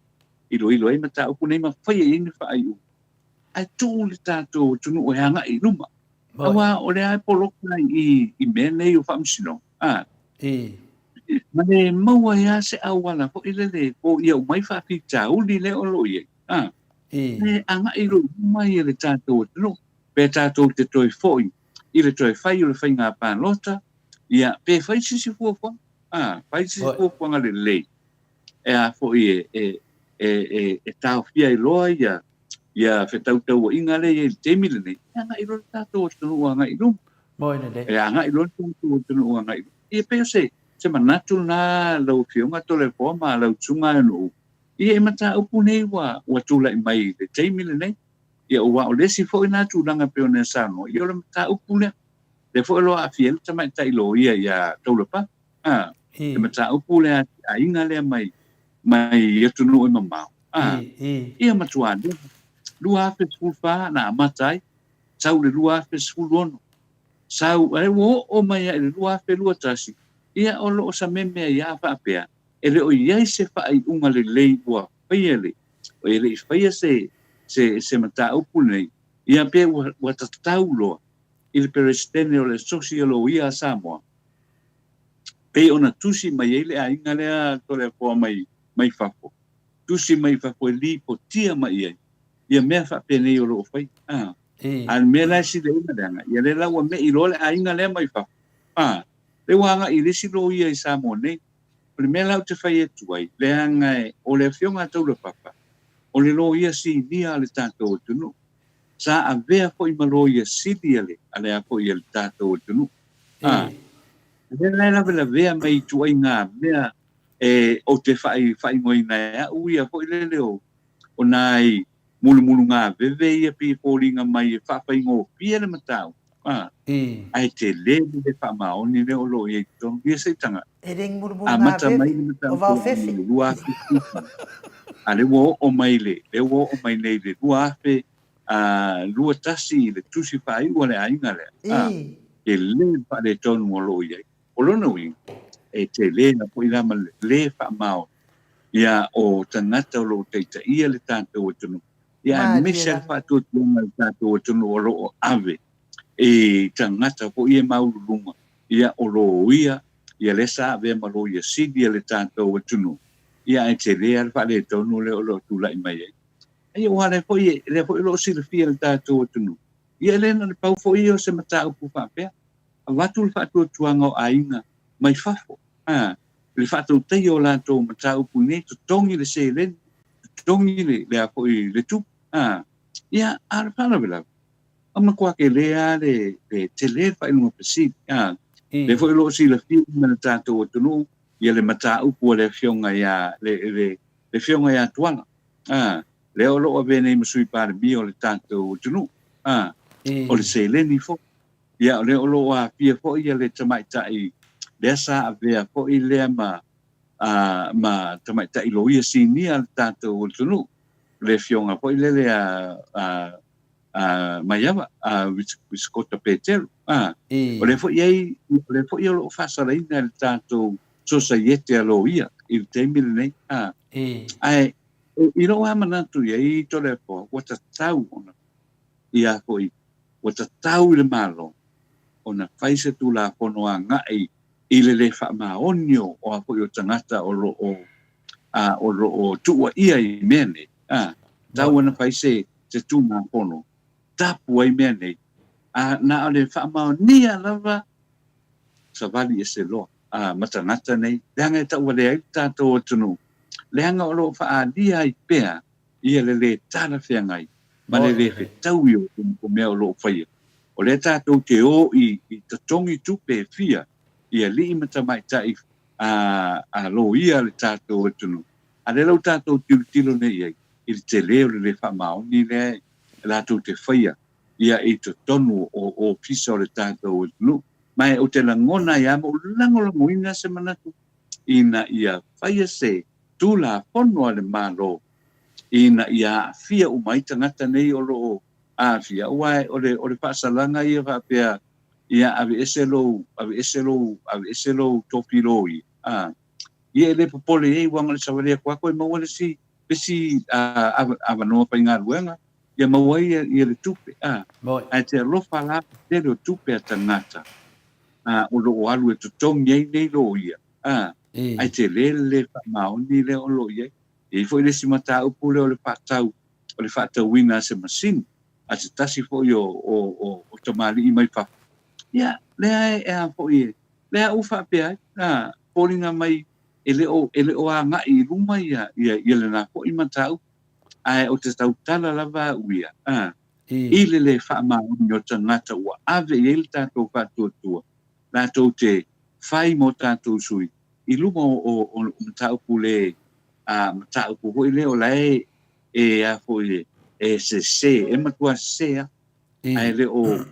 iloilo ai mataupu nei ma faia i ai ni faaiuga. Ae tuu le tatou atunuu e agai i luma. Aua o lea e poloka i, i mea nei o faamasinoga. A, ma le maua ai lava se auala foi lele foia uma ai faafitauli lea o lo o i ai. A, e agai loa i luma ia le tatou atunuu. Pe tatou te toe foi i le toe fai o le faiga palota, ia, pe fai se isi fuafuaga. A, fai se isi fuafuaga lelei e a foi e, e, e, e, e taofia ai loa ia, ia fetautauaiga lea e i ai i le taimi lenei, e agai loa le tatou atunuu agai i luma. Moi lelei. E agai loa le tatou atunuu agai i luma. Ia pei o se, se manatu lena lau Afioga Toleafoa ma lau Susuga Ainuu, ia i mataupu nei ua, ua tulai mai i le taimi lenei. Ia aua o le isi foi lena tulaga pei ona e saunoa, ia o le mataupu lea, lea foi o lo o aafia ai le tamaitai loia ia Taulapapa. A, le mataupu lea a aiga lea mai, mai atunuu e mamao. A, ia matua leva. 2014 na amata ai, sau i le 2016, sau, ae ua oo mai lava i le 2021, ia o lo o sameme ai lava faapea, e le o i ai se faaiuga lelei ua faia le, e le i faia se, se, se mataupu lenei, ia pe ua, ua tatau loa i le Peresetene o le Asosi a Loia a Samoa, pei ona tusi mai ai le aiga lea Toleafoa mai, mai fafo, tusi mai fafo e lipotia mai i ai ia mea faapenei o lo o faia. A, a o le mea la e sili ai ona leaga, ia lea la ua me'i loa le aiga lea mai fafo, a, lea ua agai i le isi loia i Samoa nei. O le mea la ou te fai atu ai, leaga o le Afioga a Taulapapa, o le loia sinia a le tatou atunuu. Sa avea foi ma loia sili a le, a le a foi a le tatou atunuu. A, o lea la e lavelavea mai i ituaiga mea e ou te faaigoaina e au ia foi lele o, o nai mulumulugaveve ia pei e foliga mai e faafaigofie le mataupu, a, ae tele le le faamaoni lea o lo o i ai i totonu. Ia se i taga. E le ni Amata mai mulumulugaveve, le o mataupu lea i vaofefe. le 2014, a lea ua oo mai le, lea ua oo mai nei i le 2021 i le tusi faaiu a le aiga lea, a, tele le faaletonu o lo o i ai. O lona uiga, e tele foi la ma le lē faamaoni ia o tagata o lo o taitaia le tatou atunuu, ia Malie aemaise lava le lava. faatuatuaga a le tatou atunuu o lo o ave i tagata foi ia maualuluga, ia o loia, ia lea sa avea ma loia sili a le tatou atunuu, ia ae tele lava le faaletonu lea o lo o tulai mai ai. Ia aua o lea foi, lea foi o lo o silafia e le tatou atunuu, ia e le na o le pau foi ia o se mataupu faapea. Avatu le faatuatuaga o aiga mai fafo, a, i le faatautaia o latou mataupu i nei, totogi le seleni, totogi le, le a foi, le tupe, a, ia, a o le faalavelave, ua matua tele lava le, le tele le faailoga fesili, a, lea foi o lo o silafia uma e le tatou atunuu ia le mataupu a le Afioga ia, le, le, le Afioga ia Tuala, a, lea o lo o avea nei ma Sui Palemia o le tatou atunuu, a, o le seleni foi. Ia, o lea o lo o aafia foi ia le tamaitai lea sa avea foi lea ma, a, ma tamaitai loia sinia a le tatou atunuu, le afioga foi lele a, a, a Maiava, a Wisikota Petero. A, o lea foi i ai, o lea foi o lo o faasalaina e le tatou Sosaiete a Loia i le taimi lenei. A, ae, i lou lava manatu i ai Toleafoa, ua tatau ona ia foi ua tatau i le Malo ona fai se Tulafono agai i le lē faamaoni o a foi o tagata o lo o a o lo o tuuaia i mea nei, a tatau ona fai se se Tulafono tapu ai mea nei, a na o le faamaonia lava savali ese loa a ma tagata nei, leaga e tauvalea ai le tatou atunuu, leaga o lo o faaalia ai pea ia le lē talafeagai ma le lē fetaui o mea o lo o faia. O lea tatou te o i totogi tupe e fia i alii ma tamaitai a loia a le tatou atunuu. A o lea la ua tatou tilotilo nei i ai i le tele o le le faamaoni lea e latou te faia ia i totonu o ofisa o le tatou atunuu. Ma ou te lagona ai lava ma ou lagolagoina se manatu ina ia faia se Tulafono a le Malo ina ia aafia uma ai tagata nei o lo o aafia, aua o le o le faasalaga ia faapea ia aveese lou aveese lou aveese lou tofi loia, a, ia e le popole i ai aua na o le savali atu lava toe maua le isi le isi avanoa faigaluega ia maua ai ia le tupe, a. Ae te alofa la i le tele o tupe a tagata a o lo o alu e totogi ai nei loia, a, ae tele le le faamaoni lea o lo o i ai. E i ai foi le isi mataupu lea o le faatau, o le faatauina a se masini a se tasi foi o, o, o, o tamalii mai fafo. Ia, lea e, e a foi e, lea ua faapea ai, a, foliga mai e le o, e le o agai i luma ia, ia, ia lena foi mataupu. Ae ou te tautala lava au ia, a, i le le faamaoni o tagata ua ave i ai le tatou faatuatua, latou te fai mo tatou sui i luma o, o, o mataupu le, a, mataupu foi lea o la e, e a foi e, e sese, e matua sese lava, ae le o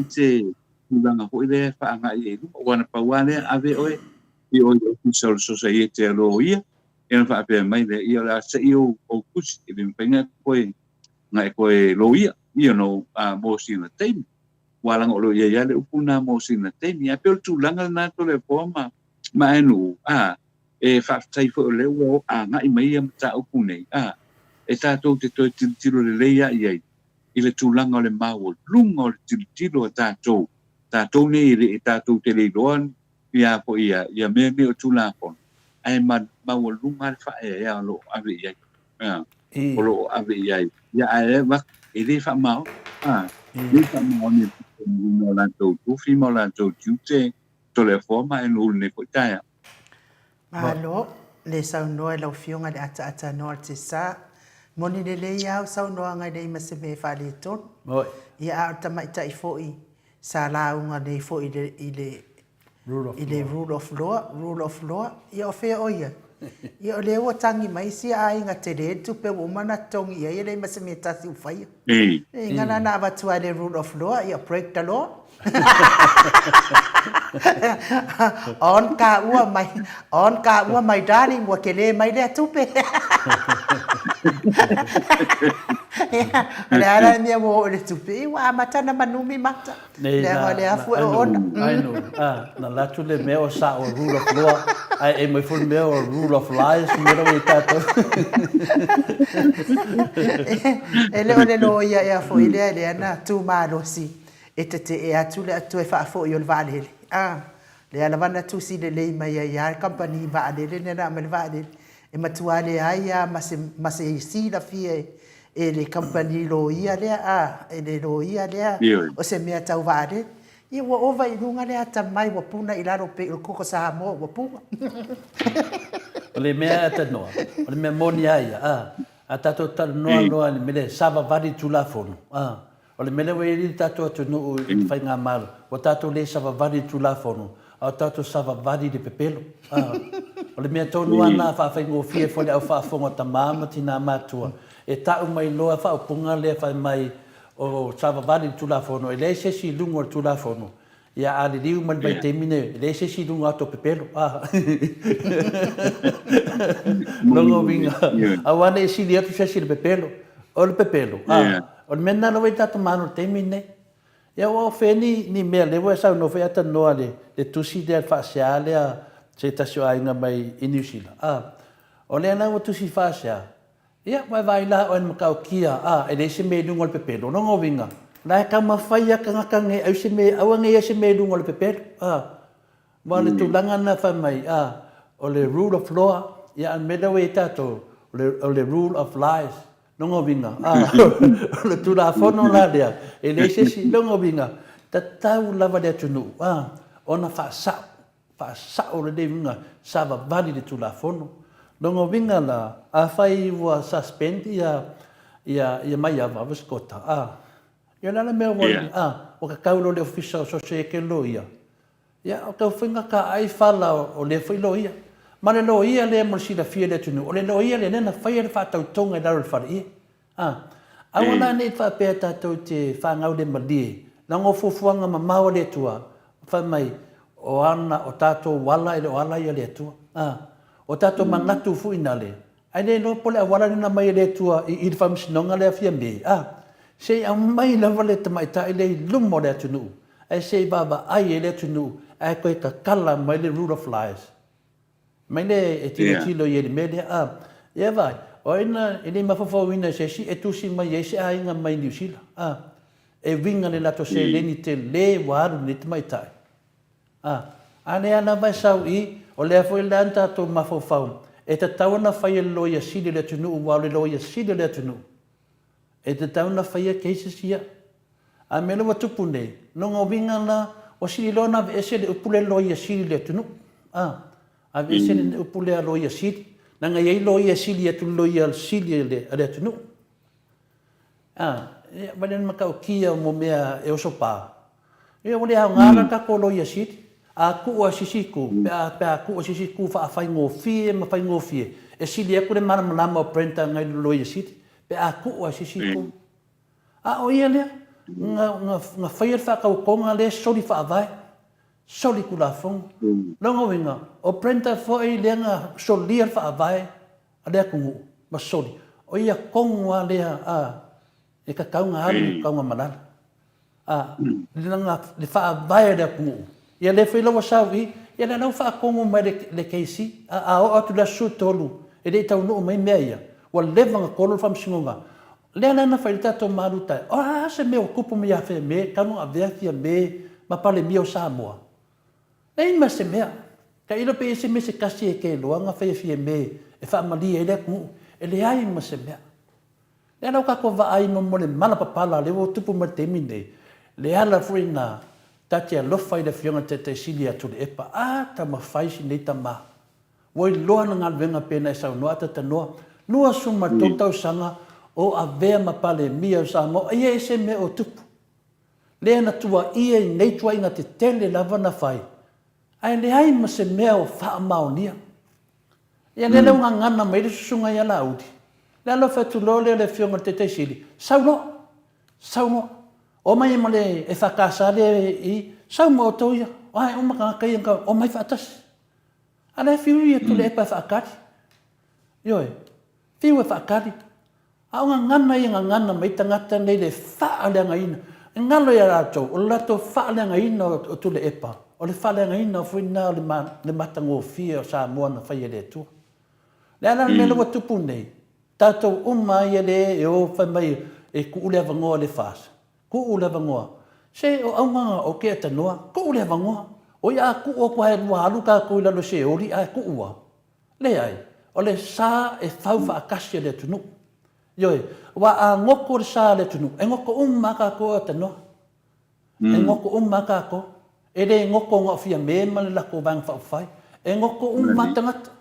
se tulaga foi lea e faaagai ai i luma. Aua na pau lava lea, ave oe i o i le Ofisa o le Sosaiete a Loia, ia ona faapea mai lea, ia o le a se i ou, ou tusi, e le mafai ona e ona e toe loia, you know, mo sina taimi. Aua leaga o lo o i ai lava le upu lena mo sina taimi. Ae pei o le tulaga lena Toleafoa ma, ma Aenuu, a, e faafetai foi o lea ua agai mai ia mataupu nei, a, e tatou te toe tilotilo lelei lava i ai i le tulaga o le maualuga o le tilotilo a tatou, tatou nei e le, e tatou te le iloa ia foi ia, ia mea nei o Tulafono, ae maualuga lava le faaeaea o lo o ave i ai, a, o lo o ave i ai. Ia, ae avatu, e le faamaoni, a, e le faamaoni e le o latou tufi ma o latou tiute, Toleafoa ma Aenuu i lenei foi taeao. Malo le saunoa i lau Afioga i le ataata noa o le Tesa. Moni lelei lava au saunoaga e leai ma se mea e faaletonu. Ia a o le tamaitai foi sa lauga nei foi i le, i le, i le rule of law, rule of law, ia o fea o i ai? Ia o lea ua tagi mai sia aiga tele le tupe ua uma ona totogi i ai e leai ma se mea e tasi ua faia. E ngana na avatu ai le rule of law, ia break the law. On ka ua mai, on ka ua mai darling, ua kele mai lea tupe. Ia, o le a la le mea ua oo i le tupe, ia ua amata ona manumi mata. Nei, na, na, ainu, ainu, ah, na alu atu le mea o sa o rule of law, ae e mai foi le mea o rule of lies, mea la ua i tatou. E le o le loia ea foi lea lea na tu malosi e tetee atu le toe faafoi o le vaalele. Ah, lea lava na tusi lelei mai ai lava le kamupani vaalele lea na aumai le vaalele, e matua leai lava ma se, ma se silafia e, e le kamupani loia lea, a, e le loia lea, o se mea tau vaalele. Ia ua ova i luga le atamai, ua puna i lalo pei o le koko Samoa ua puna. O le mea e tanoa, o le mea moni a ia, a, a tatou talanoa loa i le mea lea, savavali Tulafono, a, O le mea lea ua i ai le tatou atunuu i le faigamalo, ua tatou le savavali i le Tulafono, a ua tatou savavali i le pepelo. O le mea tonu lava lena e faafaigofie foi i le au faafofoga tama ma tina matua, e tau mai loa faaupuga lea fai mai o savavali i le Tulafono, e leai se isi i luga o le Tulafono, Ia, a liliu mai le vaitaimi nei, e leai se isi i luga atu o pepelo, a. Lona uiga, aua ne i sili atu se isi i le pepelo. O le pepelo, a, o le mea lena lava i le tatou Malo i le taimi lenei. Ia, ua o fea ni, ni mea lea ua e saunoa foi Atanua le, le tusi lea, le faasea lea se tasi o aiga mai i Niu Sila, a. O lea la ua tusi faasea, Ia, ua e vaai la oe i le matautia, a, e leai se mea i luga o le pepelo. O lona uiga, o la e taumafai lava tagata nei, ai se mea, aua ne i i ai se mea i luga o le pepelo, a. Aua o le tulaga lena fai mai, a, o le rule of law, ia a o le mea lea ua i ai tatou, o le, o le rule of lies. Lona uiga, a, o le Tulafono la lea, e leai se isi, lona uiga, tatau lava le atunuu, a, ona faasao Faasao lelei uiga savavali le Tulafono. Lona uiga la, afai ua suspend ia ia ia Maiava ua Sikota, a, ia o le a le mea ua a, ua tatau loa le Ofisa o Sosiaete loia, ia o tau faiga ta ai fala o lea foi loia. Ma le loia lea mo le silafia e le atunuu, o le loia lea lea na faia le faatautoga i lalo o le faleie. A. Aua la ne i faapea tatou te faagaulemalie, leaga o fuafuaga mamao a le Atua, fai mai, o ana, o tatou ala e le o ala ia a le Atua. A. O tatou manatu foi na le, ae le iloa po o le auala lea na aumai e le Atua i i le faamasinoga lea Fiame, a. Se i aumai lava le tamaitai lea i luma o le atunuu, ae se i vaavaai i ai le atunuu, ae toe tatala mai le rule of lies. Mai lea e tilotilo i ai i le mea lea, a. Ia vaai, o ai na, e le i mafaufauina e se isi e tusi mai ai se aiga mai Niu Sila, a. E uiga i le latou seleni tele ua alu i lenei tamaitai, a. A lea lava e sau i, o lea foi la na tatou mafaufau, e tatau ona fai e le Loia Sili o le atunuu, aua o le Loia Sili o le atunuu, e tatau ona faia cases ia. A o le mea lea ua tupu nei, lona uiga la, ua sili loa ona aveese le upu lea Loia Sili i le atunuu. A, aveese le upu lea Loia Sili, leaga e i ai loia e sili atu i le Loia Sili a le atunuu. A, ia, vaai la i le matautia mo mea e oso pa. Ia ua le aoga la le tatou Loia Sili. A tuu lava i se isi itu, pe a, pe a tuu i se isi itu faafaigofie ma faigofie, e sili atu le malamalama o Brenda nai lo Loia Sili, pe a tuu lava i se isi itu. A o ia lea, na, na, na faia le faatautoga lea e soli faavae, soli tulafono. Lona uiga, o Brenda foi lea na solia le faavae a le atunuu ma soli, o ia tonu lava lea a, e tatau ona alu i le taugamalala. A, lana, le faavae a le atunuu, ia lea foi la ua sau i i, ia lea la ua faatonu mai e le KC, a, a oo atu i le aso 13, e le i taunuu mai mea ia, ua leva ona tolo le Faamasinoga. Lea la na fai ai le tatou malutai, o a se mea ua tupu mai ia Fiame talu ona avea Fiame ma Palemia o Samoa? Leai ma se mea. Tailo pe i ai se mea se tasi e keiloa na fai e Fiame e faamalie ai le atunuu. E leai ma se mea. Lea la ua tatou vaai mo le mala papala lea ua tupu mai i le taimi lenei, le ala foi lena ta te alofa i le Afioga i le Taitai Sili ia Tuilaepa, a taumafai si nei tama. Ua iloa ana galuega pei ona e saunoa a talanoa, 23 tausaga o avea ma Palemia o Samoa, ia e se mea o tupu. Lea na tuuaia i nei tuuaiga tetele lava na fai, ae leai ma se mea o faamaonia. Ia lea la ua gagana mai le susuga ia Laauli, le alofa atu loa lea o le afioga i le Taitai Sili, sau loa, sau loa. Omai ai ma le EFKS lea i, sau ma outou ia, o a uma tagata ia na omai faatasi. A o la e fiu ia Tuilaepa e faatali. Ioe, fiu e faatali. A o gagana ia gagana mai tagata nei le faaleagaina. E galo ia latou, o le latou faaleagaina o Tuilaepa, o le faaleagaina foi lena o le matagofie o Samoa na faia e le Atua. O le a la le mea lea ua tupu nei? Tatou uma lava ia lea e o fai mai e tuu le avanoa i le FAS, tuu le avanoa. Se o auga o Keatanoa, tuu le avanoa. Oi a tuu atu lava e lua alu tatou i lalo o Seoli ae tuu lava. Leai, o le sa e fau faatasi e le atunuu. Ioe, aua a goto le sa a le atunuu, e goto uma lava tatou e Aotearoa. E goto uma lava tatou. E le goto na o Fiame ma le latou Vaega Faaupufai. E goto uma lava tagata.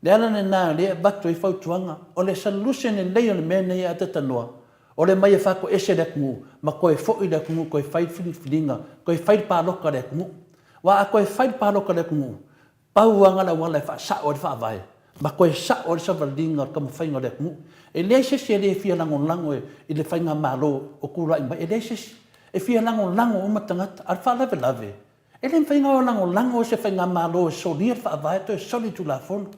Le ala lena o lea e avatu ai fautuaga, o le solution lelei o le mea lenei a Aotearoa, o le omai e faatoese le atunuu ma toe foi le atunuu toe fai le filifiliga, toe fai le palota a le atunuu. Aua a toe fai le palota a le atunuu, Pau lava le auala e faasao ai le faavae ma toe sao ai le savaliga o le taumafaiga o le atunuu. E leai se isi e le fia lagolago i le faigamalo o tulai mai, e leai se isi. E fia lagolago uma tagata, a o le faalavelave, e le mafai ona lagolago se faigamalo e solia le faavae toe soli le Tulafono.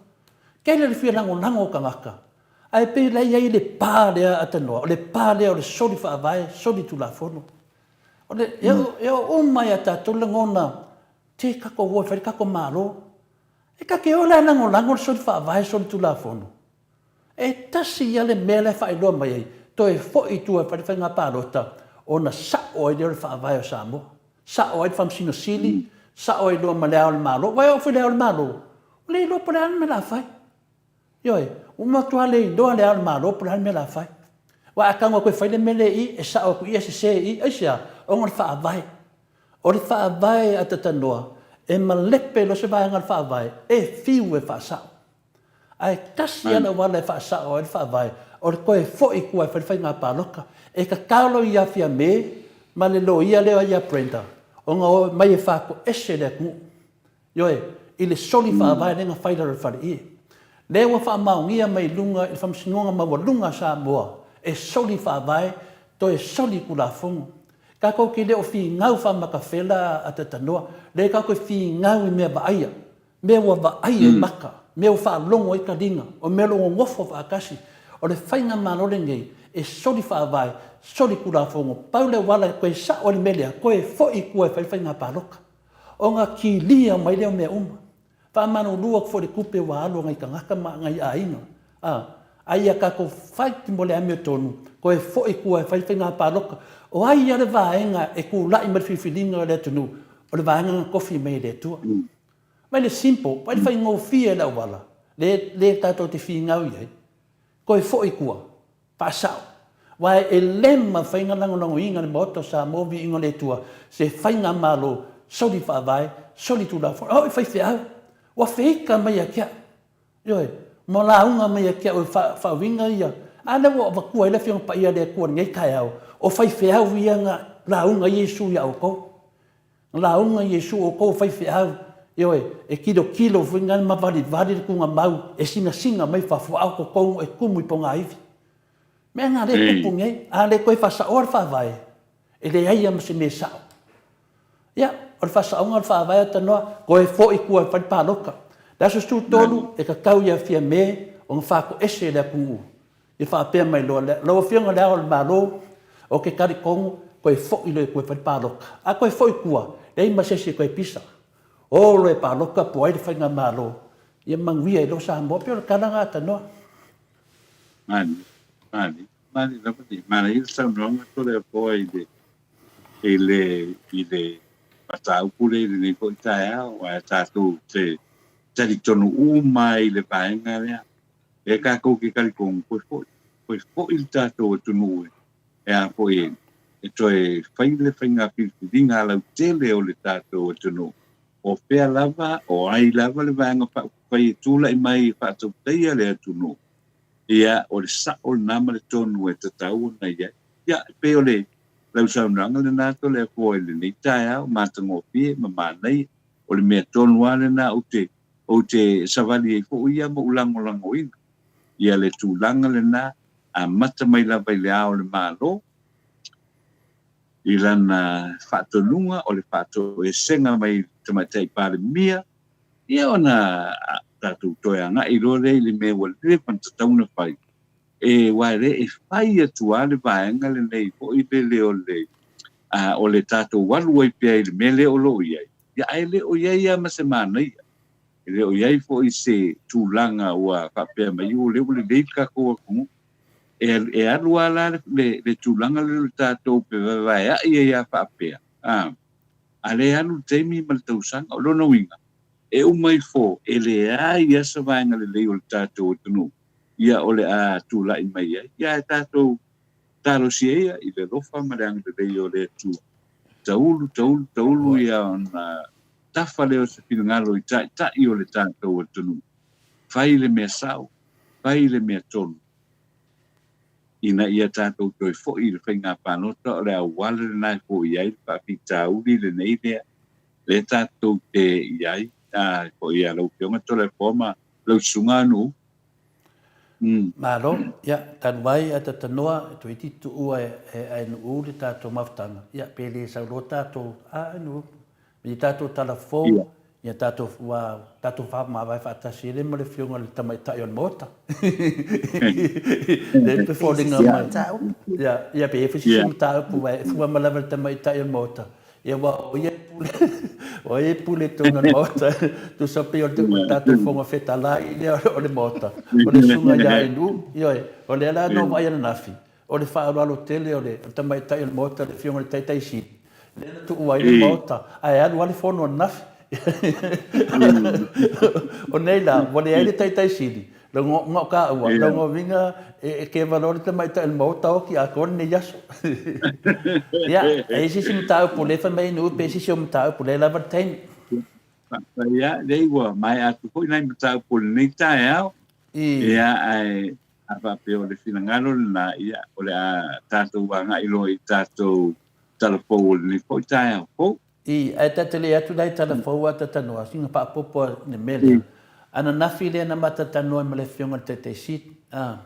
Tele le fia lagolago o tagata, ae pei la e i ai le pa lea a Tanoa, o le pa lea o le soli faavae, soli Tulafono. O le, e oo uma ia tatou lagona Te tatou o e fai le tatou Malo. E ta te o la e lagolago le soli faavae soli tulafono. E tasi ia le mea la e faailoa mai ai, toe foi i tua e fai le faiga palota ona sao ai lea o le faavae o Samoa. Sao ai le Faamasino Sili, sao ai loa ma Le Ao o le Malo. Aua e oo foi i Le Ao o le Malo, ua le iloa po o le a le mea o le a fai. Ioe, ua matua le iloa Le Ao o le Malo po o le a le mea o le a fai. Aua a tago atu e fai le mea lea i i, e sao atu i i ae sese i i. Aisea? Ona o le faavae. O le faavae a Tatanoa, e malepe loa se vaega o le faavae, e fiu e faasao. Ae tasi lava le auala e faasao ai le faavae, o le toe foi i tua e fai le faiga palota. E tatalo loa ia Fiame ma le loia lea ia Brenda, ona omai e faatoese le atunuu. Ioe, i le soli faavae lea na fai i lalo o le faleie. Lea ua faamaonia mai i luga i le Faamasinoga Maualuga a Samoa e soli faavae, toe soli Tulafono. Tatou te le o finau faamatafela a Tatanoa, lea tatou te finau i mea vaaia, mea ua vaaia i maka, mea ua faalogo ai taliga, o mea o lo o nonofo faatasi. O le faigamalo lenei e soli faavae, soli Tulafono, pau le auala e toe sao ai le mea lea, toe foi i tua e fai le faiga palota, ona kilia mai lea o mea uma. Faamalulu atu foi i le tupe ua alu a nai tagata ma nai aiga, a, a ia tatou fight mo le amiotonu, toe foi i tua e fai le faiga palota. O ai lava le vaega e tulai mai i le filifiliga o le atunuu, o le vaega na tofi mai e le Atua. Vaai le simple, vaai le faigofie le auala lea tatou te finau i ai, toe foi i tua. Faasao. Aua e le mafai ona lagolagoina e le Maota o Samoa viiga o le Atua se faigamalo soli faavae, soli tulafono. A oo i faifeau, ua feita mai ia te au. Ioe, ma lauga mai ia te au e faauiga ia. A lea ua avatua ai le Afioga Paia a le Atua i lenei taeao, o faifeau ia na lauga ai Iesu ia outou. Na lauga Iesu, outou o faifeau, ioe, e tilotilo foi na ma valivali le tuugamau e sinasina mai fafo, a o totonu e tumu i pogaivi. Mea na lea e tupu nei, a le toe faasaoa le faavae, e leai lava ma se mea e sao. Ia, o le faasaoga o le faavae a Tanoa, toe foi i tua e fai le palota. Le aso 13, e tatau ia Fiame ona faatoese le atunuu Ia faapea mai loa, Lau Afioga i Le Ao o le Malo, ou te talitonu, toe foi loa i tua e fai le palota. A toe foi i tua, leai ma se isi e toe pisa. O loa e palota po o ai le faigamalo, ia manuia ai loa Samoa. E pei o le tala lena a Tanoa. Manaia, manaia, manaia lava le, manaia le saunoaga Toleafoa i le, i le, i le mataupu lea i lenei foi taeao, aua tatou te talitonu uma i le vaega lea. E tatou te talitonu, toe foi, toe foi le tatou atunuu e, e a foi e, e toe fai le faiga filifiliga lautele o le tatou atunuu. O fea lava, o ai lava le vaega faaupufai e tulai mai e faatautaia le atunuu, ia, o le sao lena ma le tonu e tatau ona i ai. Ia, e pei o le lau saunoaga lena Toleafoa i lenei taeao matagofie ma manaia. O le mea tonu lava lena ou te Ou te savali ai foi ia ma ou lagolagoina ia le tulaga lena, amata mai lava i le Ao o le Malo, i lana faatonuga o le faatoesega mai le Tamaitai Palemia, ia ona tatou toe agai loa lea i le mea ua leva ona tatau ona fai, e aua e le e fai atu lava le vaega lenei foi lele o le o le tatou alu ai pea i le mea lea o lo o i ai, Ia, ae le o i ai lava ma se manaia, e le o i ai foi se tulaga ua faapea mai, o lea ua lelei le tatou atunuu. E, e alu lava la le, le, le tulaga lea o le tatou fevaevaea'i ai lava faapea, a, a le alu le taimi ma le tausaga. O lona uiga, e uma ifo e leai lava se vaega lelei o le tatou atunuu, ia o le a tulai mai ai. Ia ae tatou talosia ia i le alofa ma le agalelei o le Atua. Taulu, taulu, taulu ia ona tafa lea o se finagalo i taitai o le tatou atunuu. Fai le mea sao, fai le mea tonu, ina ia tatou toe foi i le faiga palota, o le auala lena e foia ai le faafitauli lenei lea, lea tatou te i ai, a, foi ia lau Afioga Toleafoa ma lau Susuga Anu'u. Malo, ia, talu ai a Tatanoa, toeitiiti tuua e Aenu'u le tatou mafutaga, ia, pe le sau loa tatou, a Aenu'u, i tatou tala fou, ia tatou, ua tatou faamavae faatasi ai lea ma le Afioga i le Tamaitai o le Maota. Lea e foliga mai. Ia, ia, pe i ai foi se isi mataupu, aua e fua mai lava i le Tamaitai o le Maota, Ia aua o ia e pule, o ia e pule i totonu o le Maota, tusa pei o le tatou Fofoga Fetalai lea o le Maota, o le Susuga ia Inu, ioe, o lea la na ou vaai ananafi, o le faaaloalo tele o le tamaitai o le Maota, le Afioga i le Taitai Sili, lea na tuua ai le Maota, ae alu lava le Fono ananafi. O nei la, ua leai le Taitai Sili, Na o taua, lona uiga e keva loa le tamaitai o le Maota oti atoa lenei aso. Ia, e i ai se isi mataupu o lea e fai mai Nu'u pe i ai se isi o mataupu, o lea e lava le taimi. Faafetai lava, leai ua maea atu foi nai mataupu o lenei taeao. Ia, ae a faapea o le finagalo lena, ia, o le a tatou agai loa i tatou talafou o lenei foi taeao fou. I, ae ta te le atu la i tala fou a tatanoa, sina faapopo a le mea lea. Ananafi lea na ma tatanoa ai ma le Afioga i le Taitai Sili, a,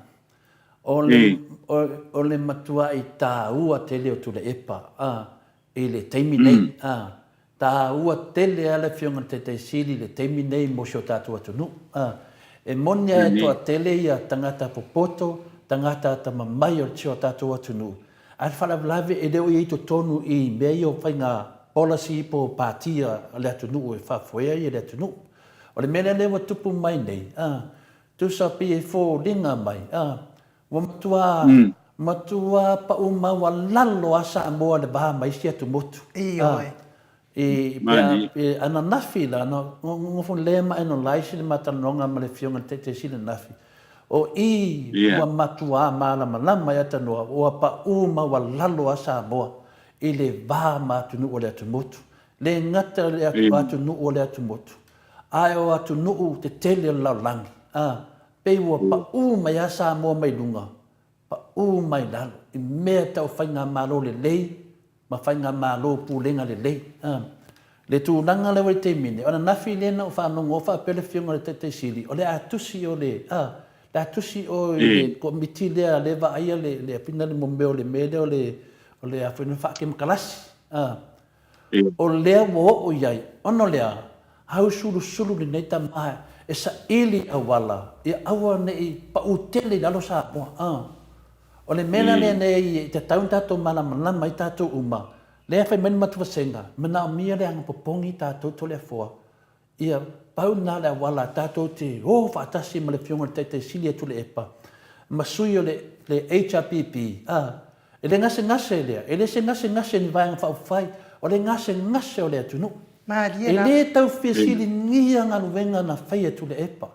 o le, o, o le matuai taua tele o Tuilaepa, a, i le taimi nei, a, Taua tele a le Afioga i le Taitai Sili i le taimi nei mo si o tatou atunuu. A. E moni a e toatele ia tagata popoto, tagata atamamai o si o tatou atunuu, a le faalavelave e le o i ai i totonu i mea ia o faiga policy po o pati a le atunuu e faafoea ia le atunuu. O le mea lea lea ua tupu mai nei, a, tusa pei e foliga mai, a, Ua matua, matua pau maualalo a Samoa i le va ma isi atumotu. Ioe. I, pe a, pe ananafi la, na nofo le ma analyse le ma talanoaga ma le Afioga i le Taitai Sili ananafi, o i ua matua malamalama ia tanoa, ua pau maualalo a Samoa i le va ma atunuu o le atumotu. Le gata i le atunuu o le atumotu, ae o atunuu tetele o le lalolagi. A, Pei ua paʻū mai a Samoa mai luga, paʻū mai lalo i mea tau faigamalo lelei ma faigamalo pulega lelei. A. Le tulaga lea ua i taimi nei, o ananafi lea na ou faalogo faapea le Afioga i le Taitai Sili, o le a tusi o le, a, le a tusi o i le Komiti lea lea e vaaia le, le, le mea o le mea lea o le, o le a foi na faakemokalasi. A. O lea ua oo i ai, ona o le a? Hausulusulu lenei tama e saili auala ia aua ne i pau tele i lalo Samoa. A. O le mea la lea nei e tatau ona tatou malamalama ai tatou uma, lea e fai mai le matou vasega, manaomia le agapopogi tatou Toleafoa Ia, pau lena le auala tatou te o faatasi ma le Afioga i le Taitai Sili a Tuilaepa ma sui o le le HRPP, a, e le gasegase lea, e le se gasegase ni Vaega Faaupufai, o le gasegase o le atunuu. Malie E lava. le tau fesiligia galuega na faia e Tuilaepa.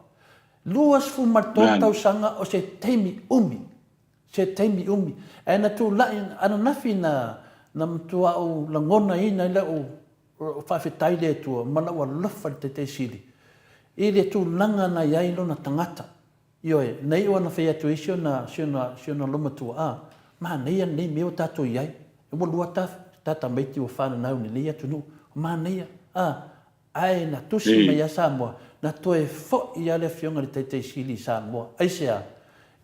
23 tausaga o se taimi umi, se taimi umi. Ae na tulai ananafi na na matua ou lagonaina ai lau Faafetai i le Atua ma lau alofa i le Taitai Sili i le tulaga na i ai lona tagata. Ioe, na iu ana fai atu ai si ona, si ona, si ona lomatua, a, manaia lenei mea ua tatou i ai. Ua lua ta, ta tamaiti ua fananau i lenei atunuu. Manaia, a, ae na tusi mai ia Samoa, na toe foi lava le Afioga i le Taitai Sili i Samoa. Aisea?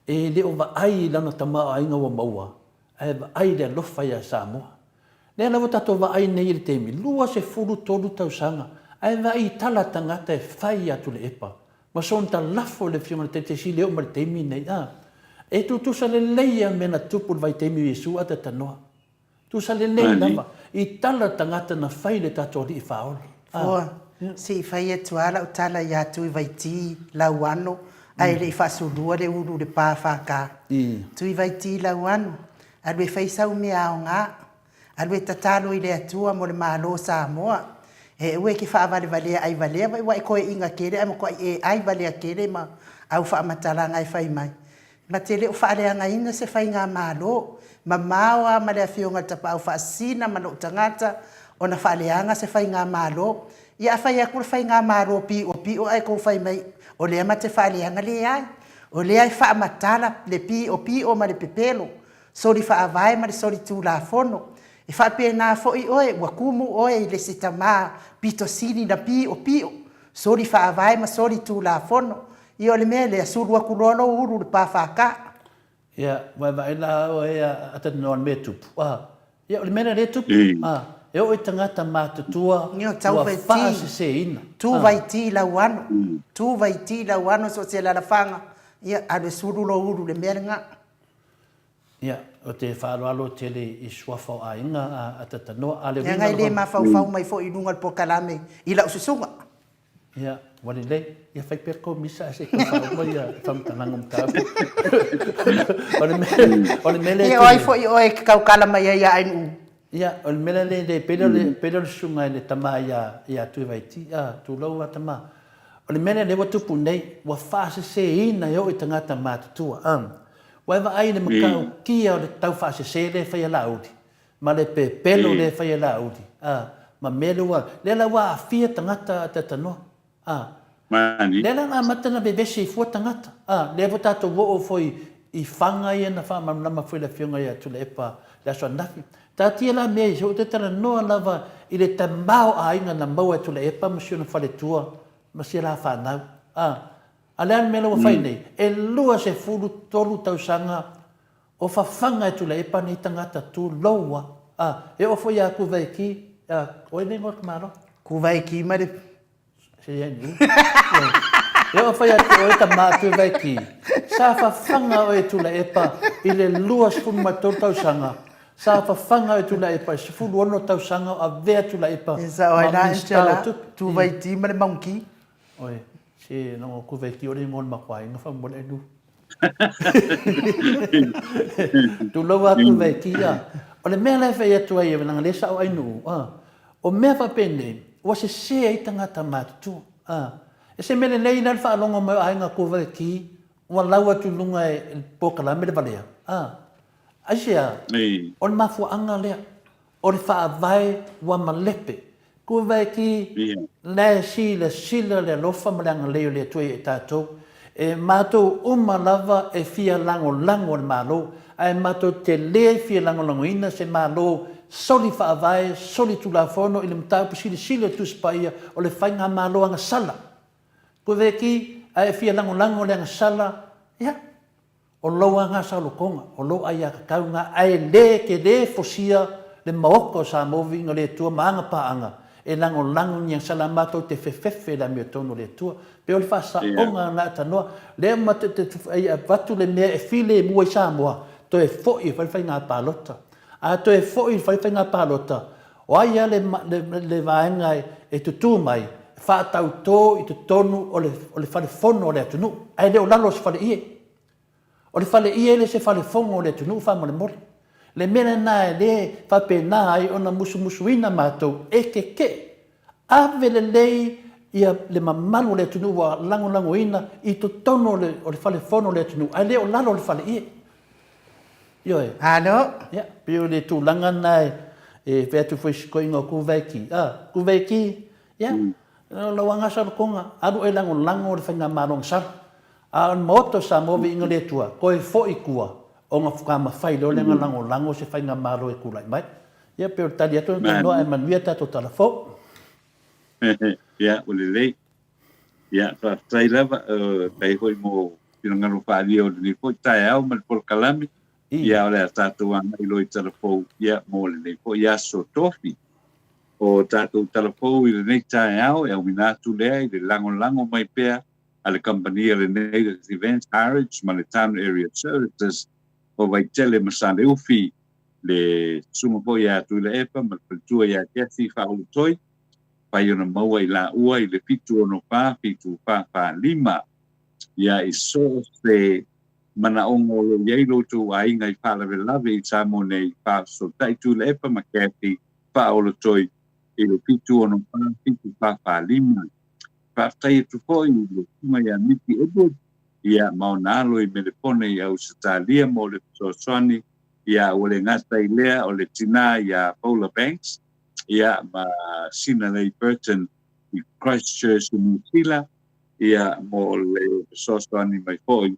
E le o vaai i lana tamaoaiga ua maua, ae vaai i le alofa ia Samoa. Lea lava tatou vaai nei i le taimi, 23 tausaga, ae vaai i tala tagata e fai ia Tuilaepa, ma sona talafo i le Afioga i le Taitai Sili e oo mai i le taimi lenei. A, e tutusa lelei lava mea na tupu i le vaitaimi o Iesu a tatanoa. Tusa lelei lava i tala tagata na fai i le tatou Alii Faaola. A. Ua, se i fai atu lava lau tala ia Tuivaiti Lauano ae le i faasulua le ulu i le pa FK. Tuivaiti Lauano, Alu e fai sau mea aoga. Alu e tatalo i le Atua mo le Malo o Samoa. E aua e ke faavalevalea ai valea vai ua e koeina tele ae matuai e ai valea tele ma au faamatalaga e fai mai. Ma te le o faaleagaina se faigamalo. Mamao a ma le Afioga i le Tapaau Faasisina ma lou tagata ona faaleaga se faigamalo. Ia a fai atu le faigamalo piopio ae tou fai mai o lea ma te faaleaga, leai. O lea e faamatala le piopio ma le pepelo, soli faavae ma le soli tulafono. E faapena foi oe, ua tumu oe i le se tama pito sili na piopio, soli faavae ma soli tulafono. Ia o le mea lea, sulu atu loa lou ulu i le pa FK. Ia, vaevae la oe a talanoa i le mea e tupu, a. Ia, o le mea lea lea e tupu, a. E oo i tagata matutua ua faaseseina. Tu vaiti lauano, tu vaiti lauano so o se alalafaga, ia, alu e sulu lou ulu i le mea lena. Ia, ou te faaaloalo tele i suafa o aiga a Tatanoa, a le uiga Leaga e le mafaufau mai foi i luga o le polokalame i lau susuga. Ia, ua lelei. Ia fai pea le tou misa ae se i tau faauma ia faamatalaga o mataupu. O le mea, o le mea lea e Ia, o ai foi oe e te tautala mai ai ia Ainuu? Ia, o le mea lea le, pei lea o le, pei lea o le susuga i le tama ia, ia Tuivaiti, a, tulou a tama. O le mea lea lea ua tupu nei, ua faaseseina e oo i tagata matutua, a. Ua e vaai i le matautia o le taufaasese lea e fai e Laauli, ma le pepelo lea e fai e Laauli, a, ma mea lea ua, lea la ua aafia tagata a Tatanoa, a. Lea la na amata ona vevesi ai fua tagata, a, lea foi tatou oo foi i faga ia na faamalamalama foi e le Afioga ia Tuilaepa i le aso ananafi. Taatia la mea ia, se ua toe talanoa lava I le tamaoaiga na maua e Tuilaepa ma si ona faletua ma si a la fanau. A, a le a le mea la ua fai nei? E 23 tausaga o fafaga e Tuilaepa nei tagata, tulou a. A, e oo foi ia Kuvaiki, a, o ai le igoa o le tamaloa? Kuvaiki ma le E oo foi ia te oe tama Tuivaiki, sa fafaga oe e Tuilaepa i le 23 tausaga, sa fafaga oe e Tuilaepa i le 16 tausaga o avea Tuilaepa E sao ai la Minista o Tupe. Tuvaiti ma le Maungki. Oe, se leaga o Tuvaiki o le igoa o le makuaiga faamolemole ai lu. Tulou a Tuvaiki, a. O le mea la e fai atu ai, leaga o lea e sao Ainuu, a. O mea faapenei, ua sese ai tagata matutua. A. E se mea lelei la le faalogo mai o aiga Tuvaiki ua lau atu i luga e le polokalame le valea? A. Aisea? O le mafuaaga lea, o le faavae ua malepe. Tuvaiki, la e silasila le alofa ma le agalelei o le Atua ia i tatou. E matou uma lava e fia lagolago i le Malo, ae matou te le fia lagolagoina se Malo soli faavae, soli tulafono i le mataupu silisili o Tusi Paia o le Faigamalo agasala. Tuvaiki, a e fia lagolago i le agasala, ia, O lou aga saolotoga, o lou aiatatau na, ae le e te le fosia le maota o Samoa viiga le Atua ma ana paaga e lagolago ni agasala matou te fefefe i le amiotonu o le Atua. Pei o le faasaoga na tanoa lea ma te te avatu le mea e filemu ai Samoa toe foi e fai le faiga palota. A toe foi e fai le faiga palota, o ai a le le vaega e tutu mai e faatauto i totonu o le fale fono o le atunuu ae le o lalo o se faleie. O le faleie e le se falefono o le atunuu faamolemole. Le mea lena e le faapena ai ona musumusuina matou e tetee. Ave lelei ia le mamalu o le atunuu ua lagolagoina i totonu o le falefono o le atunuu ae le o lalo o le faleie. Ioe. Alo. Ia, pei o le tulaga lena e fai atu foi i si toeaina o Kuvaiki. A, Kuvaiki, ia, lau agasalotoga, alu e lagolago le faigamalo agasala. A o le Maota o Samoa viiga le Atua, toe foi i tua, ona faatoa mafai loa lea ona lagolago se faigamalo e tulai mai. Ia pei o le tali atu lena talanoa ae manuia le tatou tala fou. Ia, ua lelei. Ia, faafetai lava, faafetai foi mo finagalo faaalia o lenei foi taeao ma le polokalame. Ia, o le a tatou agai loa i tala fou, ia, mo lenei foi aso tofi. O tatou tala fou i lenei taeao, e auina atu lea i le lagolago mai pea a le kamupani lenei le Event Harwich ma le Town Area Services o Vaitele ma Saleufi, le susuga foi ia Tuilaepa ma le faletua ia Kathy Faaulutoi, fai ona maua i laua i le 764 7445. Ia i so o se manaoga o lo o i ai lo outou aiga i faalavelave i Samoa nei, faafesootai Tuilaepa ma Kathy Faaulutoi i le 764 7445. Faafetai atu foi i le Susuga ia Miki Edward ia ma ona alo i Melepone i Ausetalia mo le fesoasoani ia ua le gata i lea o le tinā ia Paula Banks ia ma Sina Lei Burton i Christchurch i Niu Sila ia mo le fesoasoani mai foi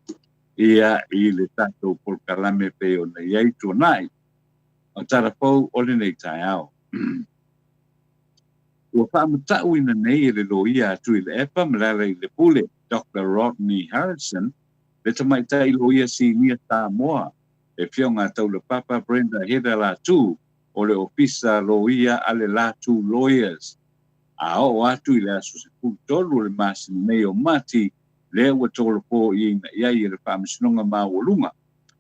ia i le tatou polokalame pei ona i ai tuanai o tala fou o lenei taeao. Ua faamatauina nei e le loia a Tuilaepa ma Lealailepule, Doctor Rodney Harrison, le tamaitai loia sinia Samoa, le Afioga a Taulapapa Brenda Heather Latu o le Ofisa Loia a le Latu Lawyers. A oo atu i le aso 13 o le masina nei o Mati, lea ua tolopoiina i ai e le Faamasinoga Maualuga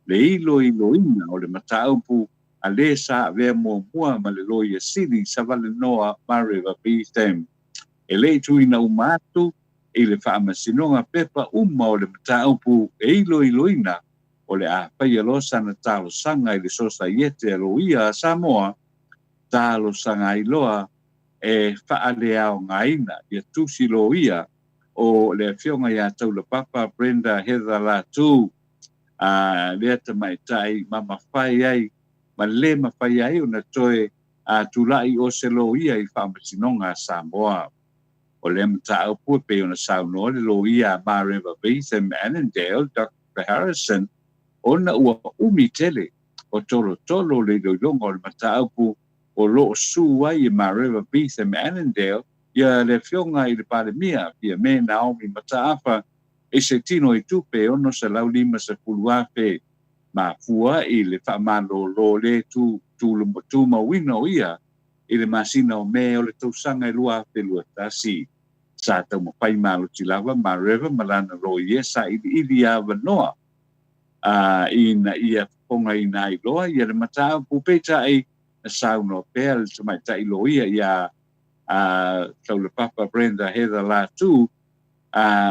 le iloiloina o le mataupu a le sa avea muamua ma le Loia Sili Savalenoa Mareva Beetham. E le i tuuina uma atu i le Faamasinoga pepa uma o le mataupu e iloiloina, o le a faia loa sana talosaga i le Sosaiete a Loia a Samoa, talosaga ai loa e faaleaogaina ia tusi loia o le Afioga ia Taulapapa Brenda Heather Latu, a lea tamaitai ma mafai ai ma le mafai ai ona toe tulai o se loia i Faamasinoga a Samoa. O lea mataupu e pei ona saunoa le loia a Mareva Beetham Annandale, Doctor Harrison, ona ua umi tele o tolotolo le iloiloga o le mataupu. o lo o su ai e Mareva Beetham Annandale ia le Afioga i le Palemia Fiame Naomi Mataafa i se tino i tupe e $650,000 mafua i le faamalolo le tumauina o ia i le masina o Me o le tausaga e 2021. Sa taumafai malosi lava Mareva ma lana loia e sailiili avanoa ina ia fofogaina ai loa ia le mataupu, peitai na saunoa pea le tamaitai loia ia Taulapapa Brenda Heather Latu,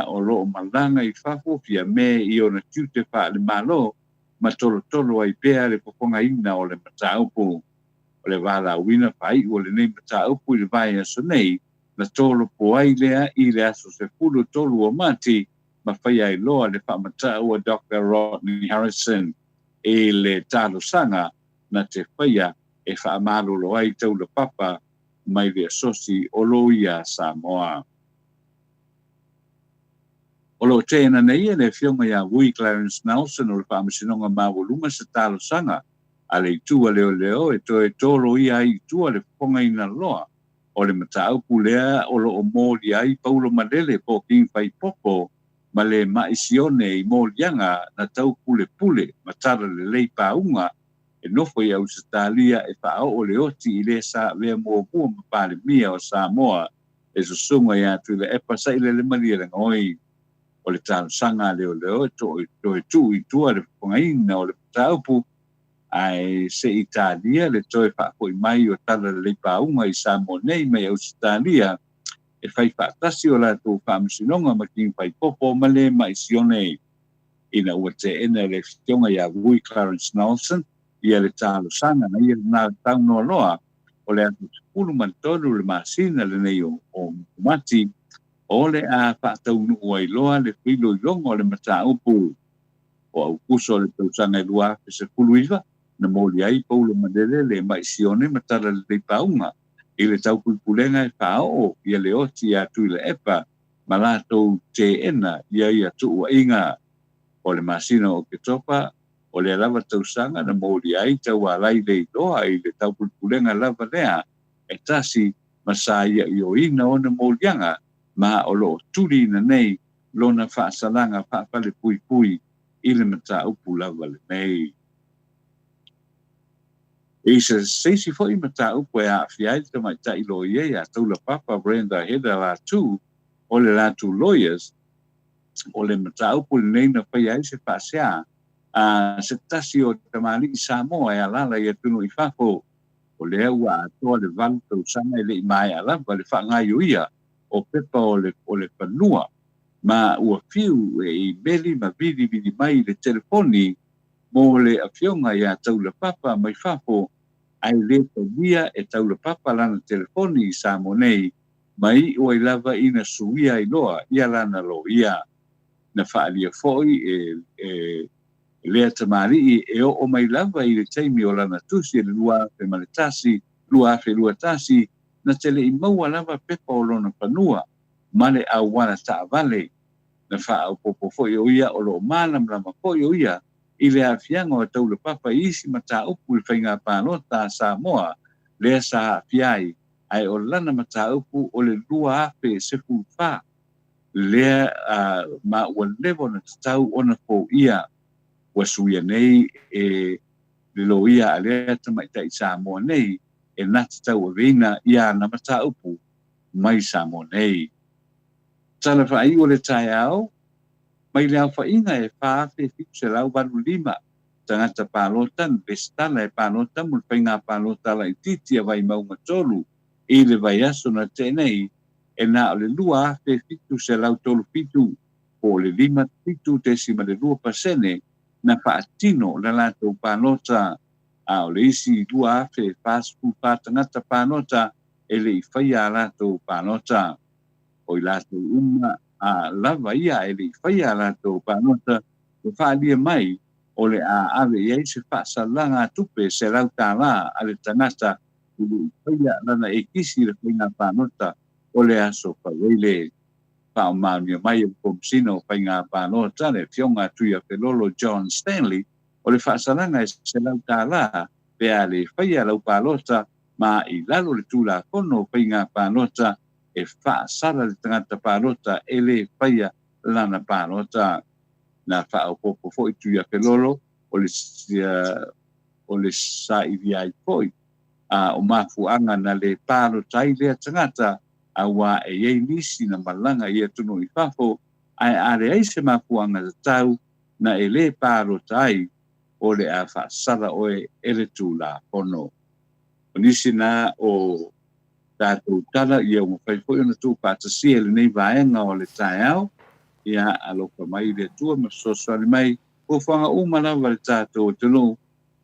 o lo o malaga i fafo Fiame i ona tiute faale-Malo ma tolotolo ai pea le fofogaina o le mataupu. O le valaauina faaiu o lenei mataupu i le vaiaso nei, na tolopo ai lea i le aso 13 o Mati ma faia ai loa le faamatau a Doctor Rodney Harrison i le talosaga na te faia e faamalolo ai Taulapapa mai le Asosi o Loia a Samoa. O lo o teena nei e le Afioga ia Vui Clarence Nelson o le Faamasinoga Maualuga se talosaga a le Itu a Leoleo e toe toloia ai i tua le fofogaina loa o le mataupu lea o lo o molia ai Paulo Malele po o King Faipopo ma le Ma'i Sione i moliaga na taupulepule ma talalelei pauga e nofo i Ausetalia e faaoo le oti i le sa avea muamua ma Palemia o Samoa e susuga ia Tuilaepa Sailele Malielegaoi. O le talosaga a leoleo e toe tuu i tua le fofogaina o le mataupu ae se i talia le toe faafoi mai o talalelei pauga i Samoa nei mai Ausetalia e fai faatasi o latou faamasinoga ma King Faipopo ma le Ma'i Sione. Ina ua teena e le Afioga ia Vui Clarence Nelson ia le talosaga na ia na saunoa loa o le aso 13 le masina lenei o Mati, o le a faataunuu ai loa le filoiloga o le mataupu. O Aukuso o le tausaga e 2019, na moli ai Paulo Malele le Ma'i Sione ma talalelei pauga i le taupulepulega e faaoo ia le oti ia Tuilaepa ma latou teena ia ia tuuaiga. O le masina o Oketopa o lea lava tausaga na moli ai taualai leiloa i le taupulepulega lava lea e tasi ma sa ia ioina ona moliaga ma o lo o tuliina nei lona faasalaga faafalepuipui i le mataupu lava lenei. I se isi foi mataupu e aafia ai le tamaitai loia ia Taulapapa Brenda Heather Latu o le Latu Lawyers, o le mataupu lenei na faia ai se faasea a se tasi o tamalii Samoa e alaala i atunuu i fafo, o lea ua atoa le 8 tausaga e le i maea lava le faagaioia o pepa o le fanua, ma ua fiu e imeli ma vilivili mai i le telefoni mo le afioga ia Taulapapa mai fafo, ae le talia e Taulapapa lana telefoni i Samoa nei, ma iu ai lava ina suia ai loa ia lana loia. Na faaalia foi e lea tamalii e oo mai lava i le taimi o lana tusi i le 2001, 2021, na te le i maua lava pepa o lona fanua ma le auala taavale. Na faaopoopo foi o ia o lo o malamalama foi o ia i le aafiaga o Taulapapa i isi mataupu i le faiga palota a Samoa lea sa aafia ai, ae o lana mataupu o le 2014 lea ma ua leva ona tatau ona foia. Ua suia nei e le loia a lea tamaitai Samoa nei e na te tauaveina i ana mataupu mai Samoa nei. Tala faaiu o le taeao, mai le aofaiga e 4,785 tagata palota na resitala e palota mo le faiga palota laitiiti a Vaimauga 3 i le vaiaso na tea nei, e na o le 2,737 po o le 57.2% na faatino le latou palota, a o le isi 2,044 tagata palota e le i faia a latou palota. O i latou uma a lava ia e le i faia a latou palota ua faaalia mai o le a ave i ai se faasalaga tupe $100 a le tagata e le i faia lana ekisi i le faiga palota o le aso Faraile. Faamaonia mai e le Komesina o Faiga Palota le Afioga a Tuiafelolo John Stanley o le faasalaga e $100 pe a le faia lau palota. Ma i lalo o le Tulafono o Faiga Palota, e faasala le tagata palota e lē faia lana palota. Na faaopoopo foi Tuiafelolo o le o le sailia ai foi a o mafuaaga na lē palota ai lea tagata auā e i ai nisi na malaga i atunuu i fafo ae a leai se mafuaaga tatau na e lē palota ai o le a faasala oe e le Tulafono. O nisi na o tatou tala ia ua mafai foi ona tuufaatasia i lenei vaega o le taeao. Ia alofa mai le Atua ma fesoasoani mai fuafuaga uma lava le tatou atunuu,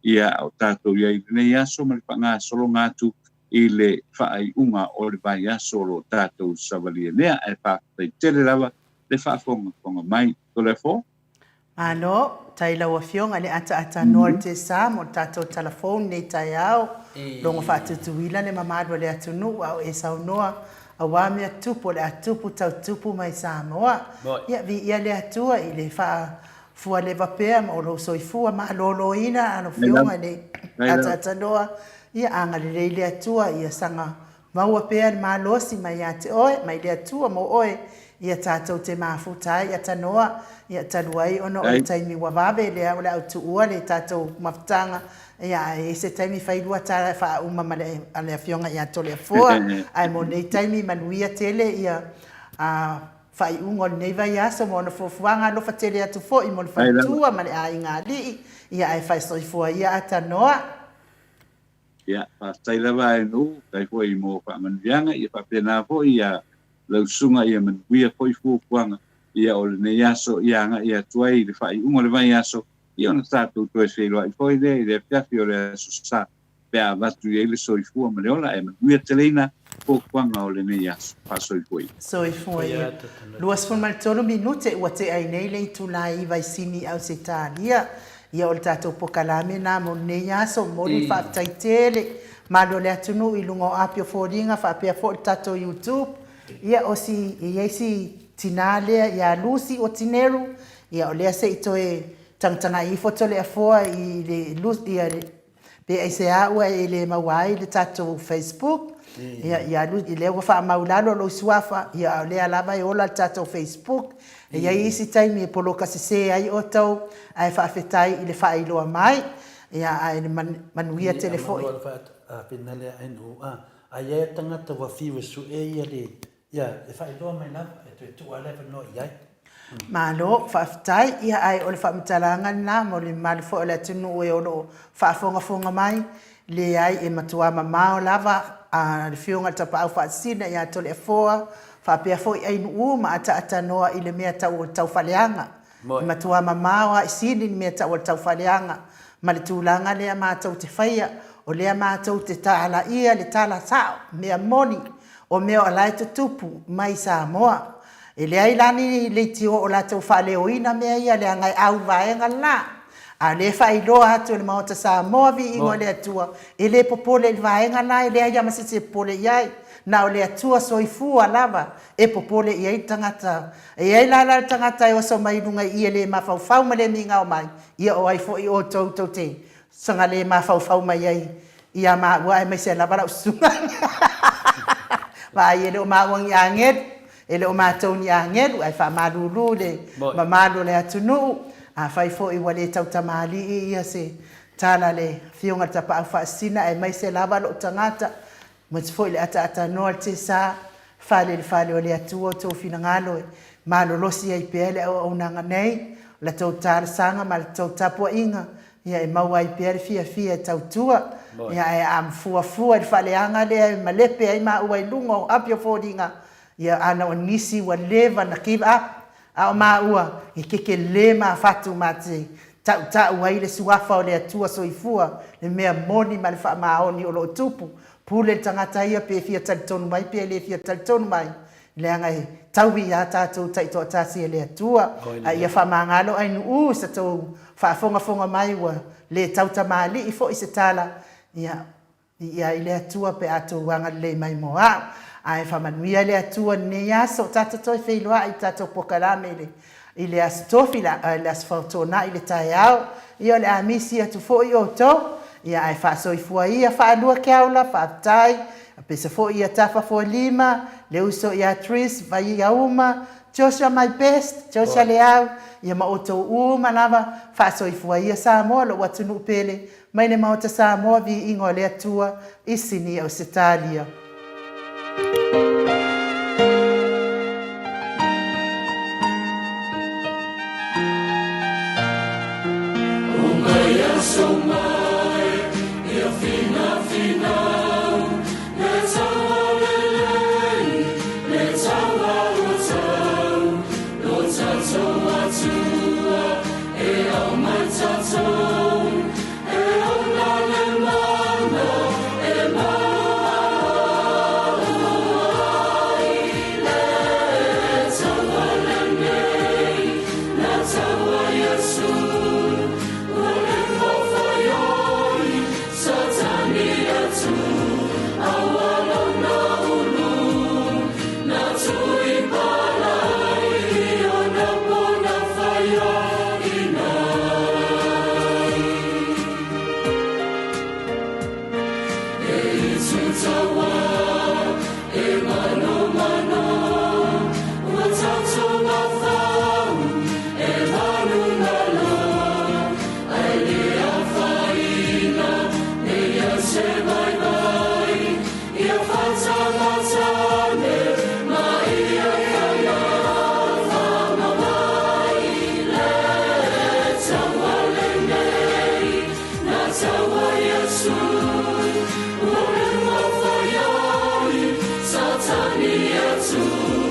ia o tatou i ai i lenei aso ma le faagasologa atu i le faaiuga o le vaiaso o lo o tatou savalia nea. Ae faafetai tele lava le faafogafoga mai. Toleafoa. Malo, tai lau Afioga i le ataatanoa o le Tesa mo le tatou tala fou lenei taeao. Logo faatutuila le mamalu o le atunuu a o e saunoa aua mea tupu o le a tupu tau tupu mai Samoa. Ia, viia le Atua i le faafualeva pea ma o lou soifua maloloina lau Afioga i le ataatanoa. Ia, agalelei le Atua ia saga Maua pea le malosi mai ia te oe, mai le Atua mo oe, ia tatou te mafuta ai ia tanoa, ia talu ai ona o le taimi ua vave lea o le a ou tuua le tatou mafutaga, ia ae i ai se taimi failua tala e faauma ma le a le Afioga ia Toleafoa, ae mo lenei taimi manuia tele ia a faaiuga o lenei vaiaso ma ona fuafuaga alofa tele atu foi mo le faletua ma le aiga alii, ia ae faesoifua ia a tanoa. Ia, faafetai lava e nuu, faafetai foi mo faamanuiaga, ia faapena foi ia lau susuga ia manuia foi fuafuaga ia o lenei aso ia agai atu ai i le faaiuga o le vaiaso, ia ona tatou toe feiloai foi lea i le afiafi o le Aso Sa pe a avatu i ai le soifua ma le ola, ae manuia teleina fuafuaga o lenei aso. Faasoifua ia. Soifua ia. 23 minute ua tea ai nei le itula e 9 i Sini Ausetalia. Ia o le tatou pokalame lena mo lenei aso. Momoli le faafetai tele malu o le atunuu i luga o api o foliga faapea foi le tatou YouTube. Ia o si e i ai si tina lea ia Lucy Otineru, ia o lea se i toe tagatagai ifo Toleafoa i le ia Pe aisea ua e le maua ai le tatou Facebook, ia, ia alu, lea ua faamau i lalo lou suafa, ia, a o lea lava e ola le tatou Facebook. E i ai isi taimi e poloka sese ai outou, ae faafetai i le faailoa mai, ia, ae manuia tele foi. A i ai tagata ua fiu e sue ia le Ia, e faailoa mai lava, e toe tuu lava le avanoa i ai. Malo, faafetai. Ia, ae o le faamatalaga lena mo le mamalu foi o le atunuu e o lo o faafogafoga mai, leai, e matua mamao lava le Afioga i le Tapaau Faasisina ia Toleafoa, faapea foi Ainuu ma Ataatanoa i le mea tau o le taufaaleaga. E matua mamao lava i sili le mea tau o le taufaaleaga ma le tulaga lea matou te faia, o lea matou te talaia le tala sao, mea moni, o mea o la e tutupu mai Samoa. E leai la ni leitio o latou faaleoina mea ia leaga e au vaega le la. A o lea e faailoa atu e le Maota Samoa viiga o le Atua, e le popole i le vaega la, e leai lava ma se isi e popole i ai. Na o le Atua soifua lava e popole i ai le tagata. E i ai la la le tagata e oso mai i luga i i e le mafaufau ma le migao mai, ia o ai foi outou tou te saga le mafaufau mai ai ia maua aemaise lava lau susuga. Vaai, e le o maua ni agelu, e le o matou ni agelu, ae faamalulu i le mamalu o le atunuu. Afai foi ua le tautamalii ia se tala a le Afioga i le Tapaau Faasisina, aemaise lava lou tagata, Aemaise foi le ataatanoa le tesa, fale i le fale o le Atua outou finagalo e malolosi ai pea le auaunaga nei, o la tou talosaga ma la tou tapuaiga, ia e maua ai pea le fiafia e tautua, ia ae a fuafua i le faaleaga lea e malepe ai maua i luga o api o foliga, ia ana o nisi ua leva na give up, A o maua, e kekelē ma fatu ma te tautau ai le Suafa o le Atua Soifua, le mea moni ma le faamaoni o lo o tupu. Pule le tagata ia pe fia talitonu mai pe le fia talitonu mai, leaga e taui iā tatou taitoatasi e le Atua. A ia faamagalo ainuu i sa tou faafogafoga mai ua le tautamalii foi se tala, ia, Viia ai le Atua pe a tou agalelei mai mo au. Ae faamanuia le Atua i lenei aso. Tatou toe feiloai i tatou pokalame i le i le Aso Tofi, le Aso Faotonai i le taeao. Ia o le a misi atu foi outou. Ia ae faasoifua ia faalua Keaula, faafetai. Pesa foi ia Tafa Fualima, le uso ia Tris, Vaiauma, Joshua my best, Joshua Leau, ia ma outou uma lava, faasoifua ia Samoa lou atunuu pele, mai le Maota Samoa viiga o le Atua i Sini Ausetalia. Satani